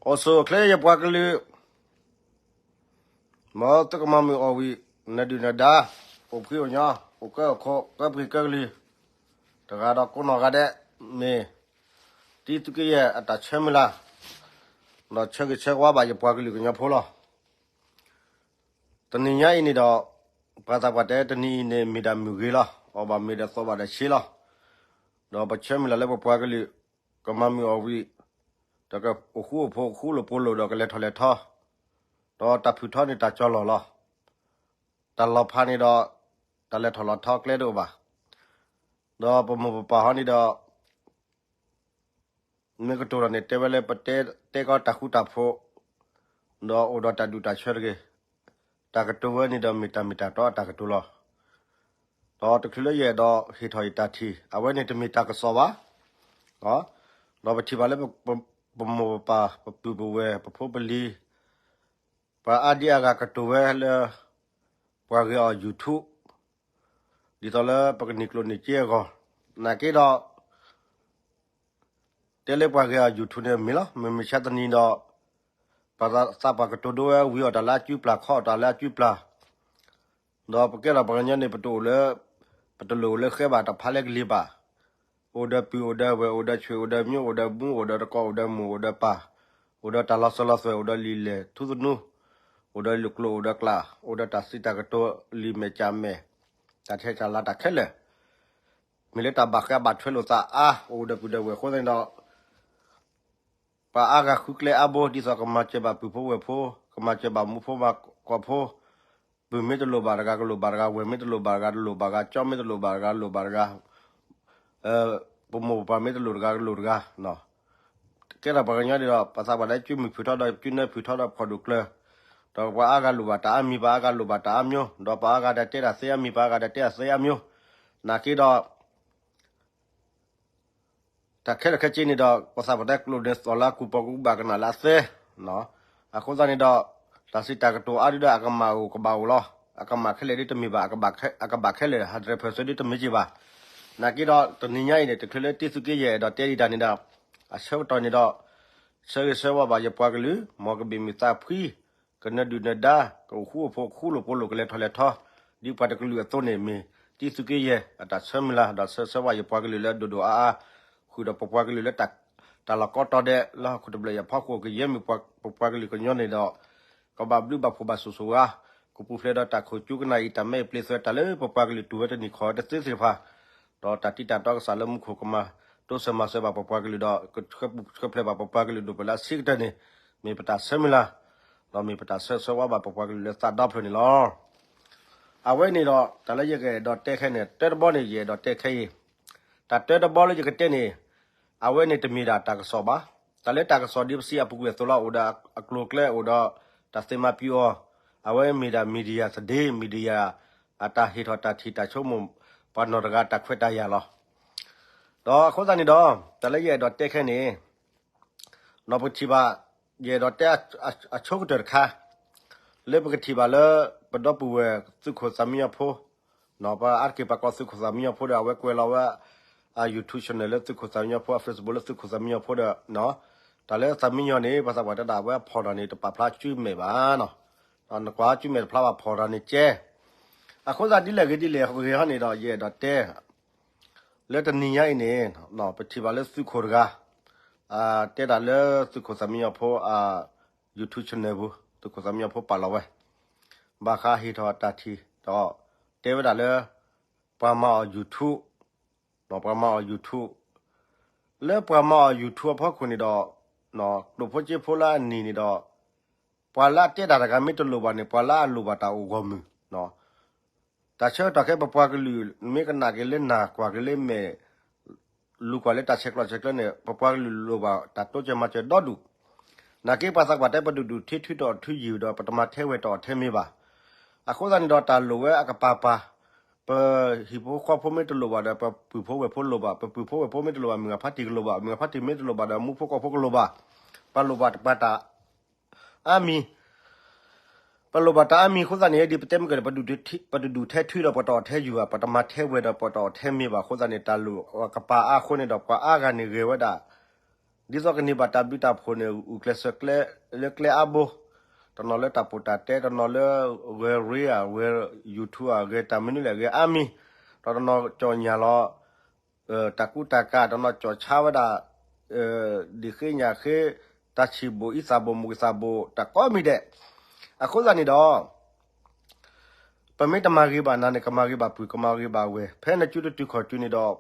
အိၣ်ဆူၣ်အိၣ်ချ့ယပှၤကလုာ်, မ်သုကမၤမုာ်အီၣ်ဝံၤ, နဒုၣ်နဒါ, အိၣ်ဖှံအိၣ်ညီ, အိၣ်ကၢအိၣ်ခိး, ကၢပှ့ၤကၢကလုာ်, တဂၤဒီးကိးနီၢ်ဂၤဒဲး, မ့ၢ်တံသုးက့ယဲၢ်အတၢ်ဆၢမုၢ်လၢ်, ဒီးဆၢဂ့ၤဆၢဝါဘၣ်ယပှၤကလုာ်ကညီဖိလီၤ. တနံၤညါအံၤန့ၣ်ဒီး, ပှၤသးပှၢ်တဲတနံၤအံၤန့ၣ် မ့ၢ်ဒၣ်မုၢ်ဂ့ၤလီၤ. အီၣ်ဘၣ်မ့ၤဒီးသီဘၣ်ဒီးဆ့လီၤ. ဒီးပဆၢမုၢ်လၢ်လၢပပှၤကလုာ်, ကမၤမုာ်အီၣ်ဝံၤ, ဒီးကအိၣ်ဃူအိၣ်ဖိး ဃူလိာ်ဖိးလိာ်ဒီးကလဲၤထီၣ်လဲၤထီ, ဒီးတၢ်ဖုၣ်ထီန့ၣ်တၢ်ကၠီလီၢ်လီၤ. တၢ်လီၤဖးန့ၣ်ဒီး, တၢ်လဲၤထီၣ်လဲၤထီကျဲတအိၣ်ဘၣ်. ဒီးပမိၢ်ပပၢ်ဟီန့ၣ်ဒီး မ့ၢ်ကတိၤဒီးန့ၣ် တဲဝဲလၢပတဲကီတၢ်ဃူတၢ်ဖိး, ဒီးအိၣ်ဒီးတၢ်ဒူၣ်တၢ်ဆၢတဂ့ၤ. တၢ်ကတိၤဝဲန့ၣ်ဒီးမ့ၢ်တၢ်မ့ၢ်တၢ်တီအတၢ်ကတိၤလီၤ. ဒီးတချုးလၢယအဲၣ်ဒိးဟ့ၣ်ထီၣ်ယတၢ်ထံၣ် အဝဲန့ၣ်တမ့ၢ်တၢ်ကစီၣ်ဘၣ်. ဒီးပထံၣ်ဘၣ်လၢပမိၢ်ပပၢ် ပပုၢ်ပဝဲၢ် ပဖိပလံၤ ပှၤအါဒံအါဂၤကတိၤဝဲလၢ ပှၤဂဲၤအီၤ YouTube ဒ်သိးလၢပကန့ၢ်ကျိၣ်န့ၢ်စ့အဂီၢ်, နာ်က့ဒီး တဲလၢပှၤဂဲၤအီၤ YouTube န့ၣ်မ့ၢ်လီၤ. မုၢ်မဆါတနံၤဒီး ပှၤသးပှၢ်ကတိၤဒိဝဲ ဝံအီၣ်တၢ်လၢအစုပျၢ် ခီအီၣ်တၢ်လၢအစုပျၢ်, ဒီးပကဲထီၣ်ပှၤကညီန့ၣ် ပတအိၣ်လၢ, ပတလိၣ်အိၣ်လၢဃဲဘၣ် တဖးလၢကလံၤဘၣ်. အိၣ်ဒီးပုၢ်အိၣ်ဒီးဝဲၢ် အိၣ်ဒီးဆွေ အိၣ်ဒီးမျိုး အိၣ်ဒီးမူ အိၣ်ဒီးတကိး အိၣ်ဒီးမိၢ် အိၣ်ဒီးပၢ်, အိၣ်ဒီးတၢ်လီၤစၢၤလီၤသွဲၣ် အိၣ်ဒီးလံာ်လဲၢ်ထူသနူ, အိၣ်ဒီးကျိၣ်အိၣ်ဒီးကျၢ် အိၣ်ဒီးတၢ်စံးတၢ်ကတိၤ လံာ်မဲာ်ကၠၣ်မဲာ်, တၢ်ထဲတၢ်လၤတၢ်ခဲလၢာ်, မ့ၢ်လၢတၢ်ဘၣ်ဃးဘၣ်ထွဲလိာ်သးအါ အိၣ်ဒီးပုၢ်ဒီးဝဲၢ်အဃိသတးန့ၣ်ဒီး ပှၤအါဂၤဃုကျဲအါဘိ ဒ်သိးကမၤစၢၤဘၣ်ပုၢ်ဖိဝဲၢ်ဖိ, ကမၤစၢၤဘၣ်မူဖိမၤကီၢ်ဖိ, ပုၢ်မ့ၢ်တလိၣ်ဘၣ်တဂၤ ကလိၣ်ဘၣ်တဂၤ, ဝဲၢ်မ့ၢ်တလိၣ်ဘၣ်တဂၤ တလိၣ်ဘၣ်တဂၤ, ကၠီမ့ၢ်တလိၣ်ဘၣ်တဂၤ လိၣ်ဘၣ်တဂၤ, ပမိၢ်ပပၢ်မ့ၢ်တလိၣ်တဂၤ ကလိၣ်တဂၤ, ကဲထီၣ်ပှၤကညီန့ၣ်ဒီး ပှၤသးပှၢ်လၢစုမုၢ်ဖုၣ်ထီဒီး စုနၢဖုၣ်ထီဒီးဖီၣ်ဒိၣ်ကျၢၤ, ဒီးပှၤအါဂၤလိၣ်ဘၣ်တၢ်အါမံၤ ပှၤအါဂၤလိၣ်ဘၣ်တၢ်အါမျိုး, ဒီးပှၤအါဂၤဒီးတဲတၢ်သ့အါမံၤ ပှၤအါဂၤဒီးတဲတၢ်သ့အါမျိုး, နာ်က့ဒီး တၢ်ခဲလၢာ်ခဲဆ့န့ၣ်ဒီး ပှၤသးပှၢ်တဲကျိၣ်န့ၣ်သီၣ်လၢအကူၣ် ပှၤကူၣ်ဘၣ်ကနၣ်လၢအသဲ, အဃိသတးန့ၣ်ဒီး တၢ်စံးတၢ်ကတိၤအါဒုဒီး အကမၣ်အိၣ်ကဘၣ်အိၣ်လီၤ. အကမၣ်ခဲလၢာ်ဒ်တမ့ၢ်ဘၣ်, အကဘၣ်ခဲလၢာ် hundred percent ဒ်တမ့ၢ်က့ၤဘၣ်. နာ်က့ဒီး တနံၤညါအံၤန့ၣ် တချုးလၢတံသုးက့ယဲၢ်အဲၣ်ဒိးတဲဒံးတၢ်န့ၣ်ဒီး အဆၢကတီၢ်န့ၣ်ဒီး ဆၢဂ့ၤဆၢဝါဘၣ်ယပှၤကလုာ် မ်ကဘ့ၣ်မုၢ်သးဖှံ ကနၢဒုၣ်နၢဒါ ကအိၣ်ဃူအိၣ်ဖိး ဃူလိာ်ဖိးလိာ် ကလဲၤထီၣ်လဲၤထီ ဒ်ပှၤတကလုာ်အသိးန့ၣ် မ့ၢ်တံသုးက့ယဲၢ်အတၢ်ဆၢမုၢ်လၢ် ဒီးဆၢဆၢဝါယပှၤကလုာ်လၢဒိၣ်ဒိၣ်အါအါ ဃုာ်ဒီးပပှၤကလုာ်လၢ တၢ်လီၢ်ကိးတီၤဒဲး လၢဟီၣ်ခိၣ်တဘျၢၣ်အံၤအဖီခိၣ် ကယဲၢ်မ့ၢ်ပပှၤကလုာ်ကညီန့ၣ်ဒီး ကဘၣ်ဘျုးဘၣ်ဖှိၣ်ဘၣ်ဆူၣ်ဆူၣ်ဧါ, ကပူၤဖျဲးဒီးတၢ်ခိၣ်ကၠူကနၣ်အံၤ တၢ်မဲအံၤပျ့ၤသွဲ တၢ်လၢပပှၤကလုာ်တူၢ်ဝဲတနံၤခီၣ်ဝဲတသ့သ့ၣ်တဖၣ်, ဒီးတၢ်တံတၢ်တီကစၢ်လၢမူခိၣ်ကမၤတိစၢၤမၤစၢၤဘၣ်ပပှၤကလုာ်ဒီး ကဆှၢပူၤဆှၢဖျဲးဘၣ်ပပှၤကလုာ်ဒိၣ်ပလၢအဆံးကတၢၢ်န့ၣ် မ့ၢ်ပတၢ်ဆၢမုၢ်လၢ်, ဒီးမ့ၢ်ပတၢ်ဆၢဆၢဝါဘၣ်ပပှၤကလုာ်လၢသးဒီဖျၢၣ်န့ၣ်လီၤ. အဝဲန့ၣ်ဒီး တၢ်လၢယကအဲၣ်ဒိးတဲခဲန့ၣ် တၢတဘီန့ၣ် ယအဲၣ်ဒိးတဲခဲအံၤ, တၢ်တၢတဘီလၢယကတဲန့ၣ် အဝဲန့ၣ်တမ့ၢ်ဒၣ်တၢ်ကစီၣ်ဘၣ်. တၢ်လၢတၢ်ကစီၣ်ဒ်ပစံးအပူၤကွံာ်အသိးလီၤ အိၣ်ဒီးအကျိၤအကျဲ အိၣ်ဒီးတၢ်သ့မၤပံအီၤ, အဝဲမ့ၢ်ဒၣ် media သဒ့ media အတၢ်ဟ့ၣ်ထီၣ်တၢ်ထံၣ်တၢ်ဆိကမိၣ် ပှၤနီၢ်တဂၤတၢ်ခွဲးတၢ်ယာ်လီၤ. ဒီးအဃိသတးန့ၣ်ဒီး တၢ်လၢယအဲၣ်ဒိးတဲခဲန့ၣ် ဒီးပထံၣ်ဘၣ် ယအဲၣ်ဒိးတဲအဆိကတၢၢ်တခါ လၢပကထံၣ်ဘၣ်လၢ ပဒီပုၢ်ဝဲၢ်သုးခိၣ်သးမံညီဖိ ပှၤအါတက့ၢ်ပှၤကိးသုးခိၣ်သးမံညီဖိဒီး အဝဲကွဲးလီၤဝဲ အ YouTube channel လၢသုးခိၣ်သးမံညီဖိ အ Facebook လၢသုးခိၣ်သးမံညီဖိဒီး တၢ်လၢသးမံညီန့ၣ် ပှၤသးပှၢ်တဲဒၣ်ဝဲအဖီၣ်တၢ်န့ၣ် တပာ်ဖျါစုမဲာ်ဘၣ်နီၤ, နကွၢ်စုမဲာ်တဖျါဘၣ်ဖီၣ်တၢ်န့ၣ်ကဲ, အဃိသတးဒ်လဲၣ်ဂ့ၤဒ်လဲၣ်ဂ့ၤဟီန့ၣ်ဒီး ယအဲၣ်ဒိးတဲ လၢတနံၤညါအံၤန့ၣ် ပထံၣ်ဘၣ်လၢသုးခိၣ်တဂၤ တဲဒၣ်လၢသုးခိၣ်သးမံညီဖိအ YouTube channel ပူၤ သုးခိၣ်သးမံညီဖိပာ်လီၤဝဲ ဘၣ်ဃးဟ့ၣ်ထီၣ်တၢ်ထံၣ်ဒီး တဲဝဲဒၣ်လၢ ပှၤမၤအီၣ် YouTube ပှၤမၤအီၣ် YouTube လၢပှၤမၤအီၣ် YouTube အဖီခိၣ်န့ၣ်ဒီး ကျိၣ်ဖိစ့ဖိလၢအနံၤန့ၣ်ဒီး ပှၤလၢအတဲတၢ်တဂၤမ့ၢ်တလိၣ်ဘၣ်န့ၣ် ပှၤလၢအလိၣ်ဘၣ်တၢ်အိၣ်ဂီၢ်မုၢ် တၢ်ဆၢကတီၢ်ခဲအံၤ ပပှၤကလုာ် မ့ၢ်ကနၣ်က့ၤလၢနၢ် ကွၢ်က့ၤလၢမဲာ် လူၤကွၢ်လၢတၢ်ဆဲးကျိးဆဲးကျၢန့ၣ် ပပှၤကလုာ်လိၣ်ဘၣ်တၢ်တိစၢၤမၤစၢၤဒီဒူၣ်, နာ်က့ပှၤသးပှၢ်တဲ ပတဒူၣ်ထဲထုးတအီၣ်ထုးယုာ်ဒီး ပတမၤထဲဝဲၤတအီၣ်ထဲမ့ၤဘၣ်. အဃိသတးန့ၣ်ဒီး တၢ်လိၣ်ဝဲအကပၤပၤ, ပဟံၣ်ဖိဃီဖိမ့ၢ်တလိၣ်ဘၣ်ဒီး ပပုၢ်ဖိဝဲၢ်ဖိလိၣ်ဘၣ်, ပပုၢ်ဖိဝဲၢ်ဖိမ့ၢ်တလိၣ်ဘၣ် မုၢ်ဂၤဖါတံၢ်ကလိၣ်ဘၣ်, မုၢ်ဂၤဖါတံၢ်မ့ၢ်တလိၣ်ဘၣ်ဒီး မူဖိကီၢ်ဖိကလိၣ်ဘၣ်, ပလိၣ်ဘၣ်တၢ် အါမံၤ, ပလိၣ်ဘၣ်တၢ်အါမံၤအဃိသတးန့ၣ် ဒ်ပတဲမ့ၢ်ကဒီး ပတဒူၣ်ထဲထုးဒီးပတအီၣ်ထဲယုာ်ဘၣ်, ပတမၤထဲဝဲၤဒီးပတအီၣ်ထဲမ့ၤဘၣ်အဃိသတးန့ၣ် တၢ်လိၣ်အကပၤအါအဃိန့ၣ်ဒီး ပှၤအါဂၤန့ၣ်ဂဲၤဝဲဒၣ် ဒ်သိးကန့ၢ်ဘၣ်တၢ်ဘျုးတၢ်ဖှိၣ်န့ၣ် ဂုာ်ကျဲးစၢးကျဲလၢကျဲအါဘိ, တနီၤလၢတၢ်ပီးတၢ်တဲ, တနီၤလၢဂဲၤရ့ဧါ, ဂဲၤ YouTube ဧါ, ဂဲၤတၢ်မနုၤလဲၣ်, ဂဲၤအါမံၤ, ဒီးတနီၤကၠီၣ်ညၣ်လီၤ တၢ်ကူတၢ်ကၤ, တနီၤကၠီၣ်ဆါဝဲဒၣ် ဒ့ၣ်ဃ့ညၣ်ဃ့, တၢ်ဆံၣ်ဘိၣ်အံသၣ်ဘိၣ်မုၢ်သၣ်ဘိၣ် တၢ်ကိးမံၤဒဲး. အဃိသတးန့ၣ်ဒီး ပမ့ၢ်တမၤဂ့ၤဘၣ်နၤန့ၣ် ကမၤဂ့ၤဘၣ်ပုၢ် ကမၤဂ့ၤဘၣ်ဝဲၢ်, ဖဲနစုတတုၤခီၣ်တုၤန့ၣ်ဒီး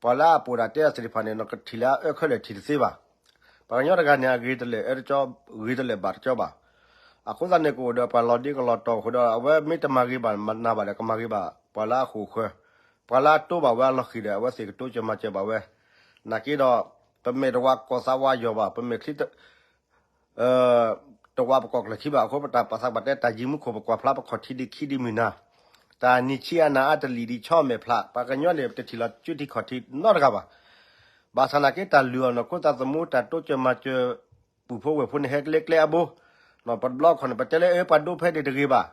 ပှၤလၢအပီးတၢ်တဲအီၤသ့ၣ်တဖၣ်န့ၣ် နကထံၣ်လၢအအၢခဲလၢာ်ထံၣ်တသ့ဘၣ်. ပှၤကညီတဂၤန့ၣ် အဂ့ၤတလဲၣ်အၢတကၠီ, ဂ့ၤတလဲၣ်ဘၣ်တကၠီဘၣ်. အဃိသတးန့ၣ် ကအိၣ်ဒီးပှၤလီၤဒ့ကလီၤတီၤအဃိဒီး အဝဲမ့ၢ်တမၤဂ့ၤဘၣ်နၤဘၣ်ဒီး ကမၤဂ့ၤဘၣ်ပှၤလၢအဃိာ်ဃၢၤ, ပှၤလၢအတိဘၣ်ဝဲအလီၢ်ဃံၤဒီး အဝဲသ့ၣ်ကတိစၢၤမၤစၢၤဘၣ်ဝဲ. နာ်က့ဒီး ပမဲာ်တဝးကီၢ်သးဝးယီၤဘၣ်, ပမဲာ်ချံ တဝးပကီၢ်ချၢခံဘၣ်. အဃိပတၢ်ပာ်သးပာ်တဲတၢ်ယံၤမူခိၣ် ပကွၢ်ဖျါပခီၣ်ထံးဒံးခံဒံးမုၢ်နၤ, တၢ်နံၤဆံးအနၤအါတလံာ်ဒံးဆီမဲာ်ဖျါ, ပှၤကညီန့ၣ် ပတထံၣ်လီၤစုထံခီၣ်ထံးနီတဂၤဘၣ်. ဘၣ်ဆၣ်နာ်က့ တၢ်လုၢ်အီၣ်နီၢ်ခိသးသမူ တၢ်တိစၢၤမၤစၢၤ ပုၢ်ဖိဝဲၢ်ဖိန့ၣ် ဟဲလၢကျဲအဘိ, ပတဘျီခီန့ၣ် ပတဲလၢအၢ ပှၤဒိဖဲန့ၣ်တဂ့ၤဘၣ်,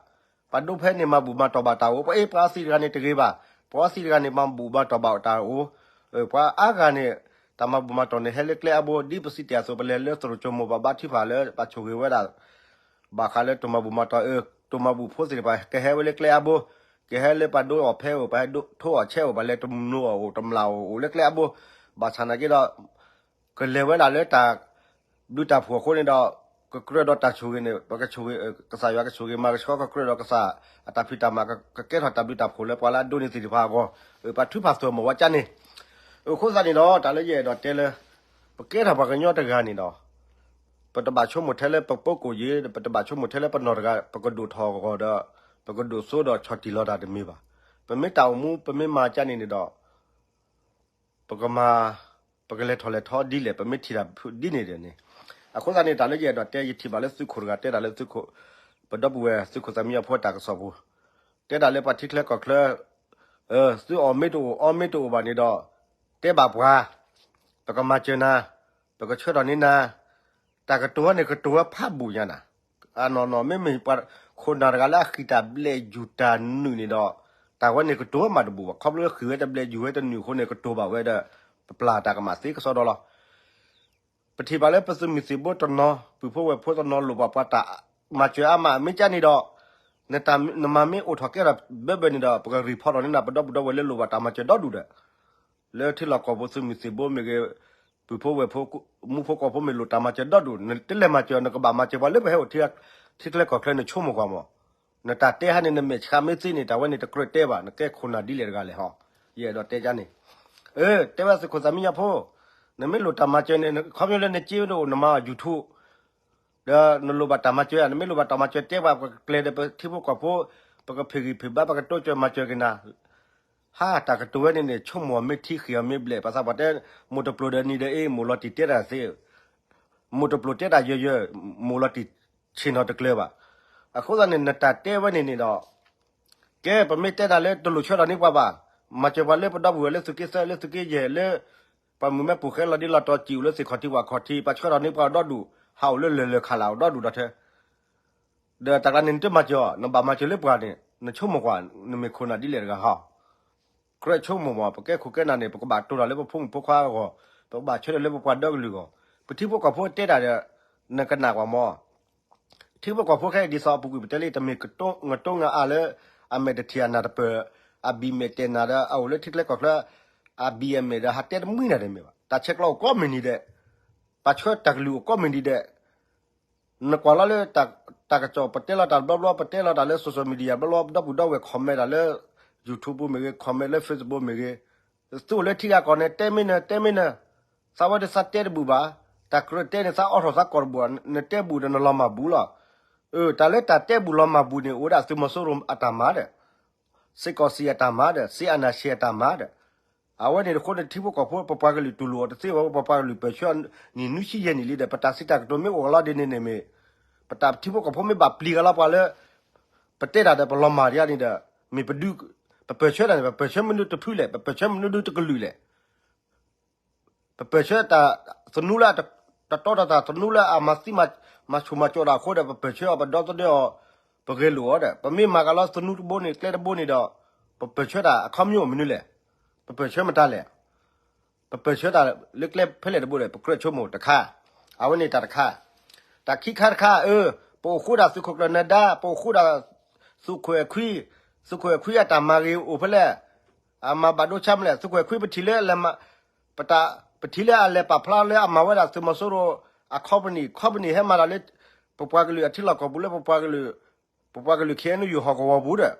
ပှၤဒိဖဲန့ၣ် မၤဘူၣ်မၤတီၢ်ဘၣ်တၢ်အိၣ်, ပအ့ ပှၤအီသံးတဂၤန့ၣ်တဂ့ၤဘၣ်, ပှၤအီသံးတဂၤန့ၣ် မၤဘူၣ်မၤတီၢ်ဘၣ်တၢ်အိၣ်, ပှၤအါဂၤန့ၣ် တၢ်မၤဘူၣ်မၤတီၢ်န့ၣ် ဟဲလၢကျဲအဘိ, ဒ်ပစံးတ့ၢ်အသိး ပလဲၤလၢသရိာ်ကၠိမိၢ် ပဘါထုကဖၣ်လၢပဆိၣ်ဂ့ၤဝဲဒၣ် ဘၣ်ဃးလၢတိၢ်မၤဘူၣ်မၤတီၢ်အၢ, တိၢ်မၤဘူၣ်ဖိသ့ၣ်တဖၣ် ကဟဲဝဲလၢကျဲအဘိ, ကဟဲလၢပှၤဒိအီၣ်ဖဲအိၣ်, ပှၤဟဲဒိထိအီၣ်ဆဲးအိၣ်, ပှၤလဲၤတမုာ်အီၣ်အိၣ်, တမျၢ်အီၣ်အိၣ်လၢကျဲအဘိ, ဘၣ်ဆၣ်နာ်က့ဒီး ကလဲၤဝဲဒၣ်လၢတၢ်ဘျုးတၢ်ဖှိၣ်အဃိန့ၣ်ဒီး ကကြၢးဒီးတၢ်ဆိၣ်ဂ့ၤန့ၣ် ပကဆိၣ်ဂ့ၤ, ကစၢ်ယွၤကဆိၣ်ဂ့ၤမၤကဆှီ ကကြၢးဒီးကစၢ်အတၢ်ဖံးတၢ်မၤ ကကဲထီၣ်တၢ်ဘျုးတၢ်ဖှိၣ်လၢပှၤလၢအဒိးန့ၢ်သ့ၣ်တဖၣ်အဂီၢ်, ပာ်ထုကဖၣ်သၢမီၢ်ဝဲကၠၢန့ၣ်, အဃိသတးန့ၣ်ဒီး တၢ်လၢယအဲၣ်ဒိးတဲလၢ ပကဲထီၣ်ပှၤကညီတဂၤန့ၣ်ဒီး ပတဘၣ်ဆိကမိၣ်ထဲလၢပပိကိၣ်ယ့ၣ်, ပတဘၣ်ဆိကမိၣ်ထဲလၢပနီၢ်တဂၤ ပကဒိၣ်ထီၣ်အဂီၢ်ဒီး ပကဒိၣ်စိဒီးဆီၣ်တံၢ်လီၤတၢ်တမ့ၢ်ဘၣ်. ပမ့ၢ်တၢ်အိၣ်မူ ပမ့ၢ်မၤကၠၢန့ၣ်န့ၣ်ဒီး ပကမၤ, ပကလဲၤထီၣ်လဲၤထီဒ်လဲၣ် ပမ့ၢ်ထံၣ်တၢ်ဒ်န့ၣ်ဒီးန့ၣ်, အဃိသတးန့ၣ် တၢ်လၢယအဲၣ်ဒိးတဲ ယထံၣ်ဘၣ်လၢသုးခိၣ်တဂၤ တဲဒၣ်လၢသုးခိၣ်, ပဒီပုၢ်ဝဲၢ်သုးခိၣ်သးမံအဖိတၢ်ကစီၣ်ပူၤ, တဲဒၣ်လၢပှၤထံချၢကီၢ်ချၢ, သုအီၣ်မ့ၢ်တအိၣ် အီမ့ၢ်တအိၣ်ဘၣ်န့ၣ်ဒီး တဲဘၣ်ပှၤ, ပကမၤစၢၤနၤ, ပကဆှၢထီၣ်န့ၢ်နၤ, တၢ်ကတိၤဝဲန့ၣ် ကတိၤဝဲဖးဘူးညါနၤ, အနီၢ်နီၢ် မ့မ့ၢ်ပှၤခိၣ်နၢ်တဂၤလၢအဃံၢ်တၢ်ဘျဲးယူၤတၢ်နုာ်န့ၣ်ဒီး တၢ်ဝဲန့ၣ်ကတိၤဝဲမးတဘူးဘၣ်, ခီဖျိဃံၢ်ဝဲတဘျဲးယူၤဝဲတနုာ်အဃိန့ၣ် ကတိၤဘၣ်ဝဲဒီး ပပျၢ်တၢ်ကမၣ်သ့ကစီဒီလီၤ. ပထံၣ်ဘၣ်လၢပသုးမုၢ်သံၣ်ဘိတနီၤ ပုၢ်ဖိဝဲၢ်ဖိတနီၤလိၣ်ဘၣ်ပှၤတၢ်မၤစၢၤအါမး မ့ၢ်ကၠၢန့ၣ်ဒီး နမၤမ့ၢ်အိၣ်ထီၣ်ကဲထီၣ်ဘၢဘၢန့ၣ်ဒီး ပကreportထီၣ်န့ၢ်နၤ ပဒီပုၢ်ဒီဝဲၢ်လၢလိၣ်ဘၣ်တၢ်မၤစၢၤဒီဒူၣ်ဒီး လၢထံလီၢ်ကီၢ်ပူၤသုးမုၢ်သံၣ်ဘိမ့ၢ်ဂ့ၤ, ပုၢ်ဖိဝဲၢ်ဖိ, မူဖိကွီၢ်ဖိမ့ၢ်လိၣ်တၢ်မၤစၢၤဒီဒူၣ်, နတလဲၤမၤစၢၤ နကဘၣ်မၤစၢၤပှၤလၢပဟဲအိၣ် ထံချၢကီၢ်ချၢ နဆိကမိၣ်ကွၢ်မး, နတၢ်တဲဟါန့ၣ် နမဲာ်ဆှးမ့ၢ်သ့န့ၣ် တၢ်ဝဲန့ၣ်တကြၢးတဲဘၣ်, နကဲခိၣ်နၢ်ဒ်လဲၣ်တဂၤလဲၣ်ဟီ, ယအဲၣ်ဒိးတဲကၠၢန့ၣ်, အၢ တဲဝဲသုးခိၣ်သးမံညီဖိ, နမ့ၢ်လိၣ်တၢ်မၤစၢၤန့ၣ် ခီဖျိလၢနစ့တအိၣ် နမၤအီၤ YouTube ဒီးနလိၣ်ဘၣ်တၢ်မၤစၢၤဧါ, နမ့ၢ်လိၣ်ဘၣ်တၢ်မၤစၢၤတဲပှၤ ပကကျဲၤဒီးပထံဖိကီၢ်ဖိ, ပကဖံးဂံၢ်ဖံးဘါ ပကတိစၢၤမၤစၢၤက့ၤနၤ, ဟါ တၢ်ကတိၤဝဲန့ၣ်န့ၣ် ဆိကမိၣ်အီၤမ့ၢ်ထံ ဃံၢ်အီၤမ့ၢ်ဘျဲၣ်, ပှၤသးပှၢ်တဲ မိၢ်တပျိၤဒီးနံၤဒီးအ့ မိၢ်လီၤတံၢ်တဲတၢ်သ့, မိၢ်တပျိၤတဲတၢ်ယၢၤယၢၤ, မိၢ်လီၤတံၢ်ဆ့ၣ်နီၤတကျၢၤဘၣ်. အဃိသတးန့ၣ် နတၢ်တဲဝဲန့ၣ်န့ၣ်ဒီး ကဲ ပမ့ၢ်တဲနၤလၢတလိၣ်ဆှၢထီၣ်န့ၢ်ပှၤဘၣ်, မၤစၢၤပှၤလၢပဒီပုၢ်ဝဲၢ်လၢသုးက့သၢ လၢသုးက့ယဲၢ် လၢပှၤမုၢ်မ့ၢ်ပူၤဃဲလီၤဒ့လီၤတီၤ စံၣ်အိၣ်လၢသ့ၣ်ခီၣ်ထံးဝၣ်ခီၣ်ထံး ပှၤဆှၢထီၣ်န့ၢ်ပှၤဒီဒူၣ်, ဟးအိၣ်လၢလၢၢ်လၢၢ်ခးလၢ်အိၣ်ဒီဒူၣ်ဒီးထဲ ဒီးတၢ်ကျါန့ၣ် နတမၤစၢၤအီၤ, နဘၣ်မၤစၢၤလၢပှၤန့ၣ် နဆိကမိၣ်ကွၢ် နမ့ၢ်ခိၣ်နၢ်ဒ်လဲၣ်တဂၤဟီ, ကြၢးဆိကမိၣ်မး ပကဲခိၣ်ကဲနၢ်န့ၣ် ပကဘၣ်တိၢ်တၢ်လၢပဖိမုၣ်ဖိခွါအဂီၢ်, ပကဘၣ်ဆၢထၢၣ်လၢပပှၤဒီကလုာ်အဂီၢ်, ပထံဖိကီၢ်ဖိတဲတၢ်ဒီး နကနၣ်ကွၢ်မး, ထံဖိကီၢ်ဖိခဲအံၤဒ်သိးအပူၤကွံာ်ပတဲလံ တမ့ၢ်ငတိငါအါလၢ အမဲာ်တထံၣ်အနၢ်တပၢၢ်, အဘံၣ်မဲာ်တဲာ်နၤဒီး အအိၣ်လၢထံချၢကီၢ်ချၢ အဘံၣ်အမဲာ်ဒီး ဟးတဲတမှံနၤဒဲးမ့ၢ်ဘၣ်, တၢ်ဆဲးကျိးအိၣ်ကိးမုၢ်နံၤဒဲး, ပှၤဆှၢတၢ်ကလုၢ်အိၣ်ကိးမုၢ်နံၤဒဲး နကွၢ်လီၤလၢ တၢ်ကစီၣ် ပတဲလီၤတၢ်တဘျီဘျီ ပတဲလီၤတၢ်လၢ social media ဘျီဘျီ ပဒီပုၢ်ဒီဝဲၢ် comment တၢ်လၢ YouTube ပူၤမ့ၢ်ဂ့ၤ comment လၢ Facebook မ့ၢ်ဂ့ၤ, သုအိၣ်လၢထံဂၤကီၢ်န့ၣ် တဲမ့ၢ်နၢၤ တဲမ့ၢ်နၢၤ, သးဝဲဒၣ်သးတဲတဘူၣ်ဘၣ်, တၢ်ကြၢးတဲန့ၣ် သးအိးထီၣ်သးကီၢ်တဘူၣ်, နတဲဘူၣ်ဒီးနလီၤမၢ်ဘူၣ်လီၤ. အၢ တၢ်လၢတၢ်တဲဘူၣ်လီၤမၢ်ဘူၣ်န့ၣ် အိၣ်ဝဲဒၣ်သုးမီၤစိရိၤအတၢ်မၤဒီး စစ်ကောင်စီအတၢ်မၤဒီး စစ်အာဏာရှင်အတၢ်မၤဒီး အဝဲန့ၣ်အဃိန့ၣ် ထံဖိကီၢ်ဖိ ပပှၤကလုာ်တူၢ်လိာ်အီၤတသ့ဘၣ်, ပပှၤကလုာ်ပၢၢ်ဆၢနံၣ်နွံဆံယဲၢ်နံၣ်လံဒီး ပတၢ်စံးတၢ်ကတိၤမ့ၢ်အိၣ်ကလီဒ်န့ၣ်န့ၣ်မ့ၢ် ပတၢ်ထံဖိကီၢ်ဖိမ့ၢ်ဘၣ်ပျံၤကလီပှၤလၢ ပတဲတၢ်ဒီးပလီၤမၢ်ဒ်န့ၣ်ဒီး မ့ၢ်ပဒု ပပၢၢ်ဆၢတၢ်န့ၣ် ပပၢၢ်ဆၢမနုၤတဖုလဲၣ်, ပပၢၢ်ဆၢမနုၤဒုတကလုာ်လဲၣ်. ပပၢၢ်ဆၢတၢ်သနူလၢ တတီတၢ်သနူလၢအမၤသံမၤဆူၣ်မၤကၠီၣ်တၢ်အဃိဒီး ပပၢၢ်ဆၢအီၤပဒီသဒၢအီၤ ပဂဲၤလိာ်အီၤဒီး ပမ့ၢ်မၤကလီသနူတဘိန့ၣ် ကျဲတဘိန့ၣ်ဒီး ပပၢၢ်ဆၢတၢ်အခီပညီမနုၤလဲၣ်, ပပၢၢ်ဆၢမတၤလဲၣ်. ပပၢၢ်ဆၢတၢ်လၢကျဲဖဲလဲၣ်တဘိဒီး ပကြၢးဆိကမိၣ်တခါ, အဝဲန့ၣ်တၢ်တခါ, တၢ်ခံခါတခါ အၢ ပအိၣ်ဃူဒၣ်သုးခိၣ်ကျၢၢ်နၢၤဒါ ပအိၣ်ဃူဒၣ် သုးခိၣ်အဲၣ်ခွံ, သုးခိၣ်အဲၣ်ခွံအတၢ်မၤဂ့ၤအိၣ်ဖဲလဲၣ်, အမၤဘၣ်ဒိဆါမလဲၣ်, သုးခိၣ်အဲၣ်ခွံပထံၣ်လၢအလဲၤမၤ ပတၢ် ပထံၣ်လၢအလဲၤပာ်ဖျါလၢအမၤဝဲဒၣ်သုးမီၤစိရိၤအ company, company ဟဲမၤတၢ်လၢ ပပှၤကလုာ်အထံလီၢ်ကီၢ်ပူၤလၢပပှၤကလုာ် ပပှၤကလုာ် ခ့ၣ်အဲၣ်ယူၣ် ဟီၣ်ကဝီၤပူၤဒီး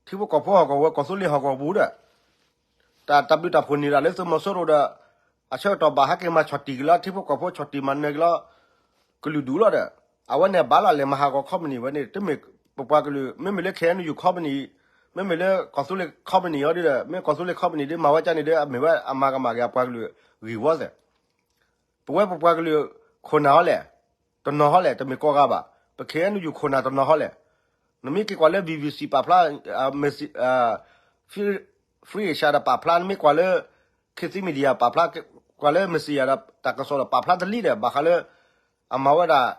ထံဖိကီၢ်ဖိဟီၣ်ကဝီၤ ကီၢ်သူလ့ၤဟီၣ်ကဝီၤပူၤဒီး တၢ် တၢ်ဘျုးတၢ်ဖှိၣ်န့ၢ်ဒၣ်လၢသုးမီၤစိရိၤဒီး အဆၢကတီၢ်ဘၣ်ဟဲက့ၤမၤဆီၣ်တံၢ်က့ၤလီၤ ထံဖိကီၢ်ဖိဆီၣ်တံၢ်မၤနၢၤက့ၤလီၤ ကလုာ်ဒူၣ်လီၤဒီး အဝဲန့ၣ်ဘၣ်လီၤလဲၤမၤဟးဂီၤ company ဝဲန့ၣ် တမ့ၢ်ပပှၤကလုာ် မ့မ့ၢ်လၢ ခ့ၣ်အဲၣ်ယူၣ် company, မ့မ့ၢ်လၢကီၢ်သူလ့ၤ company အီၤဒီး မ့ၢ်ကီၢ်သူလ့ၤ company ဒီးမၤဝဲကန့ၣ်ဒီး အမ့ၢ်ဝဲအမၤကမၣ်က့ၤအပှၤကလုာ်ဂ့ၢ်ဝီသဲး ပဝဲပပှၤကလုာ်ခိၣ်နၢ်ဟီလဲၣ်, တနီၤဟီလဲၣ်, တမ့ၢ်ကိးဂၤဘၣ်, ပ ခ့ၣ်အဲၣ်ယူၣ် ခိၣ်နၢ်တနီၤဟီလဲၣ်, နမ့ၢ်က့ၤကွၢ်လၢ ဘီဘီစီ ပာ်ဖျါ, မ့ၢ် Free Asia ဒီးပာ်ဖျါ, နမ့ၢ်ကွၢ်လၢ ခေတ်သစ် Media ပာ်ဖျါ, ကွၢ်လၢ Messenger ဒီးတၢ်ကစီၣ်ဒီးပာ်ဖျါတလံဒီး ဘၣ်ဃးလၢ အမၤဝဲဒၣ်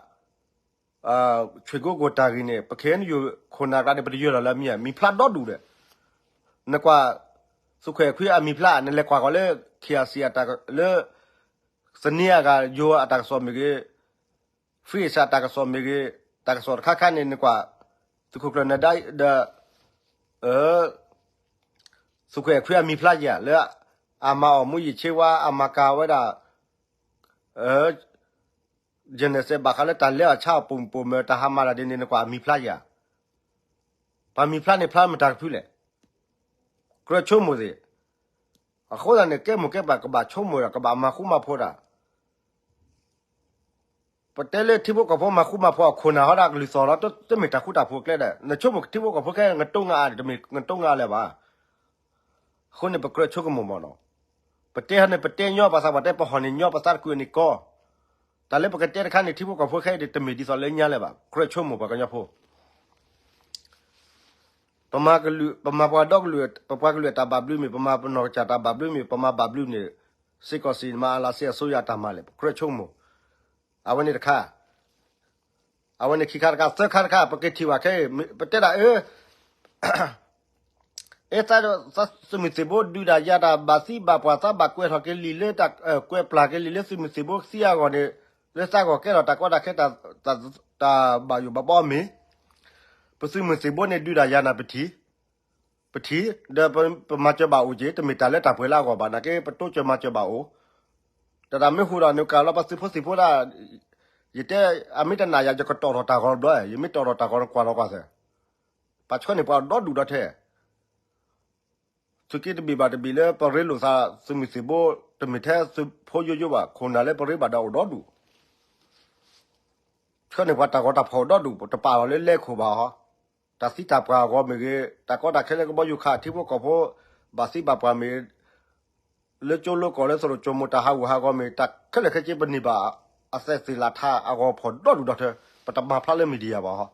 ဆွေကိုကို တၢ်ဂ့ၢ်န့ၣ် ပ ခ့ၣ်အဲၣ်ယူၣ် ခိၣ်နၢ်ကျါန့ၣ် ပတယၢၤလီၤလၢအမံၤဧါ, မံၤဖျါဒီဒူၣ်ဒီး နကွၢ် သုးခိၣ်အဲၣ်ခွံအမံၤဖျါ, နလဲၤကွၢ်ဃီၤလၢ ခ့ၣ်အၣ်စံၣ် အတၢ်လၢ သန့အဂၤယိၤအတၢ်ကစီၣ်မ့ၢ်ဂ့ၤ, Free Asia တၢ်ကစီၣ်မ့ၢ်ဂ့ၤ, တၢ်ကစီၣ်တခါခါန့ၣ် နကွၢ် သုးခိၣ်ကျၢၢ်နၢၤဒါဒီး သုးခိၣ်အဲၣ်ခွံအမံၤဖျါယၤ လၢ အမၤအီၣ်မူယံာ်ဆ့ဝါ အမၤကၤဝဲဒၣ် ယနဲၣ်စဲး ဘၣ်ဃးလၢတၢ်လဲအီၣ်ဆါအီၣ်ပိာ်မုၣ်ပိာ်မၢၤ တၢ်ဟးမၤတၢ်ဒ်န့ၣ် နကွၢ်အမံၤဖျါယၤ, ပှၤမံၤဖျါန့ၣ်ဖျါမတၤတဖုလဲၣ်, ကြၢးဆိကမိၣ်သ့ၣ်, အဃိသတးန့ၣ် ကဲမိၢ်ကဲပၢ်ကဘၣ်ဆိကမိၣ်ဒီး ကဘၣ်မၤဃူမၤဖိးတၢ် ပတဲလၢထံဖိကီၢ်ဖိမၤဃူမၤဖိးအခိၣ်နၢ်ဟီဒၣ်ကလုၢ်သီၣ်လီၤ, တမ့ၢ်တၢ်ဃူတၢ်ဖိးကျဲဒီး နဆိကမိၣ်ထံဖိကီၢ်ဖိခဲအံၤ ငတိငါအါန့ၣ် တမ့ၢ်ငတိငါအါလၢၤဘၣ်. အဃိန့ၣ် ပကြၢးဆိကမိၣ်မးနီၤ, ပတဲဟီန့ၣ် ပတဲညီ ပှၤသးပှၢ်တဲ ပဟီၣ်န့ၣ်ညီ ပသးတကုးန့ၣ်ကီ, တၢ်လၢပကတဲတခါန့ၣ် ထံဖိကီၢ်ဖိခဲအံၤ တမ့ၢ်ဒ်သိးလၢညါလၢၤဘၣ်. ကြၢးဆိကမိၣ်ပှၤကညီဖိ ပမၤကလုာ် ပမၤပှၤဒီကလုာ် ပပှၤကလုာ်အတၢ်ဘၣ်ဘျုးမ့ၢ် ပမၤပနီၢ်ကစၢ်တၢ်ဘၣ်ဘျုးမ့ၢ် ပမၤဘၣ်ဘျုးန့ၣ် စ့ၢ်ကီးစံးမၤအလၤစ့အစိုးရအတၢ်မၤလဲၣ် ပကြၢးဆိကမိၣ်. အဝဲန့ၣ်တခါ အဝဲန့ၣ်ခံခါတခါ သၢခါတခါ ပကထံၣ်ဘၣ်ခဲအံၤ ပတဲဒၣ်အၢ အဲ သး သုးမုၢ်သံၣ်ဘိ ဒုးတၢ်ယၤတၢ် ဘၣ်သံဘၣ်ပှၢ်သးဘၣ်ကွဲးထီၣ်က့ၤလံာ်လၢ ကွဲးပျၢ်က့ၤလံာ်လၢသုးမုၢ်သံၣ်ဘိသံအဂီၢ်န့ၣ် လၢသးဂီၢ်ကဲထီၣ်တၢ်ကီတၢ်ခဲ တၢ်ဘၣ်ယိၣ်ဘၣ်ဘီမ့ၢ် ပသုးမုၢ်သံၣ်ဘိန့ၣ် ဒုးတၢ်ယၤနၤပထံၣ် ပထံၣ် ဒီးပမၤစၢၤဘၣ်အိၣ်က့ၤ တမ့ၢ်တၢ်လၢတၢ်ပှဲၤလၢအဂီၢ်ဘၣ် နာ်က့ ပတိစၢၤမၤစၢၤဘၣ်အိၣ် တၢ်တၢ်မ့ၢ်ဟူးဒီးန့ၣ် ကးလီၤပသုးဖိသံၣ်ဘိဒၣ် ယတဲ အမ့ၢ်တနာ်ယၤ ယကတီၢ်ထီၣ်တၢ်ဂီၤတဘျီ ယမ့ၢ်တီၢ်ထီၣ်တၢ်ဂီၤ နကွၢ်လီၤကွၢ်သဲး ပှၤဆှၢန့ၢ်ပှၤဒီဒူၣ်ဒီထၢ သုးက့တဘ့ၣ်ဘၣ်တဘ့ၣ်လၢ ပရ့လိာ်သး သုးမုၢ်သံၣ်ဘိ တမ့ၢ်ထဲသုးဖိယိယိဘၣ် ခိၣ်နၢ်လၢပရ့ဘၣ်ဒီးအိၣ်ဒီဒူၣ် ဆှၢန့ၢ်ပှၤတၢ်ဂီၤတၢ်ဖီၣ်အိၣ်ဒီဒူၣ် တပာ်လီၤလၢလဲခိၣ်ဘၣ်ဟီ တၢ်သံတၢ်ပှၢ်အဂီၢ်မ့ၢ်ဂ့ၤ တၢ်ကီတၢ်ခဲလၢကဘီယူၤခး ထံဖိကီၢ်ဖိ ဘၣ်သံဘၣ်ပှၢ်မ့ၢ် လၢကၠိလၢကီၢ်လၢသရိာ်ကၠိမိၢ်တၢ်ဟးဂူာ်ဟးဂီၤမ့ၢ် တၢ်ခဲလၢာ်ခဲဆ့ပန့ၢ်ဘၣ် အသဲးသ့ၣ်လၢထးအဂီၤဖီၣ်ဒီဒူၣ်ဒီထၢ ပတမၤဖျါလၢ media ဘၣ်ဟီ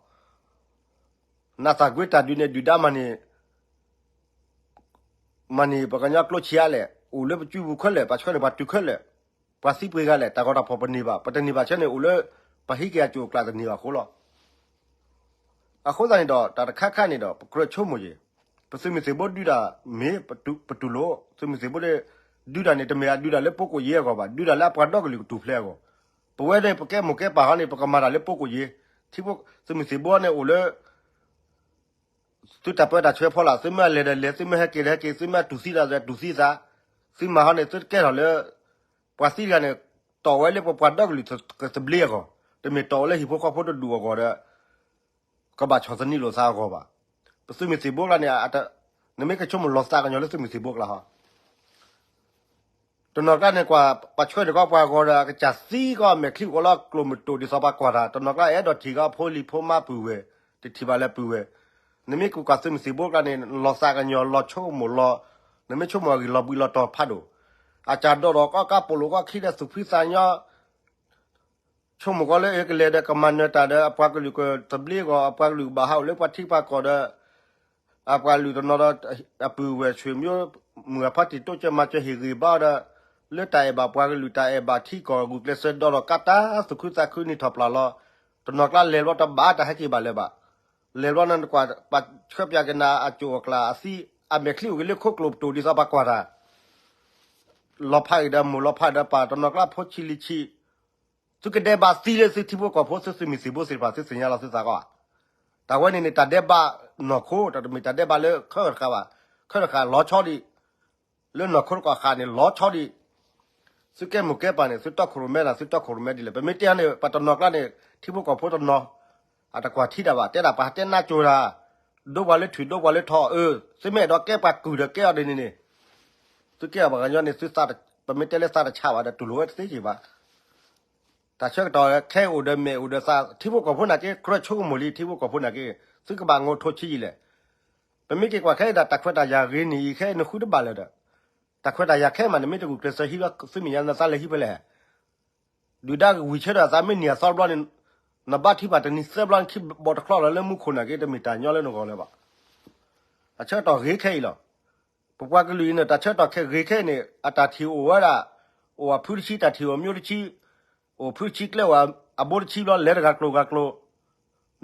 နသးကွ့တၢ်ဒုးန့ၣ် ဒုၣ်ဒါမၤန့ၢ် မၤန့ၢ်ပှၤကညီကျိဆံးအါလဲၣ် အိၣ်လၢပစုပူၤခဲလၢာ် ပှၤဆှၢန့ၢ်ပှၤတုၤခဲလၢာ် ပှၤသံပှ့ၤဂၤလဲၣ် တၢ်ဂီၤတၢ်ဖီၣ်ပန့ၢ်ဘၣ် ပတန့ၢ်ဘၣ်ဆၢန့ၣ် အိၣ်လၢ ပှၤဟံးက့ၤအစိၣ်အကျၢ်တန့ၢ်ဘၣ်အဃိလီၤ. အဃိသတးန့ၣ်ဒီး တၢ်တခါခါန့ၣ်ဒီး ပကြၢးဆိကမိၣ်က့ၤ ပသုးမုၢ်သံၣ်ဘိဒုးတၢ်မ့ၢ် ပတူၢ်လိာ် သုးမုၢ်သံၣ်ဘိန့ၣ် ဒုးတၢ်န့ၣ် တမ့ၢ်အဒုးတၢ်လၢပိကိၣ်ယ့အဂီၢ်ဘၣ် ဒုးတၢ်လၢအပှၤဒီကလုာ်ကထူၣ်ဖျဲးအဂီၢ် ပဝဲန့ၣ် ပကဲမိၢ်ကဲပၢ်ဟီန့ၣ် ပကမၤတၢ်လၢပိကိၣ်ယ့ ထံဖိ သုးမုၢ်သံၣ်ဘိန့ၣ်အိၣ်လၢ သုတၢ်ပၢတၢ်ဆှၢဖီလာ် သုမ့ၢ်အလဲၤဒီးလဲၤ သုမ့ၢ်ဟဲက့ၤဒီးဟဲက့ၤ သုမ့ၢ်အတူၢ်သံသးဒီးတူၢ်သံသး, သုမၤဟီန့ၣ် သုကဲထီၣ်လၢ ပှၤသံတဂၤန့ၣ် တီၢ်ဝဲလၢပပှၤဒီကလုာ်ကသဘျ့အဂီၢ်, တမ့ၢ်တီၢ်ဝဲလၢဟံၣ်ဖိဃီဖိတဒူၣ်အဂီၢ်ဒီး ကဘၣ်ဆီၣ်သနံးလိာ်သးအဂီၢ်ဘၣ်. ပသုးမုၢ်သံၣ်ဘိကျါန့ၣ် နမ့ၢ်ကဆိကမိၣ်လီၤသးကညီၤလၢသုးမုၢ်သံၣ်ဘိကျါဟီ တနီၤကျါန့ၣ် ကွၢ်ပှၤဆှၢန့ၢ်ကီးပှၤဂီၤဒီး အကစၢ်သံကီး အမဲာ်ချံအိၣ်လီၤကျိၣ်မုၢ်တိၢ် ဒ်သိးပှၤကွၢ်တၢ်, တနီၤကျါအဲၣ်ဒိးထံၣ်ကီးဖိလံၤဖိမါပုၢ်ဝဲၢ်, တထံၣ်ဘၣ်လၢပုၢ်ဝဲၢ်, နမ့ၢ်ကကွၢ်သုးမုၢ်သံၣ်ဘိကျါန့ၣ် လီၤသးကညီၤ လီၤဆိကမိၣ်လီၤ, နမ့ၢ်ဆိကမိၣ်အဂ့ၢ်လီၤဘှံးလီၤတီၤဖးဒိၣ်, အစၢ်ဒိၣ်ဒီးကီးကါပိာ်လိာ်ကီးခံဒီးသူၣ်ဖှံသးညီ ဆိကမိၣ်ကီးလၢအကလဲၤဒီးကမၤနၢၤတၢ်ဒီး အပှၤကလုာ်ကသဘျ့အဂီၢ်, အပှၤကလုာ်ကဘၣ်ဟးအိၣ်လၢပှၤထံပှၤကီၢ်ဒီး အပှၤကလုာ်တနီၤဒီး အပုၢ်ဝဲၢ်ဆွေမျိုး မုၢ်အဖါတံၢ်တိစၢၤမၤစၢၤဟ့ၣ်ဂံၢ်ဘါဒီး လၢတၢ်အဲၣ်ဘၣ်ပှၤကလုာ် တၢ်အဲၣ်ဘၣ်ထံကီၢ်ဂုာ်ကျဲးစၢးဒီး ကးတၢ်သူၣ်ခုသးခုနံၣ်ထီၣ်ပျၢ်လီၤ. တနီၤကျါလဲၤဘျီတဘၣ်တၢ်ဟဲက့ၤဘၣ်လၢၤဘၣ်. လဲၤဘျီန့ၣ်ကွၢ် ပှၤဆှၢပၠးက့ၤနၤအစိၣ်အကျၢ်အသံ အမဲာ်ချံအိၣ်က့ၤလၢခိကျိၣ်ပတိၢ် ဒ်သိးပှၤကွၢ်တၢ် လီၤဖးဂ့ၤဒီးမိၢ် လီၤဖးဒီးပၢ် တနီၤကျါဖိဆံးလံၤဆံး, သုကဒဲးဘးသံလၢသုထံဖိကီၢ်ဖိ သုသုးမုၢ်သံၣ်ဘိသ့ၣ်တဖၣ် သုသ့ၣ်ညါလီၤသုသးကီးဧါ. တၢ်ဝဲန့ၣ်န့ၣ် တၢ်ဒဲးဘးနီၢ်ခိ တမ့ၢ်တၢ်ဒဲးဘးလၢခၢၣ်တဃာ်ဘၣ်, ခၢၣ်တဃာ်လီၤဆီဒံး, လၢနီၢ်ခိတကီၢ်ဃာ်န့ၣ် လီၤဆီဒံး, သုကဲမိၢ်ကဲပၢ်န့ၣ် သုတီခိၣ်ရိၣ်မဲနၤ သုတီခိၣ်ရိၣ်မဲဒ်လဲၣ်. ပမ့ၢ်တဲအီၤန့ၣ် ပတနီၤကျါန့ၣ် ထံဖိကီၢ်ဖိတနီၤ အတကွၢ်ထံတၢ်ဘၣ်, တဲဒၣ်ပှၤတဲနါစိၤတၢ်, ဒိပှၤလၢထွံၣ် ဒိပှၤလၢထိး, အၢ သုမ့ၢ်အဲၣ်ဒိးကဲပှၤကုၢ်ဒီးကဲအီၤဒ်န့ၣ်န့ၣ်, သုကဲအီၤပှၤကညီန့ၣ် သုသး, ပမ့ၢ်တဲလၢသးတဆးဘၣ်ဒီး တူၢ်လိာ်ဝဲတသ့က့ၤဘၣ်. တၢ်ဆၢကတီၢ်ခဲအံၤအိၣ်ဒီးမဲာ်အိၣ်ဒီးသး ထံဖိကီၢ်ဖိနာ်က့ ကြၢးဆိကမိၣ်လံ ထံဖိကီၢ်ဖိနာ်က့, သုကဘၣ်ငိးထိးဆံးယံာ်လဲၣ်. ပမ့ၢ်က့ၤကွၢ်ခဲအံၤဒၣ် တၢ်ခွဲးတၢ်ယာ်ဂ့ၤန့ၢ်အံၤ ခဲအံၤနဃုတဘၣ်လၢၤဒီး, တၢ်ခွဲးတၢ်ယာ်ခဲမး နမ့ၢ်တဂုာ်ကျဲးစၢးဟံးဘၣ်သုမဲာ်ညါ နသးလဲၤဟံးဖဲလဲၣ်. ဒုၣ်ဒါဝံၤဆၢထၢၣ်အသးမ့ၢ်နံၣ်အသီတဘျီန့ၣ်, နဘါထုကဖၣ်တနံၤသၢဘျီ နခံဘီတချီလီၤလၢမူခိၣ်နာ်က့ တမ့ၢ်တၢ်ညီလၢနဂီၢ်လၢၤဘၣ်. တၢ်ဆၢကတီၢ်ဂ့ၤခဲအံၤလီၤ. ပပှၤကလုာ်အံၤန့ၣ် တၢ်ဆၢကတီၢ်ခဲဂ့ၤခဲအံၤန့ၣ် အတၢ်ထံၣ်အိၣ်ဝဲဒၣ်, အိၣ်အဖုတဆံ တၢ်ထံၣ်အိၣ်အမျိုးတဆံ, အိၣ်ဖုတဆံကျဲအိၣ်အဘိတဆံဘျီ လဲၤတဂၤကျိၤဂၤကျိၤ,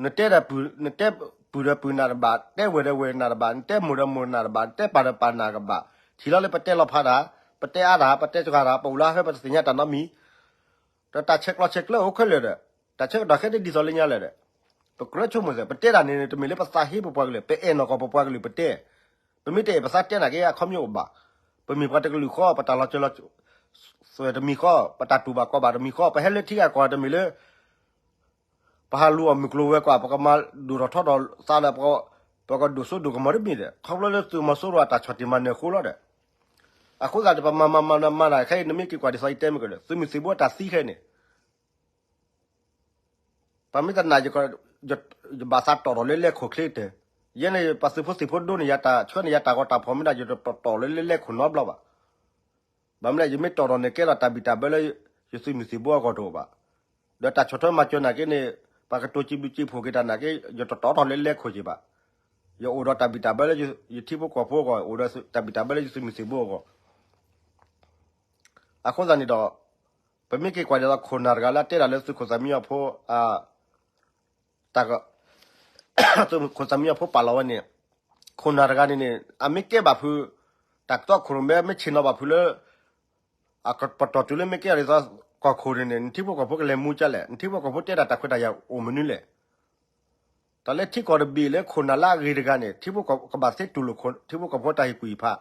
နတဲဒီးပုၢ်, နတဲပုၢ်ဒီးပုၢ်နၢ်တဘၣ်, တဲဝဲၢ်ဒီးဝဲၢ်နၢ်တဘၣ်, နတဲမိၢ်ဒီးမိၢ်နၢ်တဘၣ်, နတဲပၢ်ဒီးပၢ်နၢ်ကဘၣ်, ထံၣ်လီၤလၢပတဲလီၤဖးတၢ်, ပတဲအါတၢ်, ပတဲစှၤတၢ်, ပအိၣ်လၢဟၢ ပတသ့ၣ်ညါတၢ်နီတမံၤ, ဒီးတၢ်ဆဲးကျိးဆဲးကျၢအိၣ်ခဲလၢာ်ဒီး, တၢ်ဆၢကတီၢ်ခဲတဒ်သိးလၢညါလၢၤဒီး, ပကြၢးဆိကမိၣ်စ့ၢ် ပတဲတၢ်န့ၣ် တမ့ၢ်လၢပသးဟ့ပပှၤကလုာ်, ပအဲၣ်နီၢ်ကီၢ်ပပှၤကလုာ်ပတဲ, ပမ့ၢ်တအဲၣ်ပသးတဲနာ်က့ အခီပညီအိၣ်ဘၣ်. ပမ့ၢ်ပှၤတကလုာ်ဃီ ပတၢ်လီၤစၢၤလီၤသွဲၣ်တမံၤဃီ, ပတၢ်တူၢ်ဘၣ်ကီဘၣ်တမံၤဃီ, ပဟဲလၢထံဂၤကီၢ်ဂၤတမ့ၢ်လၢ ပဟးလူၤအီၣ်မုၢ်ကျိၤဝဲၤကွာ် ပကမၤဒိၣ်ထီၣ်ထီထီၣ်သးဒီး ပကဒိၣ်စိဒိၣ်ကမီၤတမ့ၢ်ဒီး ခီဖျိလၢသုးမီၤစိရိၤအတၢ်ဆီၣ်တံၢ်မၤနၢၤအဃိလီၤဒီး, အဃိသတးန့ၣ် ပမၤမၤမၤမၤတၢ်ခဲအံၤ နမ့ၢ်က့ၤကွၢ်ဒ်သိးယတဲမ့ၢ်ကဒီး သုးမုၢ်သံၣ်ဘိအတၢ်သံခဲအံၤန့ၣ် ပမ့ၢ်တနာ် ယဘၣ်သးတီၣ်ထီၣ်လၢလဲၤခိၣ်ချ့ကတၢၢ်, ယဲန့ၣ် ပှၤသုးဖိသံၣ်ဖိဒိန့ၢ်ယၤတၢ်ဆှၢန့ၢ်ယၤတၢ်ဂီၤတၢ်ဖီၣ်မ့ၢ်ဒၣ် ယတတီၣ်ထီၣ်လၢလဲၤခိၣ်နီတဘျီဘၣ်. ဘၣ်မနုၤလဲၣ် ယမ့ၢ်တီၣ်ထီၣ်န့ၣ် ကဲထီၣ်တၢ်ဘံၣ်တၢ်ဘၢလၢ ယသုးမုၢ်သံၣ်ဘိအဂီၢ်တအိၣ်ဘၣ်. ဒီးတၢ်ဆီၣ်ထွဲမၤစၢၤနာ်က့န့ၣ် ပှၤကတိၤစံးဘျုးစံးဖှိၣ်က့ၤတၢ်နာ်က့ ယတတီၣ်ထီၣ်လၢလဲၤခိၣ်က့ၤဘၣ်. ယအိၣ်ဒီးတၢ်ဘံၣ်တၢ်ဘၢလၢယထံဖိကီၢ်ဖိအဂီၢ်, အိၣ်ဒီးတၢ်ဘံၣ်တၢ်ဘၢလၢယသုးမုၢ်သံၣ်ဘိအဂီၢ်. အဃိသတးန့ၣ်ဒီး ပမ့ၢ်က့ၤကွၢ်ဒ်သိးခိၣ်နၢ်တဂၤလၢအတဲဒၣ်လၢသုးခိၣ်သၣ်မံညီၤ, တၢ် သုးခိၣ်သၣ်မံညီၤဖိပာ်လီၤဝဲန့ၣ်, ခိၣ်နၢ်တဂၤန့ၣ်န့ၣ် အမ့ၢ်ကဲဘၣ်ဖုး တၢ်ကတီခိၣ်ရိၣ်မဲ မ့ၢ်ဆ့ၣ်နီၤဘၣ်ဖုးလၢ အပတီၢ်တုၤလၢမ့ၢ်ကဲအီၤဒ်သိး ကီၢ်ခိၣ်န့ၣ်န့ၣ် နထံဖိကီၢ်ဖိကလဲၤမူကလဲၣ်, နထံဖိကီၢ်ဖိတဲဒၣ်တၢ်ခွဲးတၢ်ယာ်အိၣ်မနုၤလဲၣ်. တၢ်လၢထံကီၢ်တဘ့ၣ်လၢခိၣ်နၢ်လၢအဂ့ၤတဂၤန့ၣ် ထံဖိကီၢ်ကဘၣ်သ့တူၢ်လိာ် ထံဖိကီၢ်ဖိတၢ်ဟ့ၣ်ကူၣ်ဟ့ၣ်ဖး,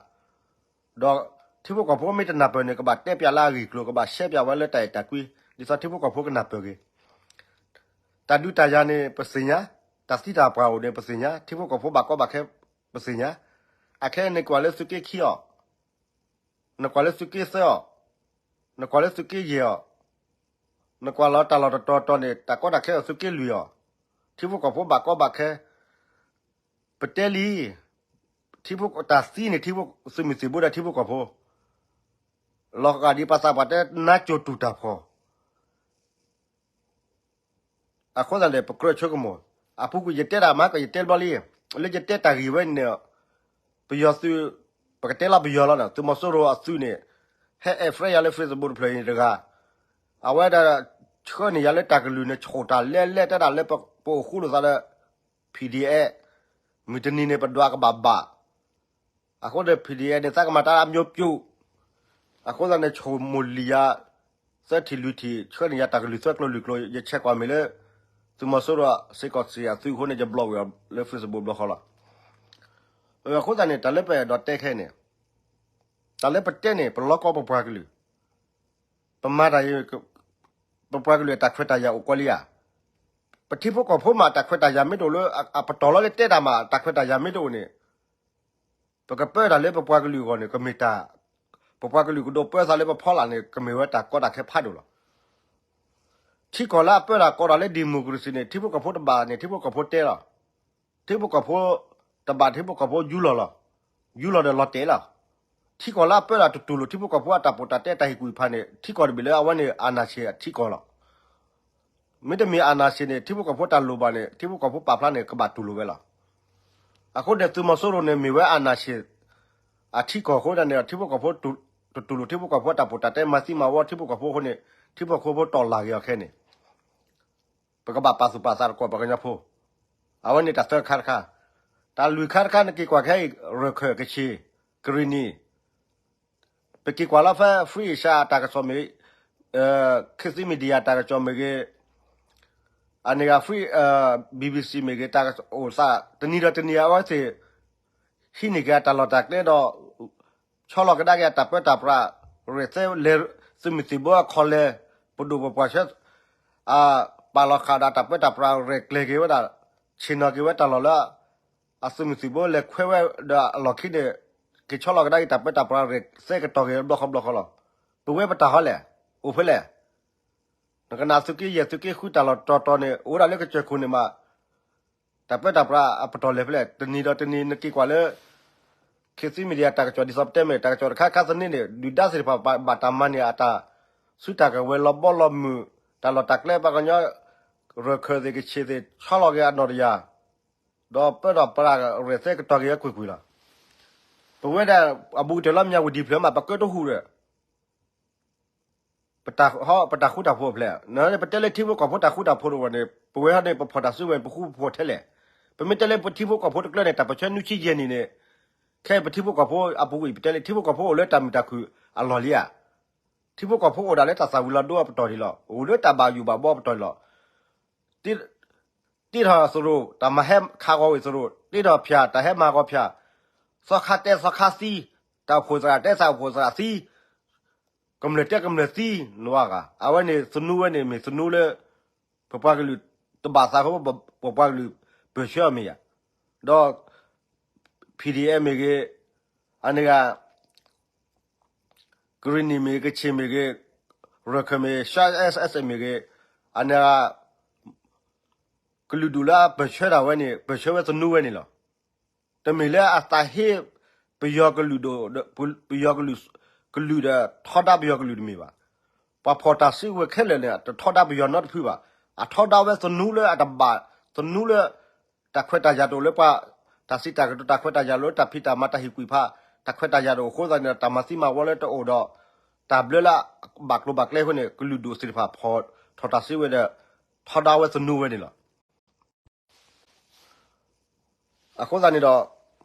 ဒီးထံဖိကီၢ်ဖိမ့ၢ်တနၢ်ပၢၢ်န့ၣ် ကဘၣ်တဲပျးလၢအဂ့ၢ်အကျိၤ, ကဘၣ်ရှဲပျးဝဲလၢတၢ်အဲၣ်တၢ်ကွံ ဒ်သိးထံဖိကီၢ်ဖိကနၢ်ပၢၢ်ဂ့ၤ. တၢ်ဒုးတၢ်ယၤန့ၣ် ပသ့ၣ်ညါ, တၢ်သံတၢ်ပှၢ်အိၣ်န့ၣ် ပသ့ၣ်ညါ, ထံဖိကီၢ်ဖိဘၣ်ကီဘၣ်ခဲ ပသ့ၣ်ညါ. အခဲအံၤန့ၣ် ကွၢ်လၢသုးက့ခံအီၤ, နကွၢ်လၢသုးက့သၢအီၤ, နကွၢ်လၢသုးက့ယဲၢ်အီၤ, နကွၢ်လီၤတၢ်လီၢ်တတီၤတီၤန့ၣ် တၢ်ကီတၢ်ခဲအီၤသုးက့လွံၢ်အီၤ, ထံဖိကီၢ်ဖိဘၣ်ကီဘၣ်ခဲ, ပတဲလံ, ထံဖိတၢ်သံန့ၣ် ထံဖိသုးမုၢ်သံၣ်ဘိဒီးထံဖိကီၢ်ဖိ, လီၤဂာ်ဒ်ပှၤသးပှၢ်တဲ နါစိၤတူၢ်တၢ်ဖှီၣ် အဃိသတးန့ၣ် ပကြၢးဆိကမိၣ်, အပူၤကွံာ်ယတဲတၢ်မၤကီး ယတဲတဘျီလံ, လၢယတဲတၢ်ဂ့ၢ်ဝဲန့ၣ်, ပယီၤသုး, ပကတဲလီၤပယီၤလီၤဒီး သုးမီၤစိရိၤအသုးန့ၣ်, ဟဲ add friend ယၤလၢ Facebook တဖျၢၣ်အံၤတဂၤ, အဝဲဒၣ်ဆှၢန့ၢ်ယၤလၢတၢ်ကလုၢ်န့ၣ် ဆိၣ်တၢ်လဲလဲတဲဒၣ်လၢပအိၣ်ဃူလိာ်သးဒီး PDF, မုၢ်တနံၤန့ၣ် ပဒွးကဘၣ်ဘၣ် အဃိန့ၣ် PDF န့ၣ် သးကမၤတၢ်အမျိုးပြုတ်, အဃိသတးန့ၣ် ဆိၣ်မိၢ်လံၤယၤ သၢထံၣ်လွံၢ်ထံၣ် ဆှၢန့ၢ်ယၤတၢ်ကလုၢ်သၢကျိၤလွံၢ်ကျိၤ ယဆဲးကွၢ်မ့ၢ်လၢ သုးမီၤစိရိၤစ့ၢ်ကီးစံးအသုးအဃိန့ၣ် ယ block ဝံၤအီၤလၢ Facebook ဘျီဃီလီၤ. အဃိသတးန့ၣ် တၢ်လၢပအဲၣ်ဒိးတဲခဲအံၤန့ၣ်, တၢ်လၢပတဲန့ၣ် ပလီၢ်ကီၢ်ပပှၤကလုာ်, ပမၤတၢ်အံၤ ပပှၤကလုာ်အတၢ်ခွဲးတၢ်ယာ်အိၣ်ကွဲးလံဧါ. ပထံဖိကီၢ်ဖိမး တၢ်ခွဲးတၢ်ယာ်မ့ၢ်တအိၣ်လၢ အပတီၢ်လီၤလၢတဲတၢ်မး တၢ်ခွဲးတၢ်ယာ်မ့ၢ်တအိၣ်န့ၣ် ပကပၢတၢ်လၢပပှၤကလုာ်အဂီၢ်န့ၣ် ကမ့ၢ်တၢ်, ပပှၤကလုာ်ကဒိးပၢသးလၢပဖီလာ်န့ၣ် ကမ့ၢ်ဝဲတၢ်ကီတၢ်ခဲဖးဒိၣ်လီၤ. ထံကီၢ်လၢအပၢတၢ်ကီတၢ်လၢ democracy န့ၣ် ထံဖိကီၢ်ဖိတဘၣ်န့ၣ် ထံဖိကီၢ်ဖိတဲလီၤ. ထံဖိကီၢ်ဖိတဘၣ် ထံဖိကီၢ်ဖိယူလီၤလီၤ. ယူလီၤဒီးလီၤတဲာ်လီၤ. ထံကီၢ်လၢအပၢတၢ်တတူၢ်လိာ်ထံဖိကီၢ်ဖိအတၢ်ပီးတၢ်တဲတၢ်ဟ့ၣ်ကူၣ်ဖးန့ၣ် ထံကီၢ်တဘ့ၣ်လၢအဝဲန့ၣ် အာဏာရှင် အထံကီၢ်လီၤ. မ့တမ့ၢ် အာဏာရှင် န့ၣ် ထံဖိကီၢ်ဖိတၢ်လိၣ်ဘၣ်န့ၣ် ထံဖိကီၢ်ဖိပာ်ဖျါန့ၣ် ကဘၣ်တူၢ်လိာ်ဝဲလီၤ. အဃိန့ၣ် သုးမီၤစိရိၤန့ၣ် မ့ၢ်ဝဲ အာဏာရှင် အထံကီၢ်အဃိန့ၣ် ထံဖိကီၢ်ဖိ တတူၢ်လိာ်ထံဖိကီၢ်ဖိအတၢ်ပီးတၢ်တဲ မၤသံမၤဝီထံဖိကီၢ်ဖိအဃိန့ၣ် ထံဖိကီၢ်ဖိတီၢ်လၢ်က့ၤအီၤခဲန့ၣ် ပကဘၣ်ပာ်သူၣ်ပာ်သးသကိးပှၤကညီဖိ. အဝဲန့ၣ်တၢ်သၢခါတခါ, တၢ်လွံၢ်ခါတခါ နက့ၤကွၢ်ခဲအံၤ ရခဲၣ် ကချ့ၣ် ကရံၣ်နံၣ် ပက့ၤကွၢ်လီၤဖဲ Free Asia အတၢ်ကစီၣ်မ့ၢ်ဂ့ၤ, Khit Thit Media တၢ်ကစီၣ်မ့ၢ်ဂ့ၤ, အန့ၣ်ဂ့ၤ Free, အ BBC မ့ၢ်ဂ့ၤ, တၢ်ကစီၣ်အိၣ်သး တနံၤဒီးတနံၤ အဝဲသ့ၣ် ဟံးန့ၢ်က့ၤအတၢ်လီၢ်တၢ်ကျဲဒီး ဆီလီၤကဒါက့ၤအတၢ်ပၢတၢ်ပြး, ရဲၣ်သဲလဲၤ သုးမုၢ်သံၣ်ဘိအခီၣ်လဲၢ်, ပဒိၣ်ပပှၢ်ဆှၢ အပာ်လီၤဃာ်ဒီးအတၢ်ပၢတၢ်ပြး ရဲၣ်ကျဲၤက့ၤဝဲဒၣ်, ဆ့ၣ်နီၤက့ၤဝဲတၢ်လီၢ်လၢ အသုးမုၢ်သံၣ်ဘိလဲၤခွဲဝဲဒီးအလီၢ်ခံန့ၣ်, က့ၤဆီလီၤကဒါက့ၤတၢ်ပၢတၢ်ပြး ရဲၣ်သဲကတီၤက့ၤဘျီဃီဘျီဃီလီၤ. ပဝဲပတၢ်ဟီလဲၣ်, အိၣ်ဖဲလဲၣ်. နကနၣ်သုးက့ယဲၢ်သုးက့ဃုတၢ်လီၢ်တီၤတီၤန့ၣ် အိၣ်ဝဲဒၣ်လၢကစၢၢ်ခိၣ်န့ၣ်မး တၢ်ပၢတၢ်ပြးအပတီၢ်လဲၤဖဲလဲၣ်. တနံၤဒီးတနံၤ နက့ၤကွၢ်လၢ Khit Thit Media တၢ်ကစီၣ် ဒ်သိးပတဲမ့ၢ် တၢ်ကစီၣ်တခါခါသန့န့ၣ် ဒုၣ်ဒါသ့ၣ်တဖၣ်ဘၣ်တၢ်မၤန့ၢ်အတၢ်စုတၢ်ကဝဲၤ လီၤဘီလီၤမုၢ်, တၢ်လီၢ်တၢ်ကျဲ ပှၤကညီ ရၢၢ်ခၢၣ်သ့ၣ် ကဆ့ၣ်သ့ၣ် ဆီလီၤက့ၤအနီၢ်တယၢ်, ဒီးပၢဒီးပြး ရဲၣ်သဲကတီၤက့ၤအကွ့ၢ်ကွ့ၢ်လီၤ. ပဝဲဒၣ်အဘူးကတၢၢ်လၢ မြဝတီ ဖျၢၣ်မး ပကၢတဟူးဒီး ပတၢ်ဃူတၢ်ဖိးအဖျဲၣ်, ပတဲလၢထံဖိကီၢ်ဖိတၢ်ဃူတၢ်ဖိးတအိၣ်န့ၣ် ပဝဲဟီန့ၣ် ပဖီၣ်တၢ်စုဝဲၤန့ၣ် ပဃူပဖိးထဲလဲၣ်. ပမ့ၢ်တဲလၢပထံဖိကီၢ်ဖိတကျၢၢ်န့ၣ် တၢ်ပၢဆှၢနွံဆံယဲၢ်နံၣ်န့ၣ်, ခဲအံၤပထံဖိကီၢ်ဖိအပူၤကွံာ် ပတဲလၢထံဖိကီၢ်ဖိအိၣ်လၢတၢ်မုာ်တၢ်ခုၣ်အလီၢ်လံဧါ. ထံဖိကီၢ်ဖိအိၣ်ဒၣ်လၢတၢ်သၣ်ဝံၤလီၤဒိအပတီၢ်ဒံးလီၤ. အိၣ်လၢတၢ်ဘၣ်ယိၣ်ဘၣ်ဘီအပတီၢ်ဒံးလီၤ. တ့ထီၣ်သရိာ် တၢ်မၤဟဲခးဂီၤဝံၤသရိာ်, တ့ထီၣ်ဖၠၣ် တၢ်ဟဲမၤဂီၤဖၠၣ်, သီခါတဲသီခါသံ, တၢ်အိၣ်ဖှိၣ်သရၣ်တဲသရၣ်အိၣ်ဖှိၣ်သရၣ်သံ, ကမျၢၢ်တဲကမျၢၢ်သံ, နဝါဂၤ, အဝဲန့ၣ်သနူဝဲန့ၣ် မ့ၢ်သနူလၢ ပပှၤကလုာ်တဘၣ်သးအဃိ ပပှၤကလုာ်ပၢၢ်ဆှၢအီၤမ့ၢ်ယၤ, ဒီး PDF မ့ၢ်ဂ့ၤ, အန့ၣ်ဂ့ၤ ကရံၣ်နံၣ်မ့ၢ်ဂ့ၤ, ကခ့ၣ်မ့ၢ်ဂ့ၤ, ရၢၢ်ခၢၣ်မ့ၢ်ဂ့ၤ, ရှမ်း SSA မ့ၢ်ဂ့ၤ, အန့ၣ်ဂ့ၤ ကလုာ်ဒူၣ်လၢအပၢၢ်ဆှၢတၢ်ဝဲန့ၣ် ပၢၢ်ဆှၢဝဲသနူဝဲန့ၣ်လီၤ. တမ့ၢ်လၢအသးဟ့ ပယီၤကလုာ်ဒိၣ်, ပယီၤကလုာ်, ကလုာ်ဒီး ထီဒါပယီၤကလုာ်တမ့ၢ်ဘၣ်. ပှၤဖီၣ်တၢ်စုကဝဲၤခဲလၢာ်န့ၣ် တထီဒါပယီၤနီတဖုဘၣ်. အထီဒါဝဲသနူလၢအတဘၣ်, သနူလၢ တၢ်ခွဲးတၢ်ယာ်တအိၣ်လၢပှၤ, တၢ်စံးတၢ်ကတိၤတၢ်ခွဲးတၢ်ယာ်လၢတၢ်ဖံးတၢ်မၤတၢ်ဟ့ၣ်ကွံာ်ဖး, တၢ်ခွဲးတၢ်ယာ်တအိၣ်အဃိသတးန့ၣ်ဒီး တၢ်မၤသံမၤဝီလၢတအိၣ်ဒီး တၢ်ဘျၢလၢဘၣ်ကျိၤဘၣ်ကျဲအဃိန့ၣ် ကလုာ်ဒူၣ်သ့ၣ်တဖၣ်ဖီၣ်ထီၣ်တၢ်စုဝဲၤဒီး ထီဒါဝဲသနူဝဲန့ၣ်လီၤ. အဃိသတးန့ၣ်ဒီး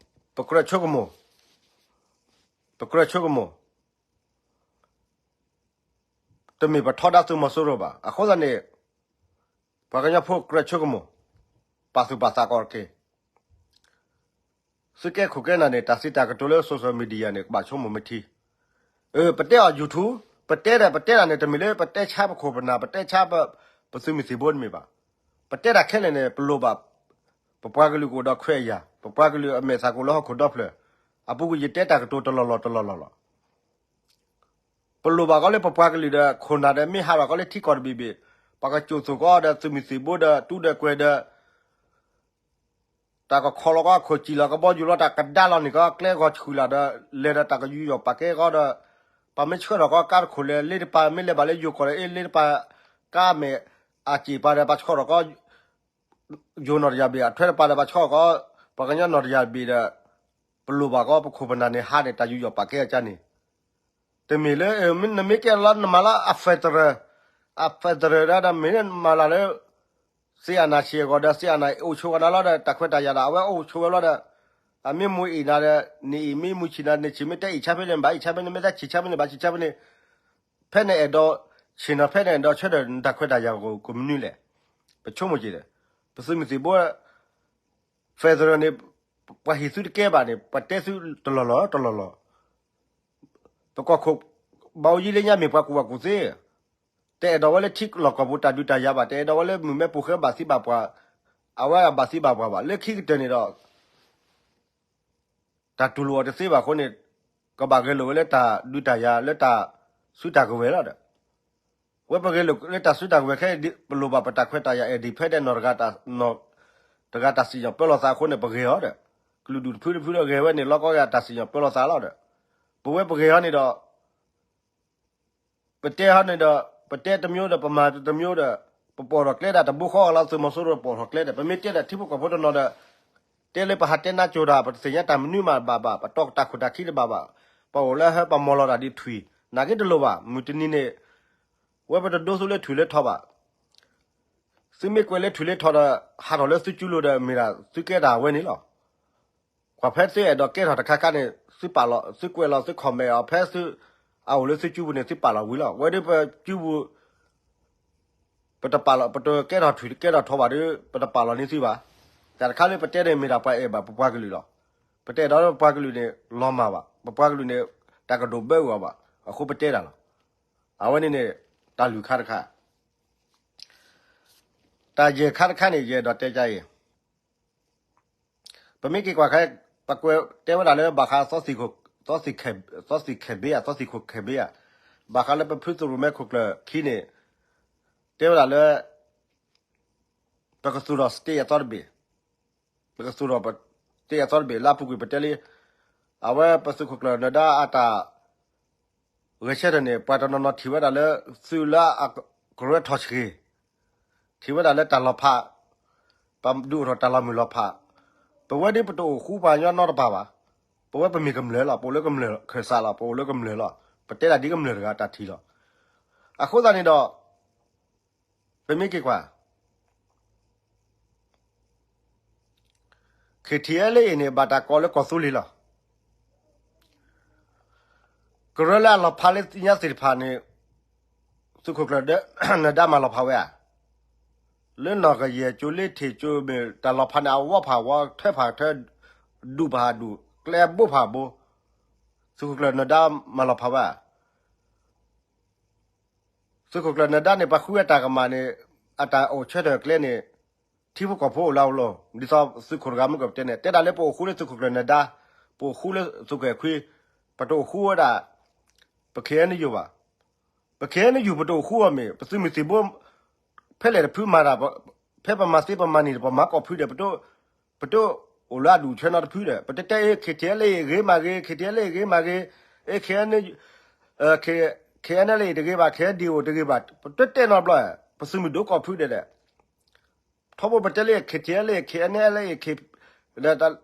ပကြၢးဆိကမိၣ်, ပကြၢးဆိကမိၣ်, တမ့ၢ်ပထီဒါသုးမီၤစိရိၤဘၣ်. အဃိသတးန့ၣ် ပှၤကညီဖိကြၢးဆိကမိၣ်, ပာ်သူၣ်ပာ်သးကီးတက့ၢ်. သုကဲခိၣ်ကဲနၢ်န့ၣ် တၢ်စံးတၢ်ကတိၤလၢ social media န့ၣ် ကဘၣ်ဆိကမိၣ်မ့ၢ်ထံ. အၢ ပတဲအီၤ YouTube, ပတဲဒီး ပတဲဒၣ်န့ၣ် တမ့ၢ်လၢပတဲဆါပခိၣ်ပနၢ်, ပတဲဆါပ, ပသုးမုၢ်သံၣ်ဘိတမ့ၢ်ဘၣ်. ပတဲတၢ်ခဲလၢာ်န့ၣ် ပလိၣ်ဘၣ် ပပှၤကလုာ်ကအိၣ်ဒီးခွဲးအယာ်, ပပှၤကလုာ်အမဲာ်သၣ်ကအိၣ်လၢဟီၣ်ခိၣ်ဒီဖျၢၣ်, အပူၤကွံာ်ယတဲတၢ်ကတိၤတလီၢ်လီၢ်တလီၢ်လီၢ်လီၤ. ပလိၣ်ဘၣ်ကီးလၢပပှၤကလုာ်ဒီးခိၣ်နၢ်ဒီး မ့ၢ်ဟးထီၣ်ကီးလၢထံကီၢ်တဘ့ၣ်ဘ့ၣ်, ပှၤကစိာ်သူၣ်ကီးဒီးသုးမုၢ်သံၣ်ဘိဒီး တူဒီးကွဲၤဒီး တၢ်ကခီလီၤကီးအခိၣ် စံၣ်လီၤကဘီယူၤလီၤ တၢ်ကဒါလီၤန့ၢ်ကီး ကျဲဂီၤဆူၣ်လၢ်ဒီး လဲၤဒီးတၢ်ကယူးယီၣ်ပာ်ကဲကီးဒီး ပှၤမ့ၢ်ဆှၢထီၣ်ကီးကါတခိၣ်လဲၣ်, လ့တပၤမ့ၢ်လဲၤဘၣ်လၢယိၤကီၢ်ဒီး အ့ လ့တပၤ ကါမဲာ်အစ့ၣ်ပၤဒီး ပှၤဆှၢထီၣ်ကီး ယိၤနီၢ်တယၢ်ဘ့ၣ် အထွဲတပၤဒီး ပှၤဆှၢထီၣ်ကီး ပှၤကညီနီၢ်တယၢ်ဘ့ၣ်ဒီး ပလိၣ်ဘၣ်ကီး ပခိၣ်ပနၢ်န့ၣ် ဟးန့ၣ် တၢ်ယူးယီၣ်ပာ်ကဲအကါန့ၣ် တမ့ၢ်လၢ နမ့ၢ်ကဲလီၤ နမၤလၢအ federal, အ federal ဒီး မ့ၢ်မၤလၢ်လၢ သ့ၣ်အနၢ်ဆံးအဂီၢ်ဒီး သ့ၣ်အနၢ်အိၣ်ဆိးဝဲဒၣ်လီၤဒီး တၢ်ခွဲးတၢ်ယာ်ဒီး အဝဲအိၣ်ဆိးဝဲလီၤဒီး အမ့ၢ်မူအ့ၣ်နၤဒီး နအ့ၣ်မ့ၢ်မူဆံးနၤ နဆံးမ့ၢ်တဲအ့ၣ်ဆါဖဲန့ၣ် ဘၣ်အ့ၣ်ဆါဖဲန့ၣ် မ့ၢ်တဲဆံးဆါဖဲန့ၣ် ဘၣ်ဆံးဆါဖဲန့ၣ် ဖဲနအဲၣ်ဒိးဆ့ၣ်နီၤ ဖဲနအဲၣ်ဒိးဆၢထၢၣ် နတၢ်ခွဲးတၢ်ယာ်ကမနုၤလဲၣ်. ပဆိကမိၣ်က့ၤဒီး ပသုးမုၢ်သံၣ်ဘိ federal န့ၣ် ပှၤဟ့ၣ်သုတကဲဘၣ်န့ၣ် ပှၤတဲသုတလီၢ်လီၢ်တလီၢ်လီၢ် ပကီၢ်ခိၣ် ဘၣ်အိၣ်ယံၤလၢညါမ့ၢ်ပှၤကူၣ်ဘၣ်ကူၣ်သ့, တအဲၣ်ဒိးဝဲလၢထံလီၢ်ကီၢ်ပူၤတၢ်ဒုးတၢ်ယၤဘၣ်, တအဲၣ်ဒိးဝဲလၢမုၢ်မဲပူၤဃဲဘၣ်သံဘၣ်ပှၤ, အဝဲဘၣ်သံဘၣ်ပှၤဘၣ်. လၢခံကတၢၢ်န့ၣ်ဒီး တၢ်တူၢ်လိာ်အီၤတသ့ဘၣ်အဃိန့ၣ် ကဘၣ်ဂဲၤလိာ်ဝဲလၢတၢ်ဒုးတၢ်ယၤလၢတၢ်စုတၢ်ကဝဲၤလီၤဒီး ဝဲပဂဲၤလိာ်လၢတၢ်စုတၢ်ကဝဲၤခဲအံၤ ပလိၣ်ဘၣ်ပတၢ်ခွဲးတၢ်ယာ် independent နီၢ်တဂၤတၢ်စံၣ်ညီၣ်ပၢလီၤသးအဃိန့ၣ် ပဂဲၤအီၤဒီး ကလုာ်ဒူၣ်တဖုတဖုဒီးဂဲၤဝဲန့ၣ် လီၤကီဂ့ၤအတၢ်စံၣ်ညီၣ်ပၢလီၤသးလီၤဒီး ပဝဲပဂဲၤဟီန့ၣ်ဒီး ပတဲဟီန့ၣ်ဒီး ပတဲတမျိုးဒီး ပမၤတမျိုးဒီး ပပိာ်ထီၣ်ကျဲဒၣ်တဘိဃီလီၤ သုးမီၤစိရိၤပိာ်ထီၣ်ကျဲဒီး ပမ့ၢ်တဲဒီးထံဖိကီၢ်ဖိတနီၤဒီး တဲလၢပဟးတဲနါစိၤတၢ် ပတသ့ၣ်ညါတၢ်မနုၤမးဘၣ်ဘၣ် ပတီၢ်တၢ်ခိၣ်တၢ်ခံတဘၣ်ဘၣ် ပအိၣ်လၢဟဲပမီၤလီၤတၢ်ဒ်ထွံၣ် နာ်က့တလိၣ်ဘၣ် မုၢ်တနံၤန့ၣ် ဝဲပတဒိသူလၢထွံၣ်လၢထီဘၣ် သုမ့ၢ်ကွဲးလၢထွံၣ်လၢထီဒီး ဟးထီၣ်လၢသုကၠူလိၤဒီး မ့ၢ်ဒၣ်သုကဲတၢ်ဝဲန့ၣ်လီၤ. ကွၢ်ဖဲသုအဲၣ်ဒိးကဲထီၣ်တခါခါန့ၣ် သုပာ်လီၤ သုကွဲးလီၤ သု comment အီၤ ဖဲသု အအိၣ်လၢသုစုပူၤန့ၣ် သုပာ်လီၤဝံၤလီၤ. ဝဲဒၣ်ပစုပူၤ ပတပာ်လီၤ ပတကဲထီၣ်ထွံၣ်ကဲထီၣ်ထီဘၣ်ဒီး ပတပာ်လီၤန့ၢ်သုဘၣ်. တၢ်တခါလၢပတဲန့ၣ်မ့ၢ်ဒၣ်ပှၤအဲၣ်ဘၣ်ပပှၤကလုာ်လီၤ. ပတအဲၣ်ဒိးလၢပပှၤကလုာ်န့ၣ် လီၤမၢ်ဘၣ်. ပပှၤကလုာ်န့ၣ် တၢ်ကဒိၣ်ဘၢအဂီၢ်ဘၣ်. အဃိပတဲတၢ်လီၤ. အဝဲန့ၣ်န့ၣ် တၢ်လုၢ်ခါတခါ တၢ်ယဲၢ်ခါတခါန့ၣ် ယအဲၣ်ဒိးတဲဒ်အံၤ, ပမ့ၢ်က့ၤကွၢ်ခဲ ပကွဲးတဲဝဲဒၣ်လၢဘၣ်ဃး သီသံၣ်ခဲဘ့ဧါ သီသံၣ်ခိၣ်ခဲဘ့ဧါ, ဘၣ်ဃးလၢပဖုသရိၣ်မဲခိၣ်ကျၢၢ်ခံန့ၣ် တဲဝဲဒၣ်လၢ ပကသူၣ်ထီၣ် state အသီတဘ့ၣ်, ပကသူၣ်ထီၣ် state အသီတဘ့ၣ် လၢအပူၤကွံာ်ပတဲလံ, အဝဲပသုးခိၣ်ကျၢၢ်နၢၤဒါအတၢ် ဂဲၤဆၢထၢၣ်န့ၣ် ပှၤတနီၤနီၤထံၣ်ဝဲဒၣ်လၢ သုးလၢအကရၢထီၣ်ဆှံ, ထံၣ်ဝဲဒၣ်လၢတၢ်လီၤဖး, ပဒုးအိၣ်ထီၣ်တၢ်လီၤမုၢ်လီၤဖး, ပဝဲဒၣ်ပတအိၣ်ဃူပှၤကညီနီတပၤဘၣ်, ပဝဲပမ့ၢ်ကမျၢၢ်လီၤ, ပအိၣ်လၢကမျၢၢ်ခၢၣ်စးလီၤ, ပအိၣ်လၢကမျၢၢ်လီၤ, ပတဲဒၣ်ဒ်ကမျၢၢ်တဂၤတၢ်ထံၣ်လီၤ. အဃိသတးန့ၣ်ဒီး ပမ့ၢ်က့ၤကွၢ် KTLA အံၤန့ၣ် ဘၣ်တၢ်ကိးလၢကီၢ်သူလ့ၤလီၤ. ကရၢလၢအလီၤဖးလၢညါသ့ၣ်တဖၣ်န့ၣ် သုးခိၣ်ကျၢၢ်နၢၤဒါမၤလီၤဖးဝဲဧါ. လၢနီၢ်ကယဲၢ်ကၠိလ့ထံၣ်ကၠိမ့ၢ်တၢ်လီၤဖးန့ၣ် အဝီဖးဝီ ထၢဖးထၢ ဒူၣ်ဖးဒူၣ် ကျဲဘိဖးဘိ သုးခိၣ်ကျၢၢ်နၢၤဒါမၤလီၤဖးဝဲဧါ. သုးခိၣ်ကျၢၢ်နၢၤဒါန့ၣ် ပှၤဃုအတၢ်ကမၣ်န့ၣ် အတၢ်အိၣ်ဆၢထၢၣ်ကျဲန့ၣ် ထံဖိကီၢ်ဖိအိၣ်လၢအလိၤ ဒ်သိးသုးခိၣ်တဂၤမုၢ်ကပတဲန့ၣ် တဲဒၣ်လၢပအိၣ်ဃူလၢသုးခိၣ်ကျၢၢ်နၢၤဒါ, ပအိၣ်ဃူလၢသုးခိၣ်အဲၣ်ခွံ, ပတအိၣ်ဃူဝဲဒၣ် ပ KNU ဘၣ်. ပ KNU ပတအိၣ်ဃူအီၤမ့ၢ် ပသုးမုၢ်သံၣ်ဘိ ဖဲလဲၣ်တဖုမၤတၢ်, ဖဲပမၤသ့ပမၤနံၤဒီး ပမၤကိးဖုဒီး ပတအိၣ်လၢအဒူၣ်အဆၢနီတဖုဒီး ပတတဲအ့ၣ် KTLA ဂ့ၤမးဂ့ၤ KTLA ဂ့ၤမးဂ့ၤ, အ့ၣ် KNLA တဂ့ၤဘၣ် KNDO တဂ့ၤဘၣ် ပတတဲနီတဘျီ, ပသုးမုၢ်ဒိၣ်ကိးဖုဒီး ထီဘိပတဲလၢ KTLA KNLA တၢ်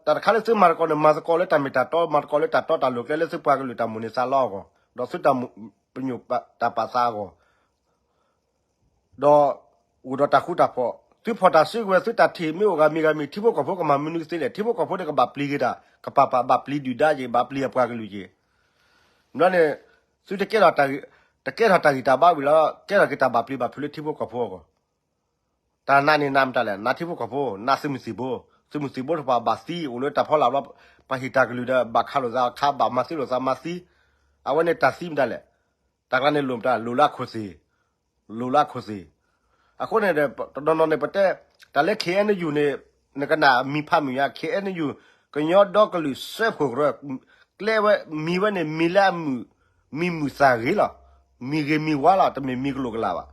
တခါလၢသုမၤသကိးန့ၣ် မၤသကိးလၢတၢ်မ့ၢ်တၢ်တီ မၤသကိးလၢတၢ်တီတၢ်လိၤကျဲလၢသုပှၤကလုာ်တၢ်မိၣ်န့ၢ်သးလီအဂီၢ် ဒီးသုတၢ်ပညိၣ်တၢ်ပာ်သးအဂီၢ် ဒီးအိၣ်ဒီးတၢ်ဃူတၢ်ဖိး သုဖီၣ်တၢ်စုကဝဲၤ သုတၢ်ထံၣ်မ့ၢ်အိၣ်ဂၤမံၤဂၤမံၤ ထံဖိကီၢ်ဖိကမၤမနုၤကသ့လဲၣ် ထံဖိကီၢ်ဖိန့ၣ်ကဘၣ်ပျံၤက့ၤတၢ် ကပာ်ပာ်ဘၣ်ပျံၤဒုၣ်ဒါက့ၤ ဘၣ်ပျံၤအပှၤကလုာ်က့ၤ မ့ၢ်န့ၣ် သုတကဲထီၣ်တၢ်ဂံၢ်တၢ်ဘါဝံၤလီၤ ကဲထီၣ်က့ၤတၢ်ဘၣ်ပျံၤဘၣ်ဖုးလၢထံဖိကီၢ်ဖိအဂီၢ် တၢ်နာ်န့ၣ်နာ်မတၤလဲၣ် နာ်ထံဖိကီၢ်ဖိ နာ်သုးမုၢ်သံၣ်ဘိ သုးမုၢ်သံၣ်ဘိတဖၣ်ဘၣ်သံ အိၣ်လၢတၢ်ဖီလာ်ဘျီ ပှၤဟ့ၣ်တၢ်ကလုၢ်ဒီး ဘၣ်ခးလိာ်သးခး ဘၣ်မၤသံလိာ်သးမၤသံ အဝဲန့ၣ်တၢ်သံမတၤလဲၣ် တၢ်ကျါန့ၣ်လိၣ်မတၤ လိၣ်လၢအခိၣ်သ့ၣ် လိၣ်လၢအခိၣ်သ့ၣ် အဃိန့ၣ် တနီၤနီၤန့ၣ် ပတဲ တၢ်လၢ KNU န့ၣ် နကနၣ်မံၤဖးမုၢ်ညါ KNU ကညီဒီကလုာ်စၢဖှိၣ်ကရၢ ကျဲဝဲ မံၤဝဲန့ၣ် မံၤလၢအမုာ် မံၤမုာ်သၣ်ဂ့ၤလီၤ မံၤဂ့ၤမံၤဝါလီၤ တမ့ၢ်မံၤကလိာ်ကလာ်ဘၣ်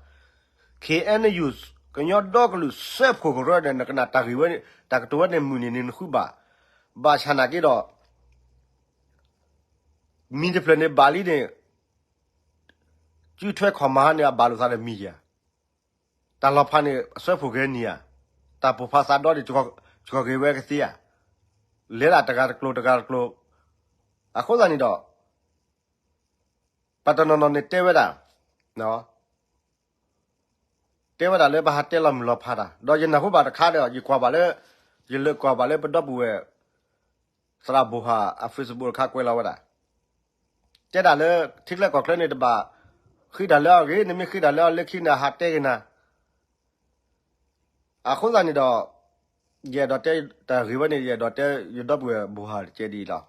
KNU ကညီဒီကလုာ်စၢဖှိၣ်ကရၢန့ၣ် နကနၣ်တၢ်ဂ့ၢ်ဝဲ တၢ်ကတိၤဝဲန့ၣ်မုာ်န့ၣ်န့ၣ် နဃုဘၣ် ဘၣ်ဆၣ်နာ်က့ဒီး မံၤတဖျၢၣ်န့ၣ်ဘၣ်လံန့ၣ် စုထွဲခီၣ်မၤဟါန့ၣ် အဘၣ်လိာ်သးဒီးမံၤယၤ တၢ်လီၤဖးန့ၣ် အစၢဖှိၣ်ကဲနံၤဧါ, တၢ်ပိၢ်ဖးသးဒီန့ၣ် ကီၤက့ၤဝဲကသ့ဧါ, လဲၤဒၣ်တဂၤတကျိၤတဂၤတကျိၤ, အဃိသတးန့ၣ်ဒီး ပှၤတနီၤနီၤန့ၣ်တဲဝဲဒၣ်, တဲဝဲဒၣ်လၢပဟးတဲလီၤမုၢ်လီၤဖးတၢ်, ဒီးယနၢ်ဟူဘၣ်တခါဒီး ယကွၢ်ဘၣ်လၢ, ယလဲၤကွၢ်ဘၣ်လၢပဒီပုၢ်ဝဲၢ် သရၣ်ဘိၣ်ဟၣ်အ Facebook တခါကွဲးလီၤဝဲဒၣ်, တဲဒၣ်လၢ ထံချၢကီၢ်ချၢန့ၣ်တဘၣ်ဃ့တၢ်လၢအဂ့ၤ, နမ့ၢ်ဃ့တၢ်လၢအလၢခံန့ၣ် အဟးတဲက့ၤနၤ, အဃိသတးန့ၣ်ဒီး ယအဲၣ်ဒိးတဲတၢ်ဂ့ၢ်ဝဲန့ၣ် ယအဲၣ်ဒိးတဲယဒီပုၢ်ဝဲၢ်ဘိၣ်ဟၣ်တကဲဒ်အံၤလီၤ.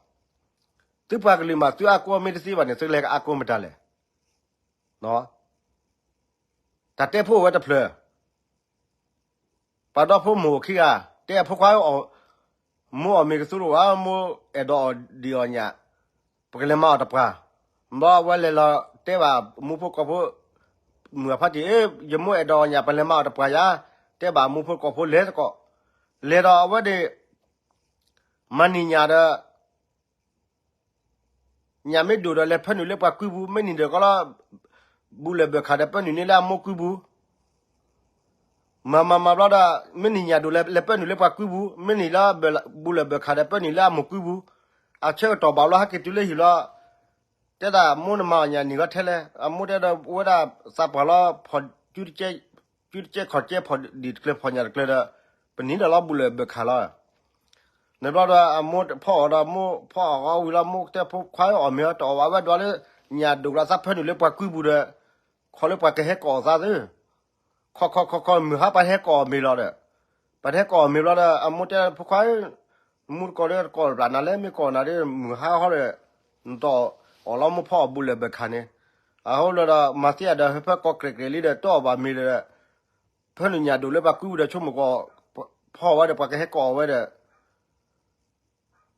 သုပှၤကလုာ်မး သုအါကိးမ့ၢ်တသ့ဘၣ်န့ၣ် သုလဲၤကအါကိးမတၤလဲၣ်. တၢ်တဲဖိအိၣ်ဝဲတဖျၢၣ်, ပှၤဒီဖိမိၢ်အိၣ်ခံဂၤ, တဲအဖိခွါ, မိၢ်အီၣ်မ့ၤကသူတအိၣ်ဧါ, မိၢ်အဲၣ်ဒိးအီၣ်ဒံးအီၣ်ညၣ်, ပကလဲၤမၤအီၣ်တပှၢ်. ဘျီအဝဲလဲၤလီၤတဲဘၣ်မူဖိကိးဖိ, မုၢ်အဖါတံၢ်, ယမိၢ်အဲၣ်ဒိးအီၣ်ညၣ် ပလဲၤမၤအီၣ်တပှၢ်ယၤ, တဲဘၣ်မူဖိကိးဖိလဲၤသကိး, လဲၤဒီးအဝဲန့ၣ် မၤနံၤညၣ်ဒီး ညၣ်မ့ၢ်ဒိၣ်ဒီး လဲၤဖၢနုာ်လၢပှၤကုပူၤ, မ့ၢ်နံၤဒီးကီလီၤ, ဘူးလၢၢ်ဘၢၣ်ခၣ်ဒီး ပၢနုာ်န့ၢ်လၢအမိၢ်ကုပူၤ, မၤမၤမၤဘျီဒီး မ့ၢ်နံၤညၣ်ဒိၣ် လဲၤပၢနုာ်လၢပှၤကုပူၤ, မ့ၢ်နံၤလၢ ဘူးလၢၢ်ဘၢၣ်ခၣ်ဒီး ပၢနုာ်လၢအမိၢ်ကုပူၤ, အဆၢကတီၢ်ဘၣ်ဘျီ ဟဲက့ၤတုၤလၢဟံၣ်လီၤ, တဲဒၣ်မိၢ်နမၤအီၣ်ညၣ်နံၤဂီၤထဲလဲၣ်, အမိၢ်တဲဒီးဝဲဒၣ်သးပှၢ်လီၤ, ဖီၣ်ကုတကဲခီၣ်ကဲ ဖီၣ်ဒံၣ်တကျၢၤ ဖီၣ်ညၣ်တကျၢၤဒီး ပနံၤဒီးလီၤ ဘူးလၢၢ်ဘၢၣ်ခၣ်လီၤ. န့ၣ်ဘျီဒီးအမိၢ်ဖီၣ်အီၤဒီး မိၢ်ဖီၣ်အီၤဝံၤလီၤ မိၢ်တဲဖိခွါအီၣ်မ့ၤအီၤတအီၣ်ဘၣ်ဝဲဒွးလၢ ညၣ်ဒိၣ်လီၤသးဖၢနုာ်လၢပှၤကုပူၤဒီး ခီလၢပှၤကဟဲကိးအီၤသးသ့, ခီခီခီခီ မုၢ်ဟါပှၤတဟဲကိးအီၤမ့ၤလီၤဒီး, ပှၤတဟဲကိးအီၤမ့ၤဘျီဒီး အမိၢ်တဲဖိခွါဧၢ, မူတကိးဒီးတကိးဘျးနၤလဲၣ် မ့ၢ်ကိးနၤဒီး မုၢ်ဟါဟီဒီး နတအီၣ်လီၤမိၢ်ဖီအီၣ်ဘူးလၢာ်ဘၢၣ်ခါန့ၣ်, အဃိလီၤဒီး မၤသံအဒီးဟဲဖၢကီးကြဲးကြဲးလံဒီး တအီၣ်ဘၣ်မ့ၤဒီး ဖၢနုာ်ညၣ်ဒိၣ်လၢပှၤကုပူၤဒီး ဆိကမိၣ်ကီး ဖီအီၣ်ဝဲဒီး ပှၤကဟဲကိးအီၤဝဲဒီး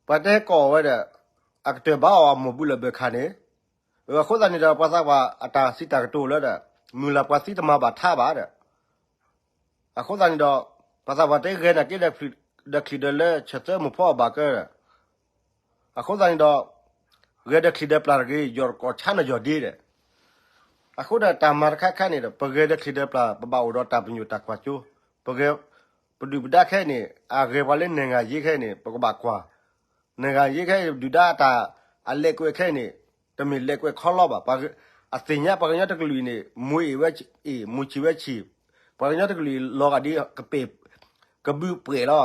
ပှၤတဟဲကိးအီၤဝဲဒီး အကတၢၢ်ဘၣ်အီၤအမိၢ်ဘူးလၢာ်ဘၢၣ်ခါန့ၣ်, အဃိသတးန့ၣ်ဒီး ပှၤသးပှၢ်အတၢ်စံးတၢ်ကတိၤလၢဒီး မုၢ်လၢ်ပှၤသံတမၤဘၣ်ထါဘၣ်ဒီး, အဃိသတးန့ၣ်ဒီး ပှၤသးပှၢ်တဲဂဲၤနာ်က့ ဒီးချံၣ်ဒီးလၢဆၢသၢမုၢ်ဖီအဘၣ်ကၢဒီး, အဃိသတးန့ၣ်ဒီး ဂဲၤဒီးချံၣ်ဒီးပျၢ်တဂ့ၤ ယီၢ်တကိးဆါနယီၢ်ဒ့ဒီး, အဃိဒီးတၢ်မၤတခါခါန့ၣ်ဒီး ပဂဲၤဒီးချံၣ်ဒီးပျၢ် ပဘၣ်အိၣ်ဒီးတၢ်ပညိၣ်တၢ်ကွၢ်စိ, ပဂဲၤ ပဒုၣ်ပဒါခဲအံၤန့ၣ် အဂဲၤပှၤလၢနဲၣ်ဂၤယ့ခဲအံၤန့ၣ် ပကဘၣ်ကွၢ်, နဲၣ်ဂၤယ့ခဲအံၤ ဒုၣ်ဒါအတၢ်အလဲၤကွဲးခဲအံၤန့ၣ် တမ့ၢ်လဲၤကွဲးခီလီဘၣ်, အသ့ၣ်ညါပှၤကညီတကလုာ်အံၤန့ၣ် မူအ့ၣ်ဝဲအ့ၣ် မူဆံးဝဲဆံး, ပှၤကညီတကလုာ်အံၤလီၤဂာ်ဒ်ကပ့ၢ် ကဘုးပှဲၤလီၤ,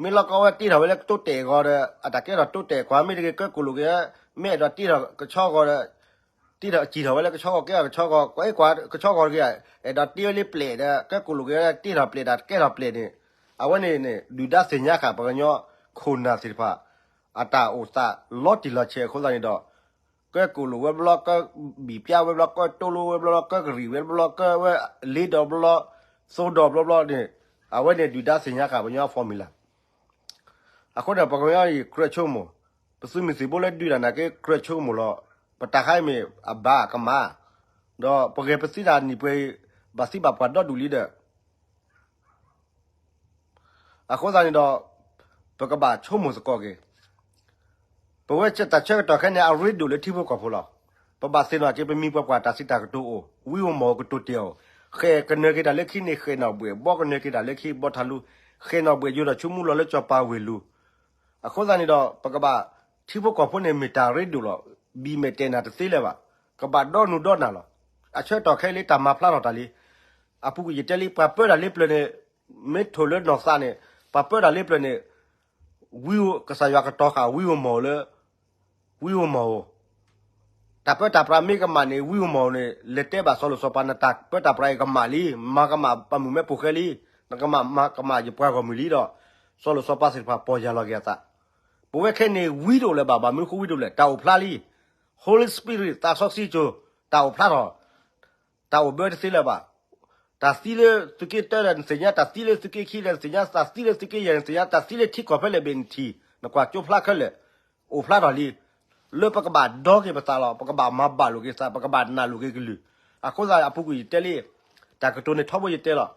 မ့ၢ်လီၤကီဝဲတ့ထီၣ်ဝဲလၢကတိတဲာ်ဂီၤဒီး အတၢ်ကဲထီၣ်တိတဲာ်ကွၢ် မ့ၢ်တဂ့ၤ ကၢကိၣ်လိာ်က့ၤ, မ့ၢ်အဲၣ်ဒိးတ့ထီၣ်ကဆီဂီၤဒီး တ့ထီၣ်စံၣ်ထီၣ်ဝဲလၢကဆီဂီၤ ကဲထီၣ်ကဆီဂီၤ ကွၢ်အ့ၣ်ကွၢ်ကဆီဂီၤတဂ့ၤ, အဲၣ်ဒိးတ့ဝဲလၢပျဲၢ်ဒီး ကၢကိၣ်လိာ်က့ၤ တ့ထီၣ်ပျဲၢ်တၢ်ကဲထီၣ်ပျဲၢ်န့ၣ်, အဝဲန့ၣ်န့ၣ် ဒုၣ်ဒါသ့ၣ်ညါဃာ်ပှၤကညီခိၣ်နၢ်သ့ၣ်တဖၣ် အတၢ်အိၣ်သးလီၤတံၢ်လီၤဆဲးအဃိသတးန့ၣ်ဒီး ကၢကိၣ်လိာ်ဝဲဘျီ ကၢဘံၣ်ပျါဝဲဘျီ ကၢတိလိဝဲဘျီ ကၢကရံၣ်ဝဲဘျီ ကၢဝဲလ့ဒီဘျီ သိဒီဘျီဘျီန့ၣ်, အဝဲန့ၣ်ဒုၣ်ဒါသ့ၣ်ညါဃာ်ပှၤကညီအ formula အဃိန့ၣ် ပှၤကညီအံၤကြၢးဆိကမိၣ်, ပသုးမုၢ်သံၣ်ဘိလၢဒုးတၢ်နာ်က့ ကြၢးဆိကမိၣ်လီၤ, ပတၢ်ခါအံၤမ့ၢ်အဘၣ်အကမၣ်, ဒီးပဂဲၤပသံတၢ်နံၣ်ပှဲၤအံၤ ဘၣ်သံဘၣ်ပှၢ်ဒီဒူၣ်လံဒီး အဃိသတးန့ၣ်ဒီး ပကဘၣ်ဆိကမိၣ်သကိးက့ၤ, ပဝဲတၢ်ဆၢကတီၢ်ခဲအံၤန့ၣ် အရ့ဒိၣ်လၢထံဖိကီၢ်ဖိလီၤ. ပဘၣ်သ့ၣ်နီၣ်က့ၤ ပမံၤပှၤပှၢ်တၢ်စံးတၢ်ကတိၤအိၣ်, ဝံဧိၤမီၣ်ဧိၤကတိၤတဲာ်အီၤ, ဃဲၣ်ကနၢၤက့ၤတၢ်လၢခံန့ၣ် ဃဲၣ်နီၣ်ဘှဲၣ်, ဘီကနၢၤက့ၤတၢ်လၢခံ ဘီထးလူ, ဃဲၣ်နီၣ်ဘှဲၣ်ယိၤဒီးဆိကမိၣ်လီၤလၢစီၤပၤဝ့ၢ်လူၤ အဃိသတးန့ၣ်ဒီး ပကဘၣ် ထံဖိကီၢ်ဖိန့ၣ်မ့ၢ်တၢ်ရ့ဒိၣ်လီၤ, ဘံၣ်မဲာ်တဲာ်နၢ်တသ့လၢၤဘၣ်, ကဘၣ်ဒီနုာ်ဒီနၢ်လီၤ. အဆၢကတီၢ်ခဲအံၤလၢတၢ်မၤဖျါထီၣ်တၢ်လံ, အပူၤကွံာ်ယတဲလံ ပှၤပၢတၢ်လၢပျၢၤန့ၣ်, မ့ၢ်ထိၣ်လၢနီၢ်သးန့ၣ်, ပှၤပၢတၢ်လၢပျၢၤန့ၣ်, ဝံဧိၤ ကစၢ်ယွၤကတီၤဃာ်ဝံဧိၤမီၣ်ဧိၤလၢ ဝံဧိၤမီၣ်ဧိၤ, တၢ်ပၢတၢ်ပြးမ့ၢ်ကမၣ်န့ၣ် ဝံဧိၤမီၣ်ဧိၤန့ၣ် လဲၤတဲဘၣ်စီၤလိၤစီၤပၤ နတၢ်ပၢတၢ်ပြးအံၤကမၣ်လံ, မၤကမၣ်ပှၤမုၢ်မ့ၢ်ပိာ်ဃဲလံ, နကမၤ မၤကမၣ်ယပှၤဂီၢ်မုၢ်လံဒီး စီၤလိၤစီၤပၤသ့ၣ်တဖၣ်ပီၢ်ယၢ်လီၤက့ၤအသး, ပဝဲခဲအံၤန့ၣ် ဝံတအိၣ်လၢၤဘၣ်, ဘၣ်မနုၤဃိဝံတအိၣ်လဲၣ်, တၢ်အိၣ်ဖျါလံ, Holy Spirit သးစီဆှံကၠိၤ တၢ်အိၣ်ဖျါထီၣ် တၢ်အိၣ်ဘၢတသ့လၢၤဘၣ်. တၢ်သံလၢသုးက့တၢဒီးနသ့ၣ်ညါ, တၢ်သံလၢသုးက့ခံဒီးနသ့ၣ်ညါ, တၢ်သံလၢသုးက့ယဲၢ်နသ့ၣ်ညါ, တၢ်သံလၢထံကီၢ်ဖဲလဲၣ်ဘ့ၣ်နထံၣ်, နကွၢ်ကၠိဖျါခဲလၢာ်, အိၣ်ဖျါထီၣ်လံ. လၢပကဘၣ်ဒီက့ၤပသးလီၤ, ပကဘၣ်မၤဘၣ်လိာ်က့ၤသး, ပကဘၣ်နာ်လိာ်က့ၤကလုၢ်. အဃိသတးအပူၤကွံာ်ယတဲလံ, တၢ်ကတိၤန့ၣ်ထီဘိယတဲလီၤ.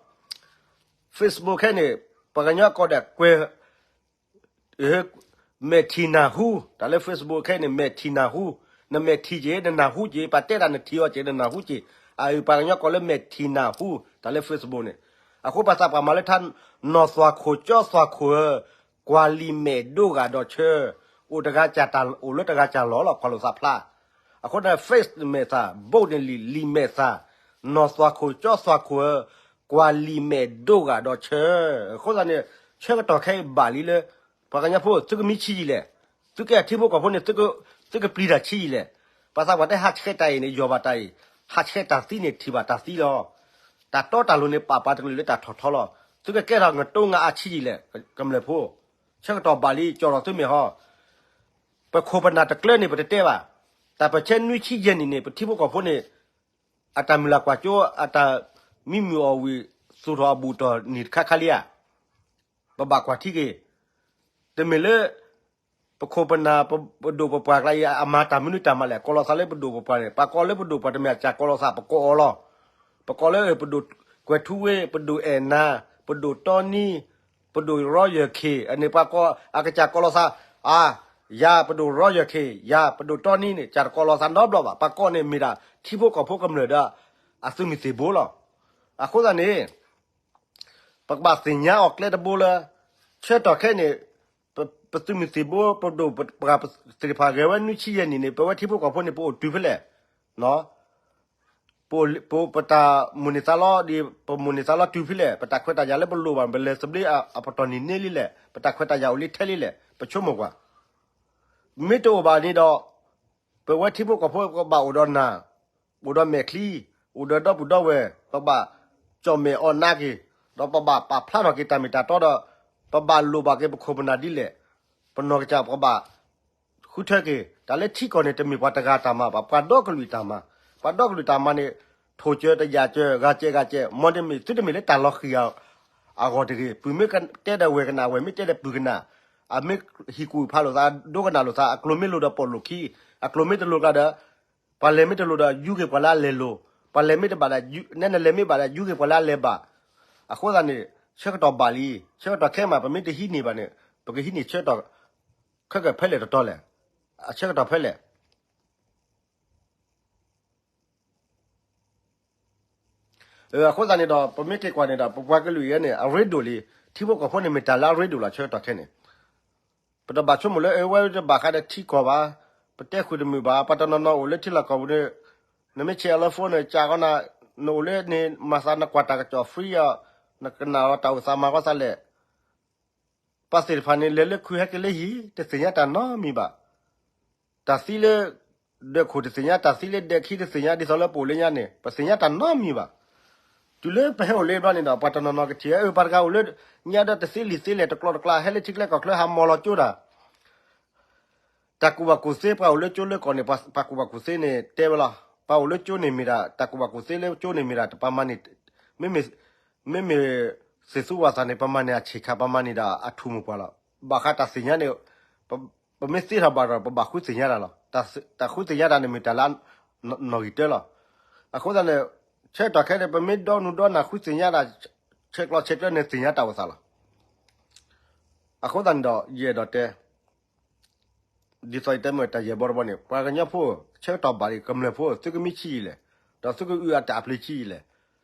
Facebook ခဲအံၤန့ၣ် ပှၤကညီကိးဒီးကွဲး မဲာ်ထံၣ်နၢ်ဟူ, တၢ်လၢ Facebook ခဲအံၤန့ၣ် မဲာ်ထံၣ်နၢ်ဟူ, နမဲာ်ထံၣ်က့ၤ နနၢ်ဟူက့ၤ, ပှၤတဲတၢ်နထံၣ်အီၤက့ၤ နနၢ်ဟူက့ၤ, အပှၤကညီကိးလၢမဲာ်ထံၣ်နၢ်ဟူ, တၢ်လၢ Facebook န့ၣ်, အဃိပှၤသးပှၢ်မၤလၢထါ, နီၢ်သွၣ်ခိၣ်ကၠီသွၣ်ခိၣ်ဧၢ, ကွၢ်လံာ်မဲာ်ဒိဂၤဒီးဆၢ, အိၣ်တဂၤကၢ်တၢ်အိၣ်လၢတဂၤကၢ်လီၤလီၤ ကွၢ်လိာ်သးဖျါ. အဃိန့ၣ် Facebook မဲာ်သၣ်, book န့ၣ်လံာ်, လံာ်မဲာ်သၣ်, နီၢ်သွၣ်ခိၣ်ကၠီသွၣ်ခိၣ်ဧၢ, ကွၢ်လံာ်မဲာ်ဒိဂၤဒီးဆၢ. အဃိသတးန့ၣ် ဆၢကတီၢ်ခဲအံၤဘၣ်လံလၢ ပှၤကညီဖိ သုကမံဆံးယံာ်လဲၣ်, သုကဲထံဖိကီၢ်ဖိန့ၣ် သုကပျံၤတၢ်ဆံးယံာ်လဲၣ်. ပှၤသးပှၢ်တဲဟးဆှဲးတၢ်အံၤန့ၣ် ယီၢ်ဘၣ်တၢ်အံၤ, ဟးဆှဲးတၢ်သံန့ၣ် ထံၣ်ဘၣ်တၢ်သံလီၤ. တၢ်တီတၢ်လိၤန့ၣ် ပာ်ပှၤတကလုာ်လၢတၢ်ထီၣ်ထီလီၤ. သုကကဲထီၣ်ငတိငါအါဆံးယံာ်လဲၣ်, ကမျၢၢ်ဖိ, ဆၢကတီၢ်ဘၣ်လံ ကၠီၣ်ထီၣ်သုမဲာ်ဟီ. ပခိၣ်ပနၢ်တကျၢန့ၣ် ပတတဲဘၣ်. တၢ်ပၢဆှၢနွံဆံယဲၢ်နံၣ်န့ၣ် ပထံဖိကီၢ်ဖိန့ၣ် အတၢ်မုၢ်လၢ်ကွၢ်စိ, အတၢ်မံမုာ်အီၣ်ဝံၣ် သူၣ်ထီၣ်အဘူးတီၢ်နံၣ်တခါခါလံဧါ. ပဘၣ်ကွၢ်ထံက့ၤ, တမ့ၢ်လၢ ပခိၣ်ပနၢ် ပဒိၣ်ပပှၢ်ကျါအံၤ အမၤတၢ်မနုၤတၢ်မၤလဲၣ်, ကိးလီၤသးလၢပဒိၣ်ပပှၢ်န့ၣ်, ပှၤကိးလၢပဒိၣ်ပှၢ်တမ့ၢ်အကၢ်ကိးလီၤသး, ပကိးအီၤလီၤ. ပကိးလၢပဒိၣ်ကွဲၤထူဝ့, ပဒိၣ်အဲၣ်နၤ, ပဒိၣ်တီနံ, ပဒိၣ်ရီယၢၢ်ခ့ၣ်, အန့ၣ်ပှၤကိးအကစၢ်ကိးလီၤသး, အါ, ယၤပဒိၣ်ရီယၢၢ်ခ့ၣ်, ယၤပဒိၣ်တီနံန့ၣ် ကၢ်တကိးလီၤသးနီတဘျီဘၣ်. ပှၤကိးန့ၣ်မ့ၢ်ဒၣ် ထံဖိကီၢ်ဖိကမျၢၢ်ဒီး အသုးမုၢ်သံၣ်ဘိလီၤ. အဃိသတးန့ၣ် ပကဘၣ်သ့ၣ်ညါအီၤကျဲတဘိလၢ ဆၢကတီၢ်ခဲအံၤန့ၣ် ပသုးမုၢ်သံၣ်ဘိ ပဒိၣ်ပပှၢ်သ့ၣ်တဖၣ်ဂဲၤဝဲနွံဆံယဲၢ်နံၣ်န့ၣ် ပဝဲထံဖိကီၢ်ဖိန့ၣ် ပအိၣ်တုၤဖဲလဲၣ်, ပ ပတၢ်မိၣ်န့ၢ်သးလီ, ပမိၣ်န့ၢ်သးလီတုၤဖဲလဲၣ်, ပတၢ်ခွဲးတၢ်ယာ်လၢပလိၣ်ဘၣ် ပလဲၤသဘျ့အပတီၢ်နံၤန့ၢ်လံလဲၣ်, ပတၢ်ခွဲးတၢ်ယာ်အိၣ်လံထဲလံလဲၣ်, ပဆိကမိၣ်ကွၢ်. မ့ၢ်တအိၣ်ဘၣ်န့ၣ်ဒီး ပ ပဝဲထံဖိကီၢ်ဖိ ပကဘၣ်အိၣ်ဒီးနၢ်, အိၣ်ဒီးမဲာ်ချံ, အိၣ်ဒီးဒီပုၢ်ဒီဝဲၢ်, ပဘၣ်ကၠီၣ်မဲာ်အီၣ်နါက့ၤ, ဒီးပဘၣ်ပာ်ဖျါထီၣ်က့ၤတၢ်မ့ၢ်တၢ်တီဒီး ပဘၣ်လိၣ်ဘၣ်က့ၤပခိၣ်ပနၢ်ဒ်လဲၣ်, ပနီၢ်ကစၢ်ပကဘၣ် ဃုထၢက့ၤ, တၢ်လၢထံကီၢ်န့ၣ် တမ့ၢ်ပှၤတဂၤတၢ်မၤဘၣ်, ပှၤဒီကလုာ်တၢ်မၤ, ပှၤဒီကလုာ်တၢ်မၤန့ၣ် ထိၣ်စၢၤတယာ်စၢၤ ဂၤစဲးဂၤစဲး မ်တမ့ၢ်သုတမ့ၢ်လၢတၢ်လီၤဃံၤအဂီၢ်တဂ့ၤ, ပုၢ်မ့ၢ်တဲဒီးဝဲၢ်ကနၣ် ဝဲၢ်မ့ၢ်တဲဒီးပုၢ်ကနၣ်, အမ့ၢ်ဟံၣ်ကူၣ်ဖးလိာ်သး ဒိကနၣ်လိာ်သး အကျိၤမ့ၢ်လိၤဒီးပိာ်လိာ်ခံ, အကျိၤမ့ၢ်တလိၤကျါဒီး ပှၤလဲၤမ့ၢ်တလိၤဒီး ယူၤက့ၤပှၤလၢအလဲၤလိၤ, ပှ�လဲၤမ့ၢ်တဘၣ်ဒီး နဲနလဲၤမ့ၢ်ဘၣ်ဒီး ယူၤက့ၤပှၤလၢအလဲၤဘၣ်, အဃိသတးန့ၣ် ဆၢကတီၢ်ဘၣ်လံ, ဆၢကတီၢ်ခဲမး ပမ့ၢ်တဟံးန့ၢ်ဘၣ်န့ၣ် ပကဟံးန့ၢ်ဆၢကတီၢ် ခဲကဖဲလဲၣ်တတီလဲၣ်, အဆၢကတီၢ်ဖဲလဲၣ် အဃိသတးန့ၣ်ဒီး ပမ့ၢ်က့ၤကွၢ်န့ၣ်ဒီး ပပှၤကလုာ်အံၤန့ၣ် အရ့ဒိၣ်လံ, ထံဖိကီၢ်ဖိန့ၣ် မ့ၢ်တၢ်လၢအရ့ဒိၣ်လီၤ ဆၢကတီၢ်ခဲန့ၣ်, ပတဘၣ်ဆိကမိၣ်လၢ အဝဲတဘၣ်ဃးဒီးထံကီၢ်ဘၣ်, ပတဲဃုာ်တမုာ်ဘၣ်, ပှၤတနီၤနီၤအိၣ်လၢထံလီၢ်ကီၢ်ပူၤန့ၣ်, နမ့ၢ်ဆဲးအီၤလၢ phone န့ၣ် ကးကီနၤ, နအိၣ်လၢန့ၣ် မၤသးနကွၢ်တၢ်ကစီၣ် free အီၤ, နကနၣ်အီၤတၢ်အိၣ်သးမၤကီသးလဲၣ် ပှၤသ့ၣ်တဖၣ်န့ၣ် လဲၤလၢခုဟဲက့ၤလၢဟံၣ် တသ့ၣ်ညါတၢ်နီတမံၤဘၣ်. တၢ်သံလၢ ဒၢးခိၣ်တသ့ၣ်ညါ, တၢ်သံလၢဒဲးခံတသ့ၣ်ညါ, ဒ်သိးလၢပအိၣ်လၢညါန့ၣ် ပသ့ၣ်ညါတၢ်နီတမံၤဘၣ်. တုၤလၢပဟဲအိၣ်လၢဘျီန့ၣ်ဒီး ပှၤတနီၤနီၤကထံၣ် အၢ ပှၤတဂၤအိၣ်လၢညါဒီး တသ့လံာ်သ့လဲၣ် တကျိၤတကျါ ဟဲလၢထံကျဲကီၢ်ချၢ ဟးမီၢ်လီၤကၠိတၢ် တၢ်ကူၣ်ဘၣ်ကူၣ်သ့ ပှၤအိၣ်လၢကၠိလၢကီၢ်န့ၣ် ပှၤကူၣ်ဘၣ်ကူၣ်သ့န့ၣ် တဲဝဲလီၤ. ပှၤအိၣ်လၢကၠိန့ၣ်မ့ၢ်ဒၣ် တၢ်ကူၣ်ဘၣ်ကူၣ်သ့လၢကၠိန့ၣ်မ့ၢ်ဒၣ် ပမၤန့ၣ် မ့မ့ၢ် မ့မ့ၢ် သ့ၣ်သူဝၣ်သးန့ၣ် ပမၤန့ၣ်အဆ့ၣ်ခါ ပမၤန့ၣ်ဒၣ်အထူၣ်မိၢ်ပှၢ်လီၤ. ဘၣ်ဃးတၢ်သ့ၣ်ညါန့ၣ် ပမ့ၢ်သ့ထီၣ်ဘၣ်ဒီး ပဘၣ်ဃုသ့ၣ်ညါတၢ်လီၤ. တၢ်ဃုသ့ၣ်ညါတၢ်န့ၣ်မ့ၢ်တၢ်လၢနီၣ်ဂံၢ်တၢလီၤ. အဃိသတးန့ၣ် ဆၢကတီၢ်ခဲအံၤ ပမ့ၢ်ဒီနူဒီနၢ်ဃုသ့ၣ်ညါတၢ် ဆဲးကျိးဆဲးကျၢန့ၣ်သ့ၣ်ညါတၢ်အိၣ်သးလီၤ. အဃိသတးန့ၣ်ဒီး ယအဲၣ်ဒိးတဲ ဒ်သိးယတဲမ့ၢ်တၢ်ယဲၢ်ဘီတဘီန့ၣ် ပှၤကညီဖိ ဆၢကတီၢ်ဘၣ်လံ ကမျၢၢ်ဖိ သုကမံဆံးယံာ်လဲၣ်, ဒီးသုကအုၣ်အတၢ်အပျ့ၤဆံးယံာ်လဲၣ်.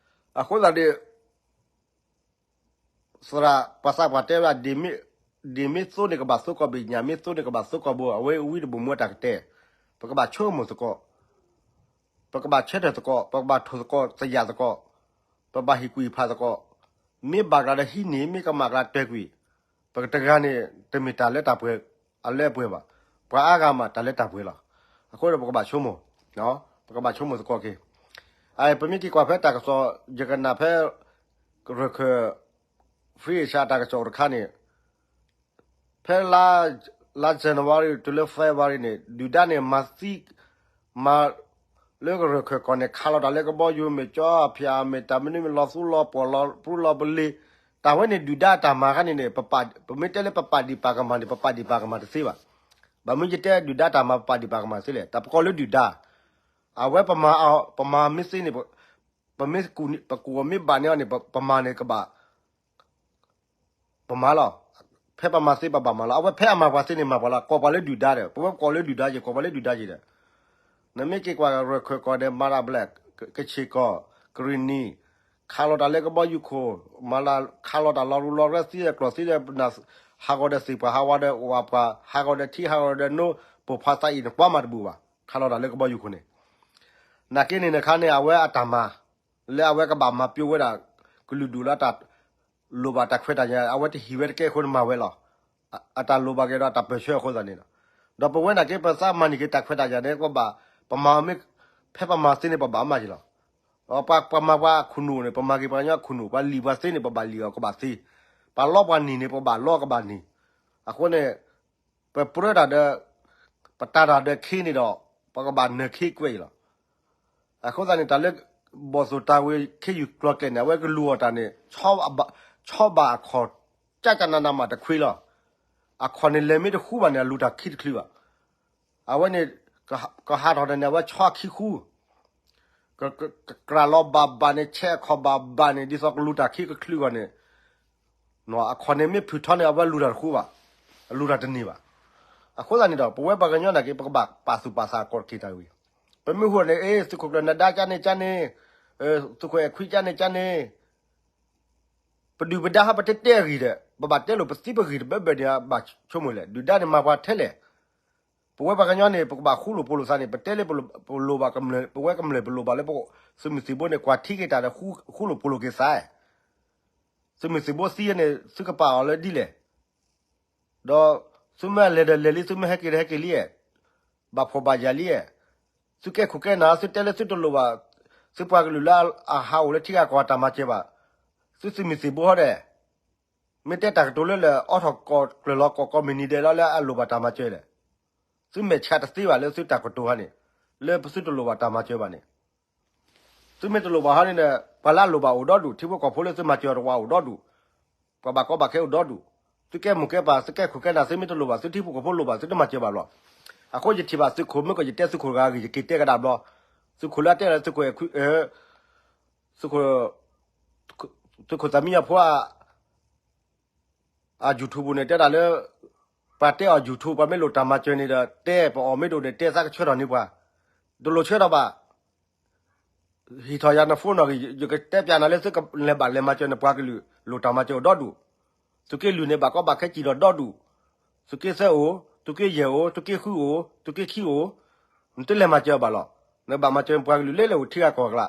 အဃိသတးဒီး သရၣ်ပှၤသးပှၢ်တဲဝဲဒၣ် ဒ့ၣ်မ့ၢ်သိန့ၣ်ကဘၣ်သိကီၢ်ဘ့ၣ်, ညၣ်မ့ၢ်သိန့ၣ်ကဘၣ်သိကီၢ်ဘိ, အဝဲဝံတဘိၣ်မူအတၢ်ကတဲ, ပကဘၣ်ဆိကမိၣ်သကိး, ပကဘၣ်ဆၢထၢၣ်သကိး, ပကဘၣ်ထိၣ်သကိးသယၣ်သကိး, ပဘၣ်ဟ့ၣ်ကူၣ်ဟ့ၣ်ဖးသကိး, မ့ၢ်ဘၣ်ကျါဒီးဟံးန့ၢ်, မ့ၢ်ကမၣ်ကျါတၢၢ်ကွံာ်, ပတဂၤန့ၣ် တမ့ၢ်တၢ်လၢတၢ်ပှဲၤ အလၢအပှဲၤဘၣ်. ပှၤအါဂၤမးတၢ်လၢတၢ်ပှဲၤလီၤ. အဃိဒီးပကဘၣ်ဆိကမိၣ်, ပကဘၣ်ဆိကမိၣ်သကိးက့ၤ. အ ပမ့ၢ်က့ၤကွၢ်ဖဲတၢ်ကစီၣ် ယကနၣ်ဖဲ ရခၢၣ် free Asia တၢ်ကစီၣ်တခါန့ၣ် ဖဲလါ လါ January တုၤလၢ February န့ၣ် ဒုၣ်ဒါန့ၣ် မၤသံ မၤ လၢကရၢၢ်ခၢၣ်ကီၢ်န့ၣ် ခးလီၤတၢ်လၢကဘီယူၤ မ့ၢ်ကၠီအဖၠၣ် မ့ၢ်တၢ်မနုၤမ့ၢ်လီၤသူလီၤပှီၢ်လီၤပြူလီၤပလ့ၤ, တၢ်ဝဲန့ၣ်ဒုၣ်ဒါအတၢ်မၤခါန့ၣ်န့ၣ် ပပာ် ပမ့ၢ်တဲလၢပပာ်ဒံးပာ်ကမၣ်န့ၣ် ပပာ်ဒံးပာ်ကမၣ်တသ့ဘၣ်. ဘၣ်မနုၤယတဲဒုၣ်ဒါတၢ်မၤ ပပာ်ဒံးပာ်ကမၣ်တသ့လဲၣ်. တၢ်ပကိးလၢဒုၣ်ဒါ အဝဲပမၤအီၤ ပမၤမ့ၢ်သ့န့ၣ် ပမ့ၢ်ကူၣ်န့ၣ် ပကူၣ်အီၤမ့ၢ်ဘၣ်န့ၢ်အီၤန့ၣ် ပမၤန့ၣ်ကဘၣ် ပမၤလီၤ. ဖဲပမၤသ့ပဘၣ်မၤလီၤ. အဝဲဖဲအမၤပှၤသ့န့ၣ်မၤပှၤလီၤ. ကိးပှၤလၢဒုၣ်ဒါဒီး ပဝဲကိးလၢဒုၣ်ဒါက့ၤ ကိးပှၤလၢဒုၣ်ဒါက့ၤဒီး နမ့ၢ်က့ၤကွၢ်ရၢၢ်ခၢၣ်ကီၢ်ဒီး မၤရၤဘျဲၣ် ကဆ့ၣ်ကီၢ် ကရံၣ်နံၣ် ခးလီၤတၢ်လၢကဘီယူၤခိၣ် မၤလၢခးလီၤတၢ်လီၤရူလီၤရဲသံဒီးကျီၢ်သံဒီး ဟးဂီၤဒီးသ့ၣ်ပှၢ် ဟးဂီၤဒီးဝၣ်ပှၢ် ဟးဂီၤဒီးထံ ဟးဂီၤဒီးနိ ပိာ်ဖးသးအံၤန့ၣ် ကွၢ်မးတဘူၣ်ဘၣ်. ခးလီၤတၢ်လၢကဘီယူၤခိၣ်န့ၣ် နာ်က့န့ၣ်နခါန့ၣ် အဝဲအတၢ်မၤ လၢအဝဲကဘၣ်မၤပျိဝဲဒၣ် ကလုာ်ဒူၣ်လၢတၢ်လိၣ်ဘၣ်တၢ်ခွဲးတၢ်ယာ် အဝဲတဟံးဝဲတကဲအဃိန့ၣ်မၤဝဲလီၤ. အတၢ်လိၣ်ဘၣ်က့ၤဒီးတၢ်ပၢၢ်ဆၢအဃိသတးန့ၣ်လီၤ. ဒီးပဝဲနာ်က့ ပသးမၤန့ၢ်က့ၤတၢ်ခွဲးတၢ်ယာ်န့ၣ် ပဘၣ် ပမၤမ့ၢ် ဖဲပမၤသ့န့ၣ် ပဘၣ်မၤက့ၤလီၤ. ပှၤမၤပှၤအခိၣ်နူာ်န့ၣ် ပမၤက့ၤပှၤကညီအခိၣ်နူာ်, ပှၤလံၣ်ပှၤသ့န့ၣ် ပဘၣ်လံၣ်အီၤကဘၣ်သ့, ပှၤလီပှၤနံၤန့ၣ် ပဘၣ်လီကဘၣ်နံၤ. အဃိန့ၣ် ပပြၢတၢ်ဒီး ပတၢ်တၢ်ဒီးခ့န့ၣ်ဒီး ပကဘၣ်နၢၤခ့ကွဲအံၤလီၤ. အဃိသတးန့ၣ် တၢ်လၢ ဘီၣ်သိၣ်တၢ်ဝ့ၤခ့ယုၢ်ကျီၢ်ကျဲန့ၣ် အဝဲကလူၤအီၤတၢ်န့ၣ် ဆီဘၣ်အခီၣ် ကကနနမးတခွံလီၤ. အခီၣ်န့ၣ်လဲၤမ့ၢ်တဃူဘၣ်န့ၣ် အလူၤတၢ်ခံတချုးဘၣ်. အဝဲန့ၣ် ကဟးထီၣ်တၢ်န့ၣ် အဝဲဆီအခံဃူ ကကြၢးလီၤဘၣ်ဘၣ်န့ၣ် ဆဲးအခီၣ်ဘၣ်ဘၣ်န့ၣ် ဒ်သိးကလူၤတၢ်ခံကချုးအဂီၢ်န့ၣ် အခီၣ်န့ၣ်မ့ၢ်ဖုၣ်ထီန့ၣ် အဝဲလူၤတၢ်တဃူဘၣ်, အလူၤတၢ်တန့ၢ်ဘၣ်. အဃိသတးန့ၣ်ဒီး ပဝဲပှၤကညီနာ်က့ ပကဘၣ်ပာ်သူၣ်ပာ်သးကီးတက့ၢ်တၢ်ဝံၤ, ပမ့ၢ်ဟူးန့ၣ် အ့ သုးခိၣ်ကျၢၢ်နဒါကၠါန့ၣ်ကၠါန့ၣ်, သုးခိၣ်အဲၣ်ခွံကၠါန့ၣ်ကၠါန့ၣ်, ပဒုၣ်ပဒါဟီ ပတဲတဲအဂ့ၢ်ဒီး ပဘၣ်တဲလိာ်ပသံပဂ့ၢ်တဘၢဘၢန့ၣ် ဘၣ်ဆိကမိၣ်လဲၣ်, ဒုၣ်ဒါန့ၣ်မၤပှၤထဲလဲၣ်. ပဝဲပှၤကညီန့ၣ် ပကဘၣ်ဃူလိာ်ဖိးလိာ်သးန့ၣ် ပတဲလၢပလိၣ်ဘၣ်ကမျၢၢ် ပဝဲကမျၢၢ်ပလိၣ်ဘၣ်လၢပသုးမုၢ်သံၣ်ဘိန့ၣ် ကွၢ်ထံက့ၤတၢ်ဒီး ဃူလိာ်ဖိးလိာ်က့ၤသး, သုးမုၢ်သံၣ်ဘိသံန့ၣ် သုကပာ်အီၤလၢဒ်လဲၣ်, ဒီးသုမ့ၢ်လဲၤဒီးလဲၤလံ သုမ့ၢ်ဟဲက့ၤဒီးဟဲက့ၤလံ, ဘၣ်ဖှီၣ်ဘၣ်ယာ်လံ, သုကဲခိၣ်ကဲနၢ် သုတဲလၢသုတလိၣ်ဘၣ် သုပှၤကလုာ်လၢအဟးအိၣ်လၢထံဂၤကီၢ်ဂၤတၢ်မၤစၢၤဘၣ်, သုသုးမုၢ်သံၣ်ဘိဟီဒီး မ့ၢ်တဲတၢ်ကတိၤလၢလၢအိၣ်ထီၣ်ကီၢ်ကျၢၢ်လီၤကီၢ်ကိးမုၢ်နံၤဒဲးလီၤလၢအလိၣ်ဘၣ်တၢ်မၤစၢၤလဲၣ်. သုမဲာ်ဆှးတသ့ဘၣ်လၢသုတၢ်ကတိၤဟီန့ၣ်, လၢပသုတလိၣ်ဘၣ်တၢ်မၤစၢၤဘၣ်န့ၣ်, သုမ့ၢ်တလိၣ်ဘၣ်ဟီန့ၣ်ဒီး ပှၤလၢအလိၣ်ဘၣ်အိၣ်ဒီဒူၣ်, ထံဖိကီၢ်ဖိလၢသုမၤစၢၤအီၤတဝးအိၣ်ဒီဒူၣ်, ပှၤဘၣ်ကီဘၣ်ခဲအိၣ်ဒီဒူၣ်, သုကဲမိၢ်ကဲပၢ် သုကဲခိၣ်ကဲနၢ် သုမ့ၢ်တလိၣ်ဘၣ် သုထံဖိကီၢ်ဖိလိၣ်ဘၣ် သုတမၤစၢၤဘၣ်ဘျီ. အဃိယထံၣ်ဘၣ်သုးခိၣ် မ့ၢ်ကီၢ်ယတဲသုးခိၣ်တဂၤဂ့ၤ ယက့ၤတဲကဒါဘျီ, သုးခိၣ်လၢအတဲလၢသုးခိၣ် သုးခိၣ် သုးခိၣ်သးမံယီၤဖိ အ YouTube န့ၣ် တဲဒၣ်လၢ ပှၤတဲအီၤ YouTube ပှၤမ့ၢ်လိၣ်တၢ်မၤစၢၤန့ၣ်ဒီး တဲပအီၣ်မ့ၢ်ဒိၣ်န့ၣ် တဲသးကဆှၢထီၣ်န့ၢ်ပှၤ, တလိၣ်ဆှၢထီၣ်ဘၣ်, ဟ့ၣ်ထီၣ်ယၤန phone နီၣ်ဂံၢ် ယကတဲပျးနၤလၢသုကလဲၤဘၣ်လဲၤမၤစၢၤနပှၤကလုာ် လိၣ်တၢ်မၤစၢၤအိၣ်ဒီဒူၣ်, သုးက့လွံၢ်န့ၣ် ဘၣ်ကီဘၣ်ခဲစံၣ်ထီၣ်ဒီဒူၣ်, သုးက့သၢအိၣ်, သုးက့ယဲၢ်အိၣ်, သုးက့ဃုအိၣ်, သုးက့ခံအိၣ်, နတလဲၤမၤစၢၤဘၣ်လီၤ. နဘၣ်မၤစၢၤနပှၤကလုာ်လၢလဲၤအိၣ်ထံဂၤကီၢ်ဂၤကျါ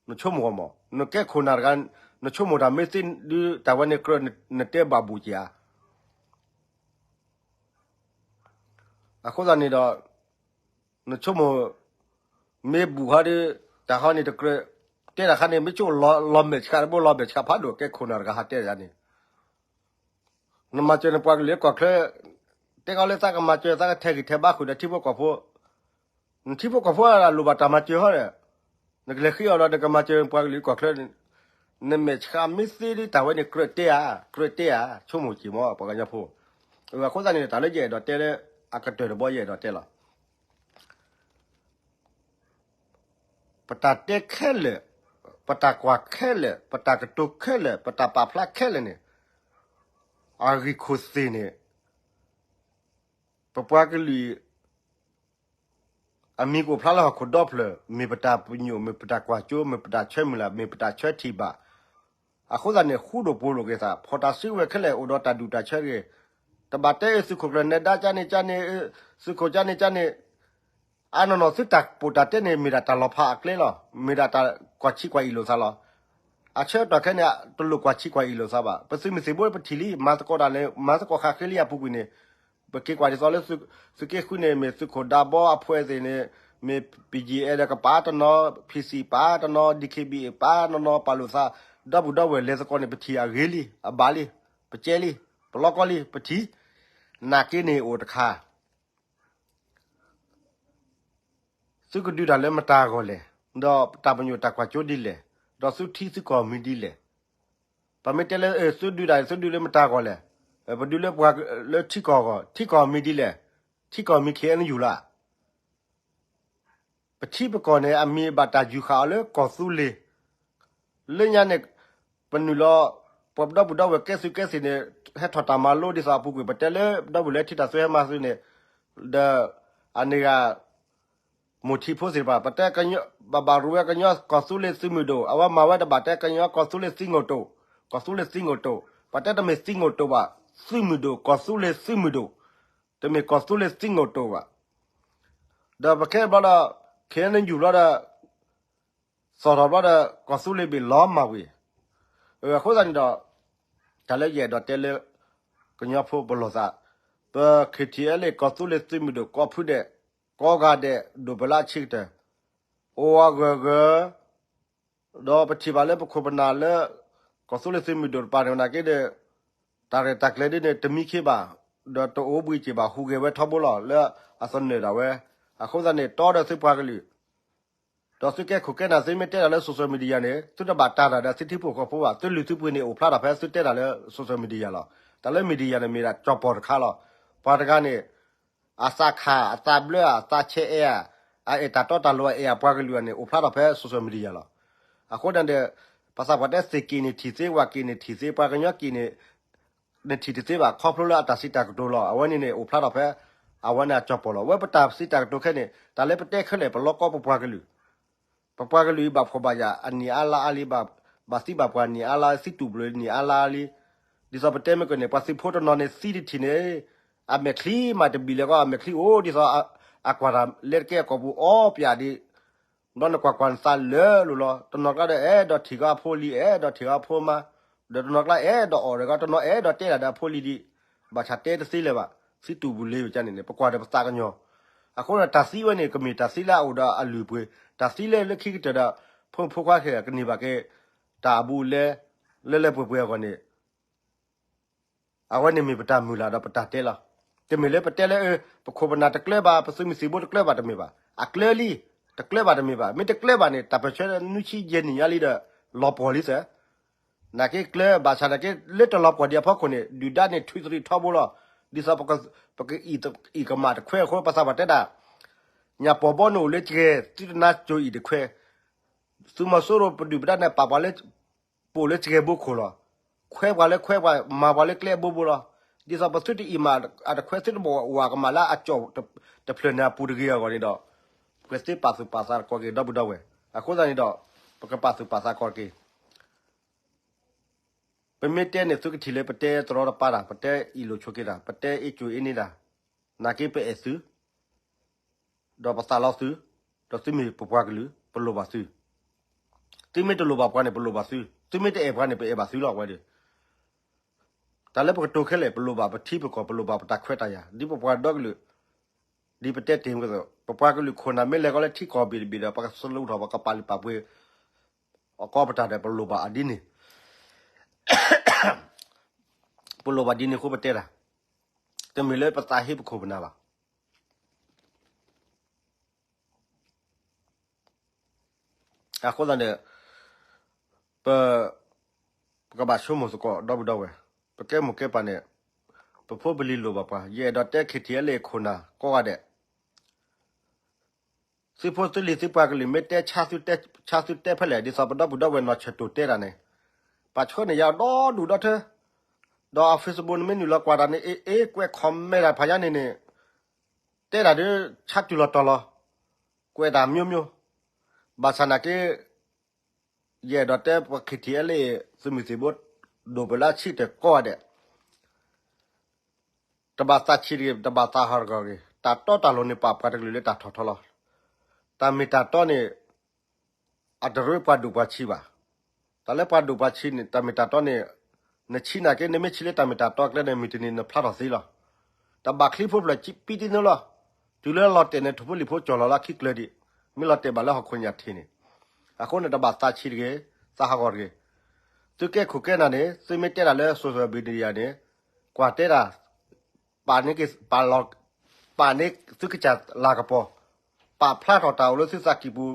နဆိကမိၣ်မး, နကဲခိၣ်နၢ်တဂၤ, နဆိကမိၣ်တၢ်မ့ၢ်သ့ဒုးတၢ်ဝဲန့ၣ်ကြၢးနတဲဘၣ်ဘူးက့ၤဧါ. အဃိသတးန့ၣ်ဒီး နဆိကမိၣ် မ့ၢ်ဘူးဟီဒီး တၢ်ဟီန့ၣ်တကြၢး တဲတၢ်ခါန့ၣ် မ့ၢ်ဆိလီၤမဲာ်ဆှးတဘိ လီၤမဲာ်ဆှးဖးဒိၣ် ကဲခိၣ်နၢ်တဂၤဟးတဲယၤန့ၣ် နမၤစၢၤနပှၤကလုာ်လၢကီၢ်ချၢ, တဲကီးလၢသးကမၤစၢၤ သးကထဲးဂံၢ်ထဲးဘါဃုာ်ဒီးထံဖိကီၢ်ဖိ, နထံဖိကီၢ်ဖိလိၣ်ဘၣ်တၢ်မၤစၢၤဟီဒီး, နကလဲၤဃ့အီၤဒီး နကမၤစၢၤပှၤကလုာ်ကီၢ်ချၢ, နမဲာ်ဆှးမ့ၢ်သ့ဒ်တၢ်ဝဲန့ၣ် ကြၢးတဲဧါ, ကြၢးတဲဧါ, ဆိကမိၣ်က့ၤမး ပှၤကညီဖိ, အဃိသတးန့ၣ် တၢ်လၢယအဲၣ်ဒိးတဲလၢ အကတၢၢ်တဘီယအဲၣ်ဒိးတဲလီၤ. ပတၢ်တဲခဲလၢာ်, ပတၢ်ကွၢ်ခဲလၢာ်, ပတၢ်ကတိၤခဲလၢာ်, ပတၢ်ပာ်ဖျါခဲလၢာ်န့ၣ်, အဂံၢ်ခိၣ်သ့ၣ်န့ၣ်, ပပှၤကလုာ် အမံၤကအိၣ်ဖျါလၢဟီၣ်ခိၣ်ဒီဖျၢၣ်, မ့ၢ်ပတၢ်ပညိၣ်, မ့ၢ်ပတၢ်ကွၢ်စိ, မ့ၢ်ပတၢ်ဆၢမုၢ်လၢ်, မ့ၢ်ပတၢ်ဆၢထံၣ်ဘၣ်, အဃိသတးန့ၣ် ဃူဒိၣ်ဖိးလိာ်က့ၤသး, ဖီၣ်တၢ်စုကဝဲၤခဲလၢာ်အိၣ်ဒီးတၢ်ဒူၣ်တၢ်ဆၢတဂ့ၤ, တဘၣ်တဲအသုးခိၣ်ကျၢၢ်နဲဒါကန့ၣ်ကန့ၣ်, သုးခိၣ်ကန့ၣ်ကန့ၣ်, အနီၢ်နီၢ်သုတၢ်ပိာ်တၢ်တဲန့ၣ် မ့ၢ်ဒၣ်တၢ်လီၤဖးအကျဲလီၤ, မ့ၢ်ဒၣ်တၢ်ကွၢ်ဆံးကွၢ်အ့ၣ်လိာ်သးလီၤ. အဆၢကတီၢ်ခဲန့ၣ် တလိၣ်ကွၢ်ဆံးကွၢ်အ့ၣ်လိာ်သးဘၣ်. ပသုးမုၢ်သံၣ်ဘိပထံၣ်လံ, မၤသကိးတၢ်လဲၣ်, မၤသကိးဃာ်ဃ့လံအပူၤကွံာ်န့ၣ်, ပက့ၤကွၢ်ဒ်သိးလၢ သုးက့ဃုန့ၣ် မ့ၢ်သုးခိၣ်ဒါဘီအဖှဲးသ့ၣ်န့ၣ်, မ့ၢ် ပီၣ်ကၠံၣ်အဲၣ် ဒီးကပာ်တနီၤ, ဖံၣ်စံၣ်ပာ်တနီၤ, ဒံၣ်ခ့ၣ်ဘံၣ်ပာ်တနီၤ, ပာ်လိာ်သး, ဒီပုၢ်ဒီဝဲၢ်လဲၤသကိးန့ၣ် ပထံၣ်အဂ့ၤလံ, အဘၣ်လံ, ပကဲလံ, ပလီကီလံ, ပထံၣ်, နာ်က့န့ၣ်အိၣ်တခါ သုကဒုးတၢ်လၢမတၤအဂီၢ်လဲၣ်, ဒီးတၢ်ပညိၣ်တၢ်ကွၢ်စိဒ်လဲၣ်, ဒီးသုထံသုကီၢ်မံၤဒ်လဲၣ်. ပမ့ၢ်တဲလၢ သုဒုးတၢ် သုဒုးလၢမတၤအဂီၢ်လဲၣ်, ပဒုးလၢပှၤလၢထံကီၢ်အဂီၢ်, ထံကီၢ်မံၤဒ်လဲၣ်, ထံကီၢ်မံၤ ခ့ၣ်အဲၣ်ယူၣ် လီၤ. ပထံပကီၢ်န့ၣ် အမံၤဘၣ်တၢ်ယူၤဃာ်အီၤလၢကီၢ်သူလ့ၤ, လၢညါန့ၣ် ပနုာ်လီၤ ပဒီပုၢ်ဒီဝဲၢ်ကဲသုးကဲသံၣ်န့ၣ် ဟဲထီၣ်တၢ်မၤလိဒ်သိးအပူၤကွံာ် ပတဲလၢဒီပုၢ်ဝဲၢ်လၢထံတၢ်သူဟဲမၤသုးန့ၣ်, ဒီးအန့ၣ်ဂၤ မိၢ်ထံဖိသ့ၣ်တဖၣ် ပတဲ ဘၣ်ဘၣ်ရူဝဲကညီကီၢ်သူလ့ၤသုးမုၢ်ဒိၣ်, အဝဲမၤဝဲတဘၣ်တဲကညီကီၢ်သူလ့ၤသံငိၣ်တိာ်, ကီၢ်သူလ့ၤသံငိၣ်တိာ်, ပတဲတမ့ၢ်သံငိၣ်တိာ်ဘၣ်, သုးမုၢ်ဒိၣ်, ကီၢ်သူလ့ၤသုးမုၢ်ဒိၣ်, တမ့ၢ်ကီၢ်သူလ့ၤသံငိၣ်တိာ်ဘၣ်. ဒီးပခဲဘျီဒီး ခ့ၣ်အဲၣ်ယူၣ်ဘျီဒီး သီၣ်ထီၣ်ဘျီဒီး ကီၢ်သူလ့ၤဘ့ၣ်လီၤမၢ်ဝံၤ, အဃိသတးန့ၣ်ဒီး တၢ်လၢယအဲၣ်ဒိးတဲလၢ ကညီဖိပလီၢ်သး, ပ ခ့ၣ်ထံၣ်အဲလ့ၣ် ကီၢ်သူလ့ၤသုးမုၢ်ဒိၣ် ကိးဖုဒဲး ကိးဂၤဒဲး ဒိၣ်ပလၢအဆံးကတၢၢ် အိၣ်အဂၢၢ်ဂၢၢ်, ဒီးပထံၣ်ဘၣ်လၢပခိၣ်ပနၢ်လၢ ကီၢ်သူလ့ၤသုးမုၢ်ဒိၣ်တပၤန့ၣ် နာ်က့ဒီး တၢ်ရဲၣ်တၢ်ကျဲၤဒ်န့ၣ် တမံခ့ဘၣ်, ဒီးတအိၣ်ဘှံးက့ၤဘၣ် ဟူးဂဲၤဝဲထီဘိလီၤ လၢအသနၢၣ်ဒၣ်ဝဲ. အဃိသတးန့ၣ် တီဒီးသုပှၤကလုာ် ဒီးသုကဲခိၣ်ကဲနၢ် သုမ့ၢ်တဲတၢ်လၢ social media န့ၣ် သုတဘၣ်တၢ်တၢ်ဒီးသုထံဖိကီၢ်ဖိဘၣ်, သုလုၢ်သုပှ့ၤန့ၣ် အိၣ်ဖျါထီၣ်ဖဲသုတဲတၢ်လၢ social media လီၤ. တၢ်လၢ media န့ၣ် မ့ၢ်ဒၣ်ကၠီၣ်ပီၣ်တခါလီၤ. ပှၤတဂၤန့ၣ် အသးခး အသးဘျၢ အသးဆဲးအဲၣ်ဧါ, အအဲၣ်တၢ်တီတၢ်လိၤ အအဲၣ်အပှၤကလုာ်န့ၣ် အိၣ်ဖျါထီၣ်ဖဲ social media လီၤ. အဃိန့ၣ်ဒီး ပှၤသးပှၢ်တဲ သ့ၣ်က့ၣ်န့ၣ်ထံၣ်သ့, ဝၣ်က့ၣ်န့ၣ်ထံၣ်သ့, ပှၤကညီက့ၣ်န့ၣ် နထံၣ်တသ့ဘၣ် ခီဖျိလၢအတၢ်စံးတၢ်ကတိၤလီၤ. အဝဲန့ၣ်န့ၣ် အိၣ်ဖျါထီၣ်ဖဲ အဝဲန့ၣ်အကၠီၣ်ပီၣ်လီၤ. ဝဲပတၢ်စံးတၢ်ကတိၤခဲန့ၣ် တၢ်လၢပတဲခဲလၢာ် ပလီကီပပှၤကလုာ်, ပပှၤကလုာ်အံၤ ဘၣ်ဖှီၣ်ဘၣ်ယာ်အနံၣ်အါလါအါလံ, ဘၣ်သံဘၣ်ပှၢ်နံၣ်အါလါ, သံတူၢ်ဘျုးနံၣ်အါလါအါလံ. ဒ်သိးပတဲမ့ၢ်ကန့ၣ် ပှၤသုးဖိတနီၤန့ၣ် သံတထံၣ်န့ၣ် အမဲာ်ချံမးတဘံၣ်လဲၣ်ကီး အမဲာ်ချံအိၣ်ဒ်သိး အကွၢ်တၢ်လဲၤတကဲအကိာ်ပူၤအီပၠးဒံး ဘျီနကွၢ်ကွၢ်နသးလၢာ်လိၤလီၤ. တနီၤကျါဒီးအဲၣ်ဒိးထံၣ်ကီးအဖိလံၤ အဲၣ်ဒိးထံၣ်ကီးအဖိမါ, ဒီးတနီၤကျါအဲၣ်ဒိးအီၣ်ဒီးကီး တနီၤအဲၣ်ဒိးတဲဒၣ်ဒီးအဖိလံၤဒံး, ဘၣ်ဆၣ်တဲတသ့လၢၤဘၣ်. သံတူၢ်ပူၤလ့ၤဝဲကန့ၣ်န့ၣ် ပကွၢ်ဒီးပသးကညီၤ, အဃိဒီးတၢ်သံဝဲန့ၣ် ကမ့ၢ်တၢ်သံလၢအအိၣ်ဒီးအလုၢ်အပှ့ၤ, တၢ်သံလၢလၢခံကတၢၢ်ဒီး ဖိမုၣ်ဖိခွါခဲလၢာ်ကန့ၢ်ဘၣ်က့ၤ တၢ်အဘူးအလဲ လၢလၢပှဲၤပှဲၤအဂီၢ်န့ၣ် အဝဲန့ၣ်မ့ၢ်ပတၢ်မုၢ်လၢ်ဒီးပတၢ်တဲလီၤ. တမ့ၢ်လၢပတဲလၢ ပခိၣ်ပနၢ်တကျၢၤဘၣ်, ပသုးမုၢ်သံၣ်ဘိတကျၢၤဘၣ်တမ့ၢ်ဘၣ်. အကျၢၤလံ, တကျၢၤဘၣ်တမ့ၢ်ဘၣ်. မ့ၢ်တကျၢၤဘၣ်န့ၣ် တၢ်ပၢၢ်ဆၢနွံဆံယဲၢ်နံၣ်ညါလံဒီး လီၤပှီၢ်လံသၢ နာ်က့ကျၢၤ ဘၣ်ဆၣ်နာ်က့ လၢတလီၤပှီၢ်ဒံးအဖီခိၣ်န့ၣ် ဒုၣ်ဒါန့ၣ်ထုးသရံးထီဘိလီၤ. ဒ်သိးပကအံၣ်ကမၣ်တခွဲအဃိ ပသးပှၢ်တဲဒၣ် ညၣ်ပီၢ်ဘီန့ၣ်အိၣ်လၢစှဲၤ သုတနါစိၤအံၣ်တခွဲ သုးမီၤစိရိၤပဒုၣ်ပဒါန့ၣ် ပာ်ပှၤလၢ ပအိၣ်လၢစှဲၤဘိခိၣ်လီၤ. ခွဲပှၤလၢခွဲပှၤ မၤပှၤလၢကျဲအဘိဘိလီၤ. ဒ်သိးပသုတအံၣ်မးအတခွဲ သုတဘၣ်ဝးကမၣ်လၢအကၠီၣ်တဖျၢၣ်န့ၣ်အပူၤတဂ့ၤအဂီၢ်န့ၣ်ဒီး ပကသ့ပာ်သူၣ်ပာ်သးသကိးက့ၤဒီပုၢ်ဒီဝဲၢ်. အဃိသတးန့ၣ်ဒီး ပကပာ်သူၣ်ပာ်သးသကိးက့ၤ ပမ့ၢ်တဲန့ၣ် သုကထံၣ်လၢပတဲတရီတပါတၢ်, ပတဲအ့ၣ်လိာ်ဆိးက့တၢ်, ပတဲအ့ၣ်ကူၣ်အ့ၣ်န့ၢ်တၢ်, နာ်က့ပအဲၣ်သု, ဒီးပသးလီသု, ဒီးသုမ့ၢ်ပပှၤကလုာ် ပလိၣ်ဘၣ်သု. သုမ့ၢ်တလိၣ်ဘၣ်ပှၤန့ၣ် ပလိၣ်ဘၣ်သု, သုမ့ၢ်တအဲၣ်ပှၤန့ၣ် ပအဲၣ်ဘၣ်သုလီၤဝဲဒီး တၢ်လၢပကတိၤခဲလၢာ် ပလိၣ်ဘၣ်ပထံပကီၢ် ပလိၣ်ဘၣ်ပတၢ်ခွဲးတၢ်ယာ် ဒ်ပပှၤဒီကလုာ်, ဒ်ပတဲတ့ၢ်မးကသိး ပပှၤကလုာ်ခိၣ်နၢ်မ့ၢ်လဲၤကီးလၢထံကီၢ်ဘ့ၣ်တဘ့ၣ်ဒီး ပကစလူးထီၣ် ပကပာ်လုၢ်ပာ်ပှ့ၤ အကီပတၢ်ဒီး ပလိၣ်ဘၣ်အဒ်န့ၣ်, ပလိၣ်ဘၣ်ဒ်န့ၣ်အဃိပတဲတၢ်, တမ့ၢ်လၢပသးဟ့ပခိၣ်ပနၢ်ဘၣ်. အဃိသတးန့ၣ် ပ ပကဘၣ်ဆိကမိၣ်သကိးဒီပုၢ်ဒီဝဲၢ်, ပကဲမိၢ်ကဲပၢ်န့ၣ် ပဖိပလံၤလိၣ်ဘၣ်ပှၤ, ယအဲၣ်ဒိးတဲ KTLA ခိၣ်နၢ်ကိးဂၤဒဲး, သုဖိသုလံၤသုပှၤကလုာ် မ့ၢ်တဲဆါသုတဲ ဆါသုတဲဖဲလဲၣ် ဒ်သိးပဒီပုၢ်ဒီဝဲၢ်နီၢ်ဆၢၣ်တိၢ်တဲတၢ်န့ၣ်, ပှၤဆှၢန့ၢ်ယၤဒီဒူၣ်ဒီထၢ, ဒီးအ Facebook နမ့ၢ်နုာ်လီၤကွၢ်တၢ်န့ၣ် အ့ၣ်အ့ၣ် ကွဲး comment တၢ်ဖးညါန့ၣ်န့ၣ် တဲတၢ်ဒ်ဆါတုၤလီၤတီၤလီၤ, ကွဲးတၢ် မျိုးမျိုး, ဘၣ်ဆၣ်နာ်က့ ယအဲၣ်ဒိးတဲပှၤ KTLA သုးမုၢ်သံၣ်ဘိ ဒိၣ်ပၢၢ်လၢအဆံးတၢၢ်ကိးဂၤဒဲး, တဘၣ်သးဆံးတဂ့ၤ, တဘၣ်သးဟီၣ်တဂ့ၤ, တၢ်တီတၢ်လိၤန့ၣ် ပာ်ပှၤတကလုာ်လၢတၢ်ထီၣ်ထီလီၤ. တၢ်မ့ၢ်တၢ်တီန့ၣ် အတရၢပှၤဒိၣ်ပှၤဆံးဘၣ်. တၢ်လၢပှၤဒိၣ်ပှၤဆံးန့ၣ် တၢ်မ့ၢ်တၢ်တီန့ၣ် နဆံးနာ်က့ နမ့ၢ်ဆံးလၢတၢ်မ့ၢ်တၢ်တီကျဲန့ၣ် မုၢ်တနံၤနဖျါထီၣ်သ့လီၤ. တဘၣ်ချံဖိဖျၢၣ်ပံတံနုလီၤ. တုၤလၢလီၤတဲာ်န့ၣ် ထိၣ်ဖိလံၣ်ဖိကၠီၣ်လီၤလၢခံကျၢၤဒံး, မ့ၢ်လီၤတဲာ်ဘၣ်လၢဟီၣ်ခိၣ်ညၣ်ထံးန့ၣ်, အဃိန့ၣ် တဘၣ်သးဆံးတဂ့ၤ, သးဟးဂီၤတဂ့ၤ. သုကဲခိၣ်ကဲနၢ်န့ၣ် သုမ့ၢ်တဲတၢ်လၢ social media န့ၣ် ကွၢ်တဲတၢ် ပာ်န့ၢ်က့ၤ ပာ်လီၤ ပာ်န့ၢ်သုကစၢ်လၤကပီၤ, ပာ်ဖျါထီၣ်တၢ်အိၣ်လၢသုသးကံၢ်ပူၤ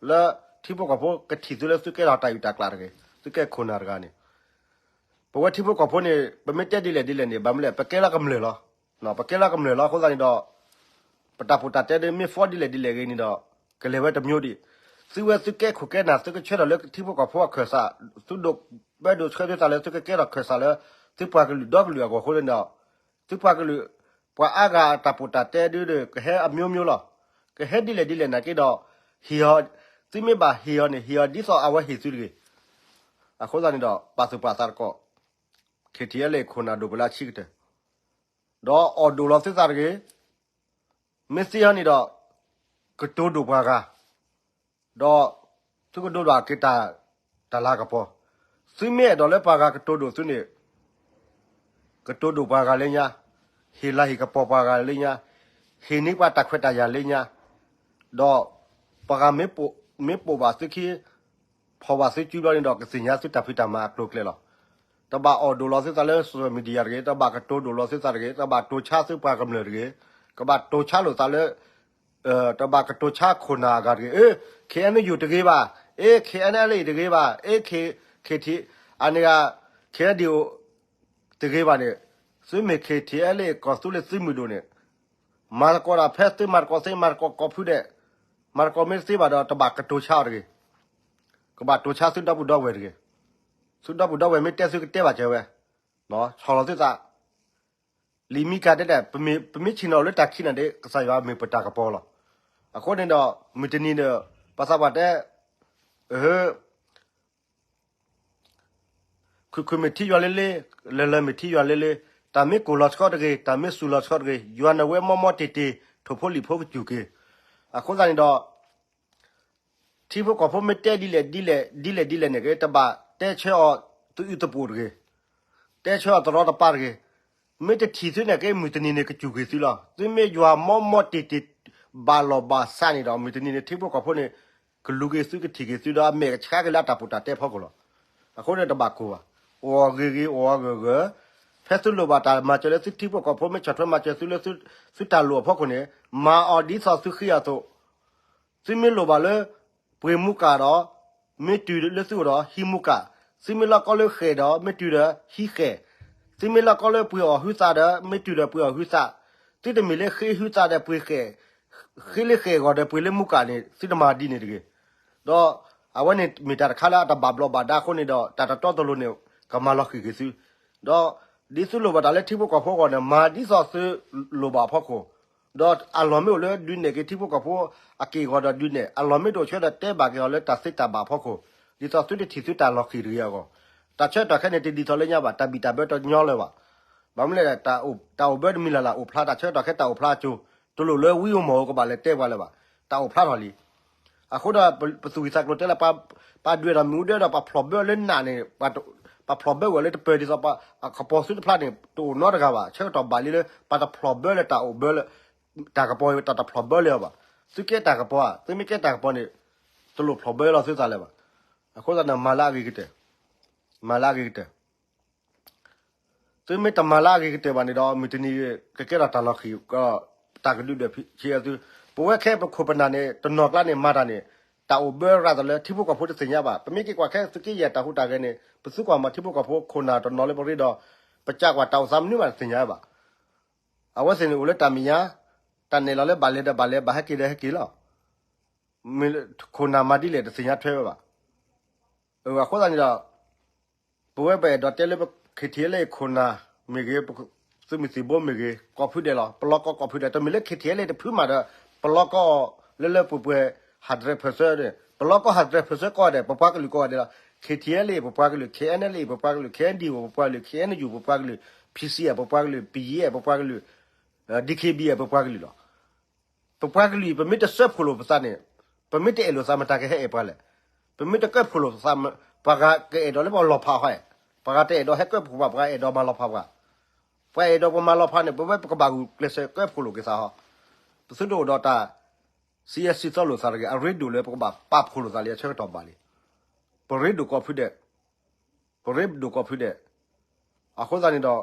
လၢထံဖိကီၢ်ဖိကထံၣ်သုလၢသုကဲထီၣ်တၢ်အုၣ်တၢ်ကျၢၤတဂ့ၤ, သုကဲခိၣ်နၢ်တဂၤန့ၣ်. ပဝဲထံဖိကီၢ်ဖိန့ၣ် ပမ့ၢ်တဲဒ်လဲၣ်ဒ်လဲၣ်န့ၣ် ဘၣ်မနုၤလဲၣ် ပကဲလၢကမျၢၢ်လီၤ. ပကဲလၢကမျၢၢ်လီၤအဃိသတးန့ၣ်ဒီး ပတၢ်ပီးတၢ်တဲဒ်မ့ၢ် form ဒ်လဲၣ်ဒ်လဲၣ်ဂ့ၤန့ၣ်ဒီး ကလဲၤဝဲတမျိုးဒံး. သုဝဲသုကဲခိၣ်ကဲနၢ် သုကဆၢထၢၣ်လၢထံဖိကီၢ်ဖိအခၢၣ်စး, သုဒိးဘၢဒိးဆှၢသုသးလၢ သုကကဲထီၣ်ခၢၣ်စးလၢ သုပှၤကလုာ်ဒီကလုာ်အဂီၢ်အဃိန့ၣ်ဒီး သုပှၤကလုာ် ပှၤအါဂၤအတၢ်ပီးတၢ်တဲဒ်ဒီး ကဟဲအမျိုးမျိုးလီၤ. ကဟဲဒ်လဲၣ်ဒ်လဲၣ်နာ်က့ဒီး ဟ့ၣ်အီၤ, သုမ့ၢ်ဘၣ်ဟ့ၣ်အီၤန့ၣ် ဟ့ၣ်အီၤဒ်သိးအဝဲဟ့ၣ်သုတဂ့ၤ. အဃိသတးန့ၣ်ဒီး ပာ်သူၣ်ပာ်သးသကိး KTLA ခိၣ်နၢ်ဒိၣ်ပၢၢ်လၢအဆံးကတၢၢ် ဒီးအီၣ်ဒိၣ်လီၤသုသးတဂ့ၤ. မ့ၢ်သ့အီၤန့ၣ်ဒီး ကတိၤဒိၣ်ပှၤဂၤ, ဒီးသုကဒိးဒွးက့ၤတၢ် တၢ်လၤကပီၤ. သုမ့ၢ်အဲၣ်ဒိးလၢပှၤဂၤကတိၤဒိၣ်သုန့ၣ် ကတိၤဒိၣ်ပှၤဂၤလၢညါ, ဟ့ၣ်လၤဟ့ၣ်ကပီၤပှၤဂၤလၢညါ, ဟ့ၣ်န့ၢ်ပှၤတၢ်ခွဲးတၢ်ယာ်လၢညါ, ဒီးပှၤဂၤမ့ၢ်ပိာ်ဘၣ်သုခံ ဖီၣ်ဘၣ်သုစုဘျီန့ၣ်ဒီး ကသ့ၣ်ညါသုတၢ်ဖံးတၢ်မၤအကျိၤအကျဲလီၤ. တဘၣ်အီၣ်ဒိၣ်လီၤသုသးလၢ social media တဂ့ၤ, တဘၣ်ကတိၤဒိၣ်လီၤသုသးတဂ့ၤ, တဘၣ်တိၤဆါသုပှၤကမျၢၢ်တဂ့ၤ, ကဘၣ်တိၤဆါလိာ်သးလၢ တဘၣ်ကတိၤဆါခိၣ်နၢ်အဂၤတဂ့ၤ, အ့ KNU တဂ့ၤဘၣ်, အ့ KNLA တဂ့ၤဘၣ်, အ့ KT အန့ၣ်ဂၤ KNDO တဂ့ၤဘၣ်န့ၣ်, သုမ့ၢ် KTLA ကီၢ်သူလ့ၤသုးမုၢ်ဒိၣ်န့ၣ် မၤသကိးတၢ်ဖဲသုမၤသကိးသ့ မၤသကိးကိးဖုဒဲး, မၤသကိးမ့ၢ်တသ့ဘၣ်ဒီး တဘၣ်ကတိၤဆါအီၤတဂ့ၤ, ကဘၣ်တိၤဆါသုဒီပုၢ်ဒီဝဲၢ်တဂ့ၤ. သုဒီပုၢ်ဒီဝဲၢ်မ့ၢ်တဲသုကတဲဘၣ်စၢၤဝဲ, ဆီၣ်လီၤသုသး လံာ်မံကၤတဲဒၣ် ပမ့ၢ် ပမ့ၢ်ဆ့ၣ်နီၤလၢတၢ်ခံးနၤဒ် ကစၢ်ယွၤမ့ၢ်ပတၢ်ကပီၤလီၤ. အဃိန့ၣ်ဒီး မုၢ်တနံၤဒီး ပသးပှၢ်တဲ ခုၣ်ခုၣ်မ့ၢ်ထံယွၤလ့လ့, လၢၢ်လၢၢ်မ့ၢ်ထံယွၤလ့လ့, တၢ်မ့ၢ်ကိၢ်လီၤဆှီတဂ့ၤ, တၢ်မ့ၢ်စူၤလီၤဆှီတဂ့ၤ, ယွၤနဝဲမီမီတ့ၢ်တ့ၢ် ထိၣ်ဖိလံၣ်ဖိကစူၢ်က့ၤ. အဃိသတးန့ၣ်ဒီး ထံဖိကီၢ်ဖိမ့ၢ်တဲဒ်လဲၣ်ဒ်လဲၣ်, ဒ်လဲၣ်ဒ်လဲၣ်န့ၣ်က့ တဘၣ်တဲဆၢအီၤသုအုးသပှိၣ်တဂ့ၤ, တဲဆၢအီၤတရီတပါတဂ့ၤ. မ့ၢ်တထံၣ်သုန့ၣ်က့ မုၢ်တနံၤန့ၣ်ကစူၢ်က့ၤသုလီၤ. သုမ့ၢ်ယွၤမီမီတ့ၢ်တ့ၢ် ဘၣ်လီၢ်ဘၣ်စးန့ၣ်ဒီး မုၢ်တနံၤန့ၣ် ထံဖိကီၢ်ဖိန့ၣ် ကလူၤက့ၤသုကထံၣ်က့ၤသုဒီးအမဲာ်ကဆှးက့ၤလၢအတၢ်ပူၤတၢ်တဲအဖီခိၣ်လီၤ. အဃိန့ၣ်တဘၣ်ကိၢ်ဘၣ်. အိၣ်အီၤဂ့ၤဂ့ၤ အိၣ်အီၤဂၢၢ်ဂၢၢ်, ဖဲသုလိၣ်ဘၣ်တၢ်မၤစၢၤလၢသုထံဖိကီၢ်ဖိ မ့ၢ်ဆီၣ်ထွဲမၤစၢၤသုလၢ သုတၢ်လိၣ်အဖီခိၣ်န့ၣ် မၤအီၤဒ်သိးသုဃ့အီၤအသိး သုမ့ၢ်လိၣ်ဘၣ်လၢ ပှ့ၤမူကၣ်ဒီး မ့ၢ်တုၤလၢသုအိၣ်ဒီးဟံးမူကၣ်, သုမ့ၢ်လီၢ်ကီလၢဃဲၣ်ဒီး မ့ၢ်တုၤဒီးဟံးဃဲၣ်, သုမ့ၢ်လီၢ်ကီလၢပှ့ၤအီၣ်ဟုသးဒီး မ့ၢ်တုၤဒီးပှ့ၤအီၣ်ဟုသး, သုတမ့ၢ်လၢဃ့ဟုသးဒီးပှ့ၤဃဲၣ်, ဃ့လၢဃဲၣ်အဂီၢ်ဒီးပှ့ၤလၢမူကၣ်န့ၣ် သုတမၤဒ်န့ၣ်တဂ့ၤ. ဒီးအဝဲန့ၣ်မ့ၢ်တၢ်တခါလၢအတဘၣ်ဘျီးဘၣ်ဒါအဃိန့ၣ်ဒီး တၢ်တတီတလိၤန့ၣ် ကမၤလီၤဃံၤက့ၤသု ဒီးဒ်သုလိၣ်ဘၣ်တၢ်လၢထံဖိကီၢ်ဖိအဂီၢ်န့ၣ် မၤဒ်သိးသုလိၣ်ဘၣ်အဖီခိၣ်, ဒီးအလီၢ်မ့ၢ်အိၣ်လၢဒုးနဲၣ်က့ၤထံဖိကီၢ်ဖိအက့ၢ်အဂီၤဒီးဒုးနဲၣ်, အလီၢ်မ့ၢ်တအိၣ်ဆၢဒီးတဲဘၣ်က့ၤအီၤလၢတၢ်သ့တၢ်ဘၣ်အဖီခိၣ်, ဒ်သိးသုတထံၣ်သုတၢ်လီၤဃံၤတဂ့ၤအဂီၢ်, တၢ်ဆၢကတီၢ်ခဲအံၤန့ၣ် တဒ်သိးလၢညါဘၣ်, တၢ်ဘံၣ်တၢ်ဘၢတညီလၢၤဘၣ်. ဘၣ်မနုၤလဲၣ် တၢ်အိၣ်ဘၢတမံၤလၢ်လၢ်အိၣ်ဖျါ တၢ်ဆၢကတီၢ်ခဲတၢ်အိၣ်ဖျါအကၠိ, တလိၣ်လၢဝံဧိၤမီၢ်ဧိၤကဘၣ်လဲၤတဲပှၤလၢၤဘၣ်, တၢ်အိၣ်ဖျါထီၣ်လံ အဃိဒီးပသူၣ်ကံၢ်သးကျိၤတဲလၢ ပှၤဒွဲၣ်ဒီးမ့ၣ်အူဒၢဒီးပှၤဖျိၣ်ဘၢလၢနးန့ၣ်, ပှၤဖျိၣ်ဘၢဝဲလၢတပၢၤဒ်သိး အကပီၤသုတဖျါန့ၣ် တအိၣ်နီတဂၤဘၣ်, ဆၢကတီၢ်ဘၣ်လံလၢ ပှၤတဖျိၣ်ဘၢလၢတၢ်အိၣ်ဘၢလၢ တၢ်ကပီၤတၢ်တဖျိၣ်ဘၢလၢၤဘၣ်. သုကဲတၢ်ကပီၤဧါ, သုမ့ၢ်ကဲတၢ်ကပီၤန့ၣ် တလိၣ်ဖျိၣ်ဘၢလီၤသုသးလၢၤဘၣ်. အဃိသတးန့ၣ် မၤလၢအဂ့ၤကတၢၢ်, မၤလၢအဂ့ၤကတၢၢ် သုမ့ၢ်တမၤလၢအဂ့ၤကတၢၢ်ဘၣ်န့ၣ်ဒီး မုၢ်တနံၤကကဲထီၣ်တၢ်လီၤဃံၤ, တၢ်ကဒုးဒွဲၣ်ဆံးသု, ပဝဲခဲပခိၣ်ပနၢ်န့ၣ် တနီၤကျါန့ၣ်မၤတၢ်န့ၣ် တၢ်အိၣ်ဘၢရၤသးလၢထံဖိကီၢ်ဖိတသ့ၣ်ညါဘၣ်. ပမ့ၢ်က့ၤကွၢ်ခဲသုးက့ယဲၢ်တၢ်ဟူးတၢ်ဂဲၤန့ၣ် ပသံကွၢ်မၤထံဖိကီၢ်ဖိခိၣ်နၢ်တနီၤလၢပရ့ဒီး ပကကွၢ်တၢ်အိၣ်သးမနုၤမးတသ့ၣ်ညါဘၣ်. အဝဲသ့ၣ်န့ၣ်အိၣ်လၢတၢ်မဲာ်ညါ, တၢ်နဲၣ်လီၤလၢဘၣ်လဲၤဒီးဘၣ်လဲၤ ဘၣ်ဟဲက့ၤဒီးဟဲက့ၤလီၤ. မ့ၢ်ခိၣ်နၢ်မၤဒ်လဲၣ်တသ့ၣ်ညါထွဲဝဲဘၣ်. အဃိသတးန့ၣ်ဒီး ပဝဲပအဲၣ်ဒိးတဲလၢပ ခ့ထံအဲလ့ၣ် ခိၣ်နၢ်မ့ၢ်ဂ့ၤ, သုးမုၢ်သံၣ်ဘိမ့ၢ်ဂ့ၤ ကိးဖုဒဲးလီၤ. ပလီၢ်ကီကိးဖုဒဲး, တမ့ၢ်လၢခ့ထံအဲလ့ၣ်တဖုမးဒီး ပလီၢ်ကီလၢလၢပှဲၤပှဲၤ ဟးဒြဲးဖၢၣ်စၢန့ၣ်, ပလီၢ်ကီဟးဒြဲးဖၢၣ်စၢကိးဂၤဒဲး, ပပှၤကလုာ်ကိးဂၤဒဲးလီၤ. ခ့ထံအဲလ့ၣ် ပပှၤကလုာ်, ခ့အဲနလ့ၣ် ပပှၤကလုာ်, ခ့အဲဒံၣ် ပပှၤကလုာ်, ခ့အဲနယူၣ် ပပှၤကလုာ်, ဖံစံအဲ ပပှၤကလုာ်, ပယံအဲ ပပှၤကလုာ်, ဒံၣ်ခ့ဘံအဲ ပပှၤကလုာ်လီၤ. ပပှၤကလုာ်အံၤ ပမ့ၢ်တစၢဖှိၣ်လိာ်ပသးန့ၣ်, ပမ့ၢ်တအဲၣ်လိာ်သး မတၤကဟဲအဲၣ်ပှၤလဲၣ်. ပမ့ၢ်တကၢဖှိၣ်လိာ်ပသး, ပှၤဂၤကအဲၣ်ဒိးလၢပလီၤဖးဟီ, ပှၤဂၤတအဲၣ်ဒိးဟဲကၢဖှိၣ်ပှၤ, ပှၤဂၤအဲၣ်ဒိးဟဲကၢဖှိၣ်ပှၤ, ပှၤအဲၣ်ဒိးပမၤလီၤဖးန့ၣ် ပဝဲပကဘၣ်ဂုာ်ကျဲးစၢးကၢဖှိၣ်လိာ်က့ၤသးဟီ. ပသုတအိၣ်ဒီးတၢ် စံးအဲၣ်စံးသီလိာ်သးတဂ့ၤ, အရ့ဒိၣ်လၢပကဘၣ်ပာ်ဖှိၣ်လိာ်သးလံ အဆၢကတီၢ်ဘၣ်လံ. ပရ့ဒိၣ်ကိးဖုဒဲး, ပရ့ဒိၣ်ကိးဖုဒဲး. အဃိသတးန့ၣ်ဒီး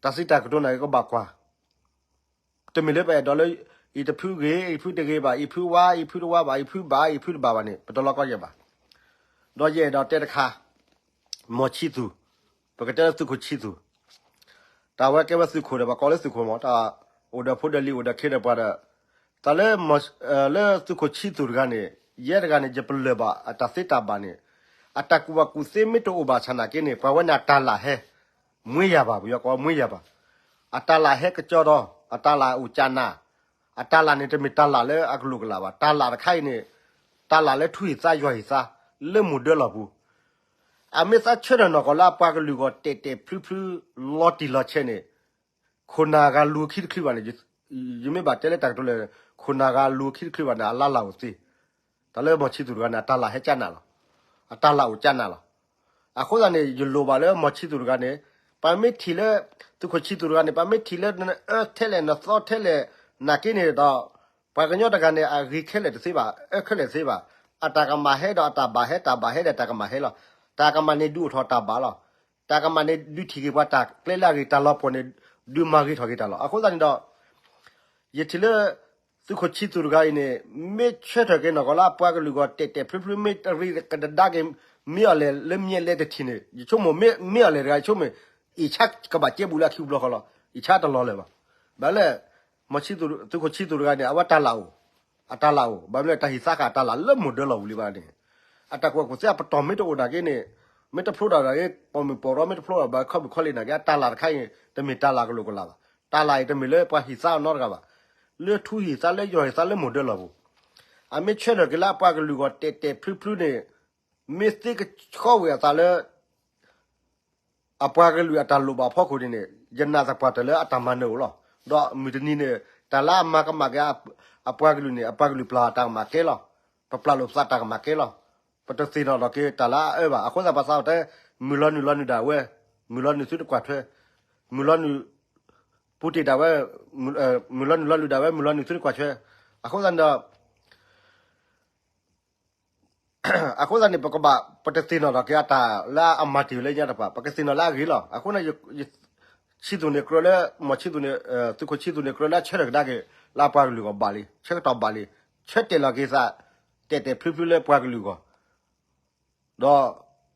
တၢ်စံးတၢ်ကတိၤန့ၣ်ကဘၣ်ကွၢ်, တမ့ၢ်လၢပအဲၣ်ဒိးလၢ အံၤတဖုဂ့ၤ, အံၤဖုတဂ့ၤဘၣ်, အံၤဖုဝါ, အံၤဖုတဝါဘၣ်, အံၤဖုဘၣ်, အံၤဖုတဘၣ်ဘၣ်န့ၣ် ပတလီၤကီယဲၢ်ဘၣ်. ဒီးယအဲၣ်ဒိးတဲတခါ, မီၢ်ဆံသူၣ်, ပကတဲလၢသုးခိၣ်ဆံသူၣ်, တၢ်ဝဲကဲဝဲသုးခိၣ်ဒီး ပှၤကိးလၢသုးခိၣ်မး, တၢ်အိၣ်ဒီးဖိဒီးလံၤအိၣ်ဒီးခ့ဒီးပှၤဒီး, တၢ်လၢ လၢသုးခိၣ်ဆံသူၣ်တဂၤန့ၣ် ယဲတဂၤန့ၣ် ယပလၢၢ်ဘၣ်အတၢ်သ့တၢ်ဘၣ်န့ၣ်, အတၢ်ကူၣ်ဘၣ်ကူၣ်သ့မ့ၢ်တအိၣ်ဘၣ်ဆၣ်နာ်က့န့ၣ် ပှၤဝဲန့ၣ်အတၢ်လၢ်ဟဲ မွေးရာပါ, ပယီၤကိးမွေးရာပါ, အတၢ်လၢ်ဟဲကစီဒီ, အတၢ်လၢ်အိၣ်ကၢ်နၢ်, အတၢ်လၢ်န့ၣ် တမ့ၢ်တၢ်လၢ်လၢအကလိာ်ကလာ်ဘၣ်, တၢ်လၢ်တခါအံၤန့ၣ် တၢ်လၢ်လၢထူၣ်ဟံၣ်သါ ယွၤဟံၣ်သါ လၢမိၢ်ဒၢလီၢ်ပူၤ, အမ့ၢ်သးဆၢထၢၣ်နီၢ်ကီၢ်လၢအပှၤကလုာ်ဂီၢ်တဲာ်တဲာ်ဖျုဖျု လီၤတံၢ်လီၤဆဲးန့ၣ် ခိၣ်နၢ်ဂၤလူၤခံတချုးဘၣ်န့ၣ်, ယမ့ၢ်ဘၣ်တဲလၢတၢ်ကတိၤလၢ ခိၣ်နၢ်ဂၤလူၤခံတချုးဘၣ်န့ၣ် အလါလၢ်အိၣ်သ့, တၢ်လၢမီၢ်ဆံသူၣ်တဂၤန့ၣ် အတၢ်လၢ်ဟဲကၢ်နၢ်လီၤ, အတၢ်လၢ်အိၣ်ကၢ်နၢ်လီၤ. အဃိသတးန့ၣ် ယလိၣ်ဘၣ်လၢမီၢ်ဆံသူၣ်တဂၤန့ၣ် ပမ့ၢ်ထံၣ်လၢ သုးခိၣ်ဆံသူၣ်တဂၤန့ၣ် ပမ့ၢ်ထံၣ်လၢနအၢထဲလဲၣ်နသီထဲလဲၣ် နာ်က့န့ၣ်ဒီး ပှၤကညီတဂၤန့ၣ် အဂ့ၤခဲလၢာ်တသ့ဘၣ်, အၢခဲလၢာ်တသ့ဘၣ်, အတၢ်ကမၣ်ဟဲဒီးအတၢ်ဘၣ်ဟဲ, တၢ်ဘၣ်ဟဲဒီးတၢ်ကမၣ်ဟဲလီၤ. တၢ်ကမၣ်န့ၣ် ဒုးအိၣ်ထီၣ်တၢ်ဘၣ်လီၤ. တၢ်ကမၣ်န့ၣ် ဒုးထံၣ်က့ၤပှၤတၢ်ကျဲလၢအဂ့ၤ, တၢ်လီၤပှီၢ်န့ၣ် ဒုးမၤဂ့ၤထီၣ်က့ၤတၢ်လီၤ. အဃိသတးန့ၣ်ဒီး ယထံၣ်လၢ သုးခိၣ်ဆံသူၣ်တဂၤအံၤန့ၣ် မ့ၢ်ဆၢထၢၣ်က့ၤနီၢ်ကီၢ်လၢအပှၤကလုာ်ဂီၢ်တဲာ်တဲာ်ဖျုဖျု မ့ၢ်တရံးကဒဒါက့ၤ မ့ၢ်အီၤလဲၣ်လၢမ့ၢ်လဲၣ်တထံၣ်န့ၣ် ယဆိကမိၣ်မ့ၢ်အီၤလဲၣ်တဂၤ ယဆိကမိၣ် အံၣ်ဆါကဘၣ်ကဲဘူးလၢအခံဘျီဃီလီၤ. အံၣ်ဆါတလီၤလၢၤဘၣ်. ဘၣ်လၢ မီၢ်ဆံသူၣ်, သုးခိၣ်ဆံသူၣ်တဂၤန့ၣ် အဝဲတၢ်လၢ်အိၣ်, အတၢ်လၢ်အိၣ်, ဘၣ်မနုၤလဲၣ် တၢ်ဟံၣ်သါဃာ်တၢ်လၢ်လၢမိၢ်ဒၢလီၢ်ပူၤလံဘၣ်န့ၣ်, အတၢ်ကူၣ်ဘၣ်ကူၣ်သ့အပတီၢ်မ့ၢ်တအိၣ်နာ်က့န့ၣ်, မ့ၢ်တဖျိဒီးနာ်က့ ပိာ်မုၣ်ပိာ်ရီမ့ၢ်တဖျိဒီး ဘၣ်ခီၣ်မုၣ်ခီၣ်လ့ၣ်နာ်က့ အတၢ်လၢ်တခါအံၤ တမ့ၢ်တၢ်လၢ်ကလိာ်ကလာ်ဘၣ်. တၢ်လၢ်အံၤတမ့ၢ်လၢပှၤဟံၣ်သါအီၤနီတဂၤဘၣ်. လၢထူဟံၣ်သါလၢယွၤဟံၣ်သါလၢမိၢ်ဒၢလီၢ်ပူၤ, အမ့ၢ်ဆၢထၢၣ်က့ၤလၢအပှၤကလုာ်ဂီၢ်တဲာ်တဲာ်ဖျုဖျုန့ၣ်, မ့ၢ်သ့ကဆှီဝဲအသးလၢ အပှၤကလုာ်အတၢ်လိၣ်ဘၣ်အဖီခိၣ်န့ၣ်န့ၣ် ယနာ်သပှၢ်တၢၢ်လၢအတၢ်မၤနၢၤအိၣ်လီၤ. ဒီးမုၢ်တနံၤန့ၣ် တၢ်လၢအမၤကမၣ်က့ၤ အပှၤကလုာ်န့ၣ် အပှၤကလုာ်ပျၢ်တၢ်ကမၣ်ကဲလီၤ. ပပျၢ်လိာ်ပသးတၢ်ကမၣ်ကဲလီၤ. ပတသ့ၣ်နီၣ်ထီၣ်က့ၤတၢ်လၢအအၢဘၣ်. အဃိသတးပှၤသးပှၢ်တဲ မုၢ်လီၤနုာ်လီၤနုာ်ဒၣ်ဝဲ, မုၢ်လီၤနုာ်သုတကွၢ်ထွဲ, မုၢ်လီၤနုာ် မူတ့ၢ်ဒၣ်ဝဲ, မုၢ်လီၤနုာ်လီၤလုၢ်ဒၣ်ဝဲ, မုၢ်လီၤနုာ်သုတကွၢ်ထွဲ. အဃိသတးန့ၣ်ဒီး အဃိသတးန့ၣ် ပကဘၣ် ပတသ့ၣ်နီၣ်ထီၣ်က့ၤအတၢ်လၢအမၤတ့ၢ်ဝဲလၢညါတပၤ, ပကသ့ၣ်နီၣ်လၢအဂ့ၤလီၤ. အဃိန့ၣ် ဆံသူၣ်န့ၣ်ကြၢးလၢ မီၢ်ဆံသူၣ်န့ၣ်, သုးခိၣ်ဆံသူၣ်န့ၣ် ကြၢးလၢအဆၢထၢၣ်ကဒါက့ၤ လၢအပှၤကလုာ်အဂီၢ်ဘၣ်လံ, ဆၢကတီၢ်ဘၣ်လံ, ဆၢတဲာ်လီၤက့ၤသး တဲာ်တဲာ်ဖျုဖျုလၢပှၤကလုာ်အဂီၢ်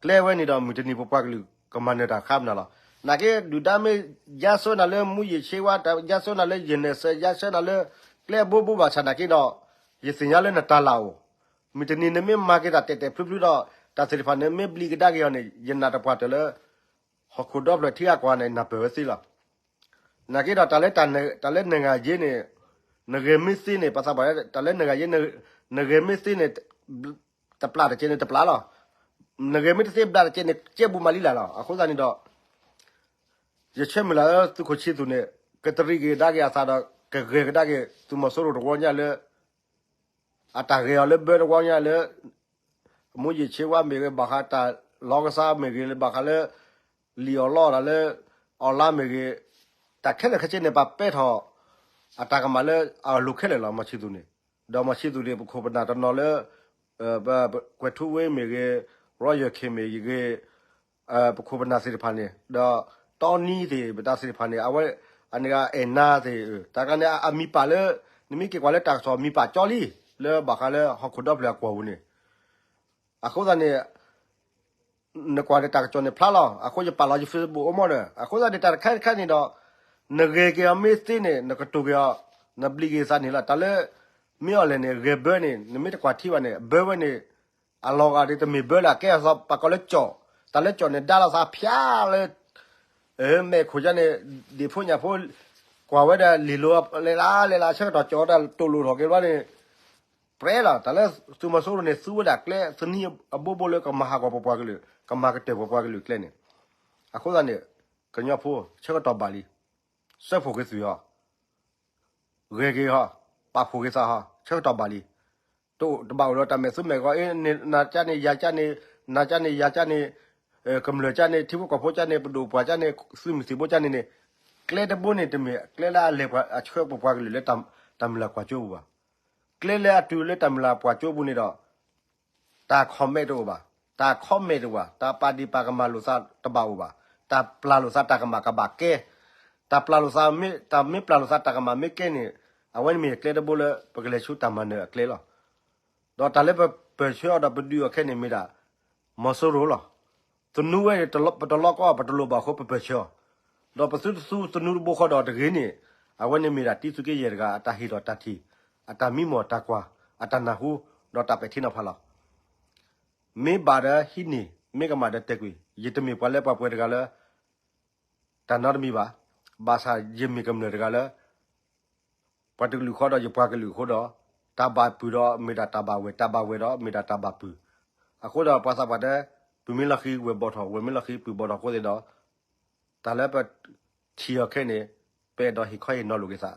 ဒီးကျဲဝဲန့ၣ်ဒီး မုၢ်တနံၤပပှၤကလုာ်ကမၤနၢၤတၢ်ဃါမနုၤလီၤ. နာ်က့ ဒုၣ်ဒါမ့ၢ် ယါဆၢနၤလၢ မူးယစ်ဆေးဝါး, ယါဆၢနၤလၢ ယနဲၣ်စဲး, ယါဆၢနၤလၢ ကျဲအဘိဘိဘၣ်ဆၣ်နာ်က့ဒီး ယသ့ၣ်ညါလၢနတၢ်လၢ်အိၣ်, မုၢ်တနံၤနမ့ၢ်မၤက့ၤတၢ်တဲာ်တဲာ်ဖျုဖျုဒီး တၢ်သ့ၣ်တဖၣ်န့ၣ် မ့ၢ်ဘျံးကဒါက့ၤအီၤန့ၣ် ယနာ်တပှၢ်တၢၢ်လၢ ဟီၣ်ခိၣ်ဒီဖျၢၣ်ထံဂၤကီၢ်ဂၤန့ၣ် နၢ်ပၢၢ်ဝဲသ့လီၤ. နာ်က့ဒီး တၢ်လၢ တၢ်လၢနဂၤယ့န့ၣ် နဂဲၤမ့ၢ်သ့န့ၣ် ပှၤသးပှၢ် တၢ်လၢနဂၤယ့ နဂဲၤမ့ၢ်သ့န့ၣ် တပျၢ်တကဲန့ၣ်တပျၢ်လီၤ. နဂဲၤမ့ၢ်တသ့ဘျၢ်တကဲန့ၣ် ကဲဘူးမးလံလၢ်လီၤ. အဃိသတးန့ၣ်ဒီး ယဆၢမုၢ်လၢ်လၢ သုးခိၣ်ဆံသူၣ်န့ၣ် ကတရံးက့ၤကဒါက့ၤအသးဒီး ကဂဲၤကဒါက့ၤ သုးမီၤစိရိၤတဝီညါလၢ အတၢ်ဂဲၤအီၤလၢဘၢတဝီညါလၢ မူးယစ်ဆေးဝါးမ့ၢ်ဂ့ၤ, ဘၣ်ဃးတၢ်လီကဆါမ့ၢ်ဂ့ၤ, ဘၣ်ဃးလၢ လံာ်အီၣ်လီအီၣ်တၢ်လၢ online မ့ၢ်ဂ့ၤ, တၢ်ခဲလၢာ်ခဲဆ့န့ၣ် ပှၤပဲထီၣ် အတၢ်ကမၣ်လၢအလိၤခဲလၢာ်လီၤ. မီၢ်ဆံသူၣ်န့ၣ်, ဒီးမီၢ်ဆံသူၣ်န့ၣ် ပခိၣ်ပနၢ်တနီၤလၢ ကွဲၤထူဝ့မ့ၢ်ဂ့ၤ, ရီယၢၢ်ခ့ၣ်မ့ၢ်ဂ့ၤ, ပခိၣ်ပနၢ်သ့ၣ်တဖၣ်န့ၣ် ဒီးတီနံသ့ၣ် ပတၢ်သ့ၣ်တဖၣ်န့ၣ် အဝဲ အန့ၣ်ဂ့ၤ အဲၣ်နါသ့ၣ် တၢ်ဂၤန့ၣ် အမံၤပာ်လၢ နမ့ၢ်က့ၤကွၢ်လၢတၢ်ကစီၣ်မံၤပာ်ကၠီလံ လၢဘၣ်ဃးလၢဟီၣ်ခိၣ်ဒီဖျၢၣ်အကွီၢ်ပူၤန့ၣ်, အဃိသတးန့ၣ် နကွၢ်န့ၣ်တၢ်ကစီၣ်န့ၣ်ဖျါလီၤ. အဃိယပာ်လီၤယ Facebook အိၣ်မီၢ်ဒီး အဃိသတးန့ၣ် တၢ်တခါတခါန့ၣ်ဒီး နဂဲၤက့ၤအီၤမ့ၢ်သ့န့ၣ် နကတိၤက့ၤအီၤ နဘျံးက့ၤသးန့ၣ်လီၤ. တၢ်လၢ မ့ၢ်အီၤလဲၣ်န့ၣ် ဂဲၤဘၢန့ၣ် နမ့ၢ်တကွၢ်ထံဘၣ်န့ၣ် ဘၢဝဲန့ၣ် အလီၤဂာ်ဒ်တမ့ၢ်ဘၢလၢအကဲအသီ ပှၤကိးလၢကၠီၣ်, တၢ်လၢကၠီၣ်န့ၣ် ဒါလီၤသးဖၠါလၢ မဲာ်ခိၣ်ကၠၢန့ၣ် ဒံၣ်ဖိညၣ်ဖိ ကွၢ်ဝဲဒီးလ့ၢ်လိၤလဲၤလၢလဲၤလၢ ဆၢကတီၢ်ကၠီၣ်တၢ်တိၢ်လိာ်ထီၣ်က့ၤဘျီန့ၣ် ပြဲလီၤ. တၢ်လၢသုးမီၤစိရိၤန့ၣ် သူဝဲဒၣ်ကျဲသနံအဘိဘိလၢကမၤဟးဂီၤပပှၤကလုာ် ကမၤကတၢၢ်ပပှၤကလုာ်ကျဲန့ၣ်, အဃိသတးန့ၣ် ကညီဖိ ဆၢကတီၢ်ဘၣ်လံ, စၢဖှိၣ်က့ၤသွံၣ်အီၤ ဂဲၤက့ၤဟီ, ပာ်ဖှိၣ်က့ၤသးဟီ, ဆၢကတီၢ်ဘၣ်လံ. တဘၣ်အိၣ်ဒီးတၢ်မဲာ်သူမဲာ်ဂီၤ နၤကၠၢန့ၣ် ယၤကၠၢန့ၣ်, နၤကၠၢန့ၣ် ယၤကၠၢန့ၣ်, ကမျၢၢ်ကၠၢန့ၣ် ထံဖိကီၢ်ဖိကၠၢန့ၣ် ပဒိၣ်ပှၢ်ကၠၢန့ၣ် သုးမုၢ်သံၣ်ဘိကၠၢန့ၣ်န့ၣ်, ကျဲတဘိန့ၣ်တမ့ၢ်ကျဲလၢအလဲၤပှၤအဆှၢပပှၤကလုာ်လၢတၢ်မုၢ်လၢ်ကွၢ်စိပူၤဘၣ်. ကျဲလၢအတုၤလၢတၢ်မုၢ်လၢ်ကွၢ်စိပူၤန့ၣ်ဒီး တၢ် comment တအိၣ်ဘၣ်, တၢ် comment တအိၣ်ဘၣ်, တၢ်ပာ်ဒ့ၣ်ပာ်ကမၣ်လိာ်သးတဘၣ်အိၣ်ဘၣ်, တၢ်ပျၢ်လိာ်သးတၢ်ကမၣ်ကဘၣ်ကဲ, တၢ်ပျၢ်လိာ်သးမ့ၢ်, တၢ်မ့ၢ်ပျၢ်လိာ်သးတၢ်ကမၣ်မ့ၢ်ကဲန့ၣ် အဝဲန့ၣ်မ့ၢ်ကျဲတဘိလၢ ပကလဲၤဆူတၢ်မၤနၢၤအကျဲလီၤ. ဒီးတၢ်လၢပပၢၢ်ဆၢအီၤဒီးပဒုးအီၤခဲန့ၣ်မ့ၢ်ဒၣ် မီၤစိရိၤလီၤ. သနူဝဲန့ၣ် ပတလီကီအီၤ ပတလိၣ်ဘၣ်အဃိ ပပၢၢ်ဆၢအီၤ, ဒီးပသုတသူသနူတဘိဃီဒီးတဂ့ၤန့ၣ်, အဝဲန့ၣ်မ့ၢ်ဒၣ်တံၤသူက့ယဲၢ်တဂၤ အတၢ်ဟ့ၣ်ထီၣ်တၢ်ထံၣ်, အတၢ်မံမီၢ်တၢ်ကွၢ်, အတၢ်နၢ်ဟူ, ဒီးတၢ်ပဲာ်ထံနီၤဖးလီၤ. မ့ၢ်ဘၣ်ဒီးဟံးန့ၢ်, မ့ၢ်ကမၣ်ဒီးတဲာ်ကွံာ်, ယတမ့ၢ်ပှၤလၢပှၤပှဲၤတဂၤလၢ တၢ်နီတမံၤဘၣ်. ဘၣ်ဆၣ်ယမ့ၢ်ကမျၢၢ်တဂၤလၢ ပှၤတကလုာ်ဃီဒီးယပှၤကလုာ်အဃိဒီး, တၢ်ဘၣ်ပုၢ်ဒီးမ့ၢ်ဒၣ်တၢ်ဘၣ်ဝဲၢ်, တၢ်ဘၣ်ဝဲၢ်ဒီးမ့ၢ်ဒၣ်တၢ်ဘၣ်ပုၢ်. အဃိဒီးပှၤသးပှၢ်တဲ, ပုၢ်မ့ၢ်လီၤဃံၤဝဲၢ်ဘီၣ်ထီၣ်, ဝဲၢ်မ့ၢ်လီၤဃံၤပုၢ်ဘီၣ်ထီၣ်အဃိသ့ၣ်ဒီး, တၢ်လၢပထံၣ်အီၤခဲန့ၣ် ပအဲၣ်ဒိးဟ့ၣ်ခီဟ့ၣ်နီၤလိာ်က့ၤသး,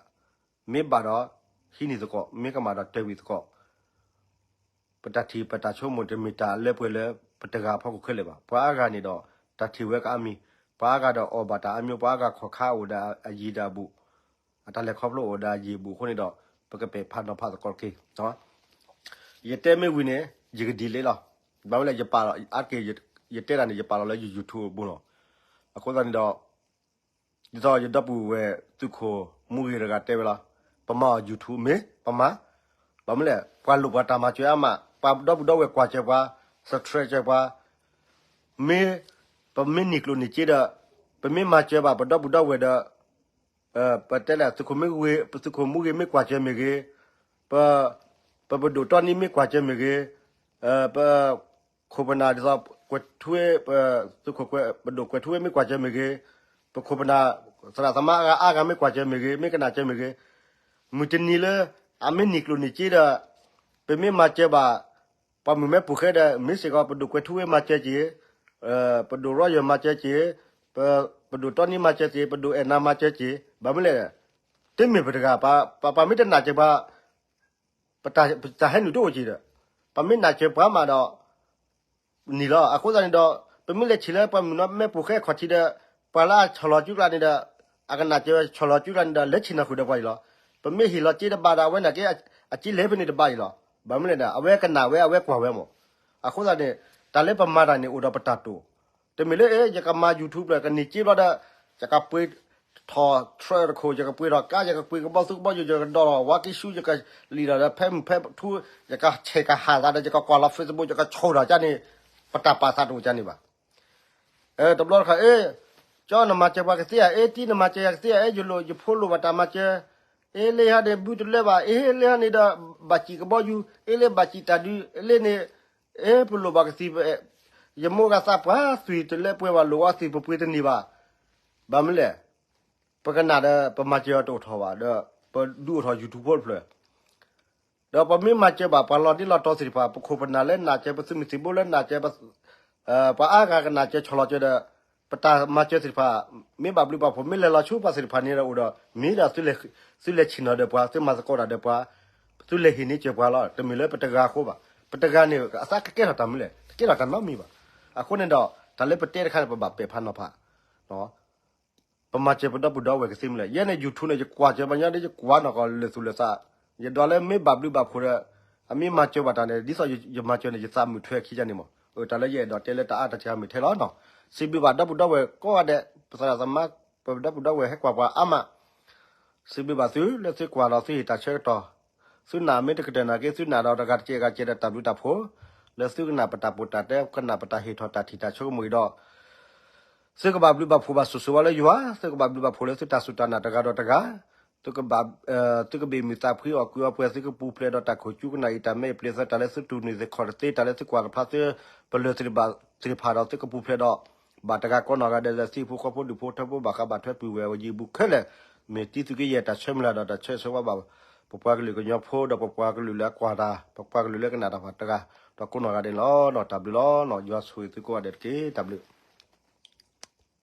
မ့ၢ်ဘၣ်ဒီးဟံးန့ၢ်သကိး, မ့ၢ်ကမၣ်ဒီးတဲာ်ကွံာ်သကိး. ပတၢ်ထံၣ်ပတၢ်ဆိကမိၣ်တမ့ၢ်တၢ်လၢပှဲၤလၢပတဂၤအဖီခိၣ်ခဲလၢာ်ဘၣ်. ပှၤအါဂၤန့ၣ်ဒီး တၢ်ထံၣ်ဝဲကအါမံၤ, ပှၤအါဂၤဒီးအီၣ်ဘၣ်တၢ်အါမံၤ, ပှၤအါဂၤခီၣ်ခါအိၣ်ဒီးအယံၤဒီးအဘူး, အတၢ်လဲၤခီဖျိအိၣ်ဒီးအယံၤအဘူးအဃိန့ၣ်ဒီး ပကပဲာ်ဖးနီၤဖးသကိးတက့ၢ်. ယတဲမ့ၢ်ဝံၤန့ၣ် ယကဒံးလ့လီၤ. ဘၣ်မနုၤလဲၣ် ယပာ်လီၤအါတက့ၢ်, ယတဲတၢ်န့ၣ် ယပာ်လီၤလၢယ YouTube အပူၤလီၤ. အဃိသတးန့ၣ်ဒီး ဒ်သိးယဒီပုၢ်ဝဲၢ်သုးခိၣ်မူဂ့ၤတဂၤတဲဝဲလီၤ, ပမၤအီၤ YouTube မ့ၢ်ပမၤ, ဘၣ်မနုၤလဲၣ် ပှၤလိၣ်ပှၤတၢ်မၤစၢၤအါမး, ပှၤဒီပုၢ်ဒီဝဲၢ်ကွၢ်စၢၤပှၤ, subscribe စၢၤပှၤ, မ့ၢ်ပမ့ၢ်နံၤကျိၤနံၤစ့ဒီး ပမ့ၢ်မၤစၢၤဘၣ်ပဒီပုၢ်ဒီဝဲၢ်ဒီး ပတဲလဲၣ် သုးခိၣ်မူဂ့ၤမ့ၢ်ကွၢ်စၢၤမ့ၢ်ဂ့ၤ, ပ ပပဒိၣ်တီနံမ့ၢ်ကွၢ်စၢၤမ့ၢ်ဂ့ၤ, ပခိၣ်ပနၢ်ဒ်သိး ကွဲၤထူဝ့, သုးခိၣ်ပဒိၣ်ကွဲၤထူဝ့မ့ၢ်ကွၢ်စၢၤမ့ၢ်ဂ့ၤ, ပခိၣ်ပနၢ် သရၣ်သမါအါဂၤမ့ၢ်ကွၢ်စၢၤမ့ၢ်ဂ့ၤ, မ့ၢ်ကနၣ်စၢၤမ့ၢ်ဂ့ၤ, မုၢ်တနံၤလၢ အမ့ၢ်နံၤကျိၤနံၤစ့ဒီး ပမ့ၢ်မၤစၢၤဘၣ် ပှၤမုၣ်မဲပူၤဃဲဒီး မ့ၢ်စ့ၢ်ကီး ပဒိၣ်ကွဲၤထူဝ့မၤစၢၤက့ၤ, ပဒိၣ်ရီယၢၢ်မၤစၢၤက့ၤ, ပဒိၣ်တီနံမၤစၢၤက့ၤ, ပဒိၣ်အဲၣ်နၤမၤစၢၤက့ၤ, ဘၣ်မနုၤလဲၣ်, တမ့ၢ်ပတဂၤ, ပှၤမ့ၢ်တနာ်စၢၤပှၤ ပတၢ်ဟဲနုာ်တအိၣ်က့ၤဒီး, ပှၤမ့ၢ်နာ်စၢၤပှၤမးဒီး နံၤလီၤ. အဃိသတးန့ၣ်ဒီး ပမ့ၢ်လဲၤဆံးလၢပှၤမုၣ်မဲပူၤဃဲအခီၣ်ထံးဒီး ပှၤလၢအဆီၣ်လီၤစုကျါန့ၣ်ဒီး အကနၣ်စၢၤဆီၣ်လီၤစုကျါန့ၣ်ဒီး လဲၤဆ့ၣ်နီၤဃုာ်ဒီးပှၤအံၤလီၤ. ပမ့ၢ်ဟ့ၣ်လီၤစ့တဘၣ်ဒီး အဝဲန့ၣ်က့ အစ့လဲၤဖဲန့ၣ်တဘၣ်အံၤလီၤ. ဘၣ်မနုၤလဲၣ်ဒီး အဝဲကနၣ်ဝဲ အဝဲကွၢ်ဝဲမး. အဃိသတးန့ၣ် တၢ်လၢပမၤတၢ်န့ၣ် အိၣ်ဒီးပတၢ်တိာ်, တမ့ၢ်လၢ အဲ ယကမၤ YouTube လၢ ကန့ၢ်စ့ဘျီဒီး ယကပှ့ၤထီၣ် truck တခိၣ်, ယကပှ့ၤထီၣ်ကါ, ယကပှ့ၤကဘီသူကဘီယူၤ, ယကဒိးထီၣ်ဝါက့ၤဆူ, ယကလံၣ်ဒီး ဖဲမုၢ်ဖဲထူ, ယကဆဲးကဟၣ်သးဒီး ယကကွၢ်လီၤ Facebook, ယကဆိၣ်ထီၣ်ကန့ၣ်, ပတၢ်ပာ်သးတအိၣ်ကန့ၣ်ဘၣ်. တဘျီတခီၣ် အဲ ကၠီနမၤစၢၤပှၤကသ့ဧါ, အဲတံၤနမၤစၢၤယၤကသ့ဧါ, အဲ ယလိၣ်ယဖိလိၣ်ဘၣ်တၢ်မၤစၢၤ, အဲလၢဟီန့ၣ် ဘုတလၢဘၣ်, အဲလၢဟီန့ၣ်ဒီး ဘၣ်စံၣ်ကဘီယူၤ, အဲလၢဘၣ်စံၣ်တၢ်ဒုး, အဲလၢန့ၣ် အဲပလိၣ်ဘၣ်ကသံၣ်, ယမိၢ်ဂၤသးပှၢ်သွံၣ်တလၢပှဲၤဘၣ်, လိၣ်ဝဲသွံၣ်ပပှ့ၤတန့ၢ်ဘၣ်. ဘၣ်မနုၤလဲၣ်, ပကနၣ်ဒီး ပမၤစၢၤအီၤတအိၣ်ထီၣ်ဘၣ်ဒီး ပဒုးအိၣ်ထီၣ် YouTube ဖိတဖျၢၣ် ဒီးပမ့ၢ်မၤစၢၤဘၣ်ပှၤလီၤဒ့လီၤတီၤသ့ၣ်တဖၣ်, ပခိၣ်ပနၢ်လၢနၢ်စၢၤ, ပသုးမုၢ်သံၣ်ဘိလၢနၢ်စၢၤ, ပှၤအါဂၤကနၢ်စၢၤဆီၣ်လီၤစၢၤဒီး ပတၢ်မၤစၢၤသ့ၣ်တဖၣ် မ့ၢ်ဘၣ်ဘျုးဘၣ်ဖှိၣ်, မ့ၢ်လဲၤလီၤဆူပှၤသ့ၣ်တဖၣ်န့ၣ်ဒီးအိၣ်ဒီး မ့ၢ်ဒီး သုလဲၤဆ့ၣ်နီၤဒီးပှၤ, သုမၤသကိးတၢ်ဒီးပှၤ, သုလဲၤဟ့ၣ်န့ၢ်စၢၤပှၤလီၤ. တမ့ၢ်လၢပတဂၤအဃိဘၣ်. ပတဂၤန့ၣ် အသးကကဲထီၣ်တၢ်မနုၤလဲၣ်, တကဲထီၣ်တၢ်နီတမံၤဘၣ်. အဃိန့ၣ်ဒီး တၢ်လၢပတဲတခါန့ၣ် ပဘၣ်ပဲာ်ဖးနီၤဖး ပမၤစၢၤပဒီပုၢ်ဒီဝဲၢ်ကသ့မနုၤလဲၣ်. ယဲန့ၣ် YouTube န့ၣ် ယကွၢ်စၢၤပှၤညီဒီး ယကွၢ်နီၢ်ကီၢ်လၢာ်သူၣ်လၢာ်သး, ယဒွးလၢမ့ၢ်ဘၣ်ဘျုးဘၣ်ဖှိၣ်ဒီး အမ့ၢ်မၤစၢၤဘၣ်တၢ်န့ၣ် ဒ်သိးယမၤစၢၤန့ၣ် ယသးမုာ်ထွဲခံကန့ၣ်မး. တၢ်လၢယအဲၣ်ဒိးတဲလၢတၢ်အါတၢ်စှၤမ့ၢ်ထဲလီၤနီၤ. စံးဘျုးဘၣ်ဒီပုၢ်ဒီဝဲၢ်ကိးဂၤဒဲး, ပသရၣ်သမါ, ပဒီပုၢ်ဒီဝဲၢ်ဟဲကွၢ်ပှၤအါမး စံးဘျုးဘၣ်သုလၢသုကွၢ်ဒီးသုဟ့ၣ်တၢ်ဆၢကတီၢ်, သုနာ်မ့ၢ်တကတၢၢ်နာ်က့ သုနာ်ဒီးတဂၤတကဲးဂၤတကဲးဒီးတၢ်ဘျုးတၢ်ဖှိၣ်, လၢသုကနၣ်ပတၢ်ပိာ်တၢ်တဲကနၣ်ပတၢ်ဟ့ၣ်ထီၣ်တၢ်ထံၣ်တၢ်ဆိကမိၣ်အံၤဒီး သုကဘၣ်ဘျုးဘၣ်ဖှိၣ်ဘၣ်ဆိၣ်ဂ့ၤဝဲလၢယွၤ, သုကဘၣ်ဘျုးဘၣ်ဖှိၣ်လၢသုတၢ်စူၢ်တၢ်နာ်တဂၤဒီးတဂၤ, သုကဘၣ်, သုကဘ့ၣ်မုာ်သးဖှံအီၣ်ကုာ်အီပှဲၤ, သုကပူၤဖျဲးဒီးတၢ်ခိၣ်ကၠူကနၣ်အံၤ တၢ်မဲအံၤပျ့ၤသၢ တၢ်လၢသုတူၢ်န့ၢ်သ့ၣ်ခီၣ်တသ့ တၢ်လၢသုကွၢ်တဖျါသုပလၢၢ်သ့ၣ်တဖၣ်ဒီး သုကပူၤဖျဲးဒီး ဘၣ်တဂၤကိးနီၢ်ဂၤဒဲးလၢ သံၣ်ဖိဃီဖိဒူၣ်ဖိထၢဖိဘၣ်ဃးဘၣ်ထွဲပုၢ်ဝဲၢ်အယံၤအဘူးခဲလၢာ်, မ့ၢ်တံၤသုးက့ယဲၢ်တၢ်ဆၢမုၢ်လၢ်ဒီးတၢ်ဆၢဂ့ၤဆၢဝါဘၣ် ပပှၤကလုာ်ကညီဖိဒီးပပှၤကလုာ်လၢအကွၢ်တၢ်, ပပှၤကလုာ်လၢကနၣ်တၢ်ဖးတဂၤ, ဒီးကိးနီၢ်ဂၤဒဲးန့ၣ်လီၤ. တၢ်ဘျုးလီၤ. ယွၤဆိၣ်ဂ့ၤသုကိးဂၤဒဲးတက့ၢ်. တၢ်ဘျုး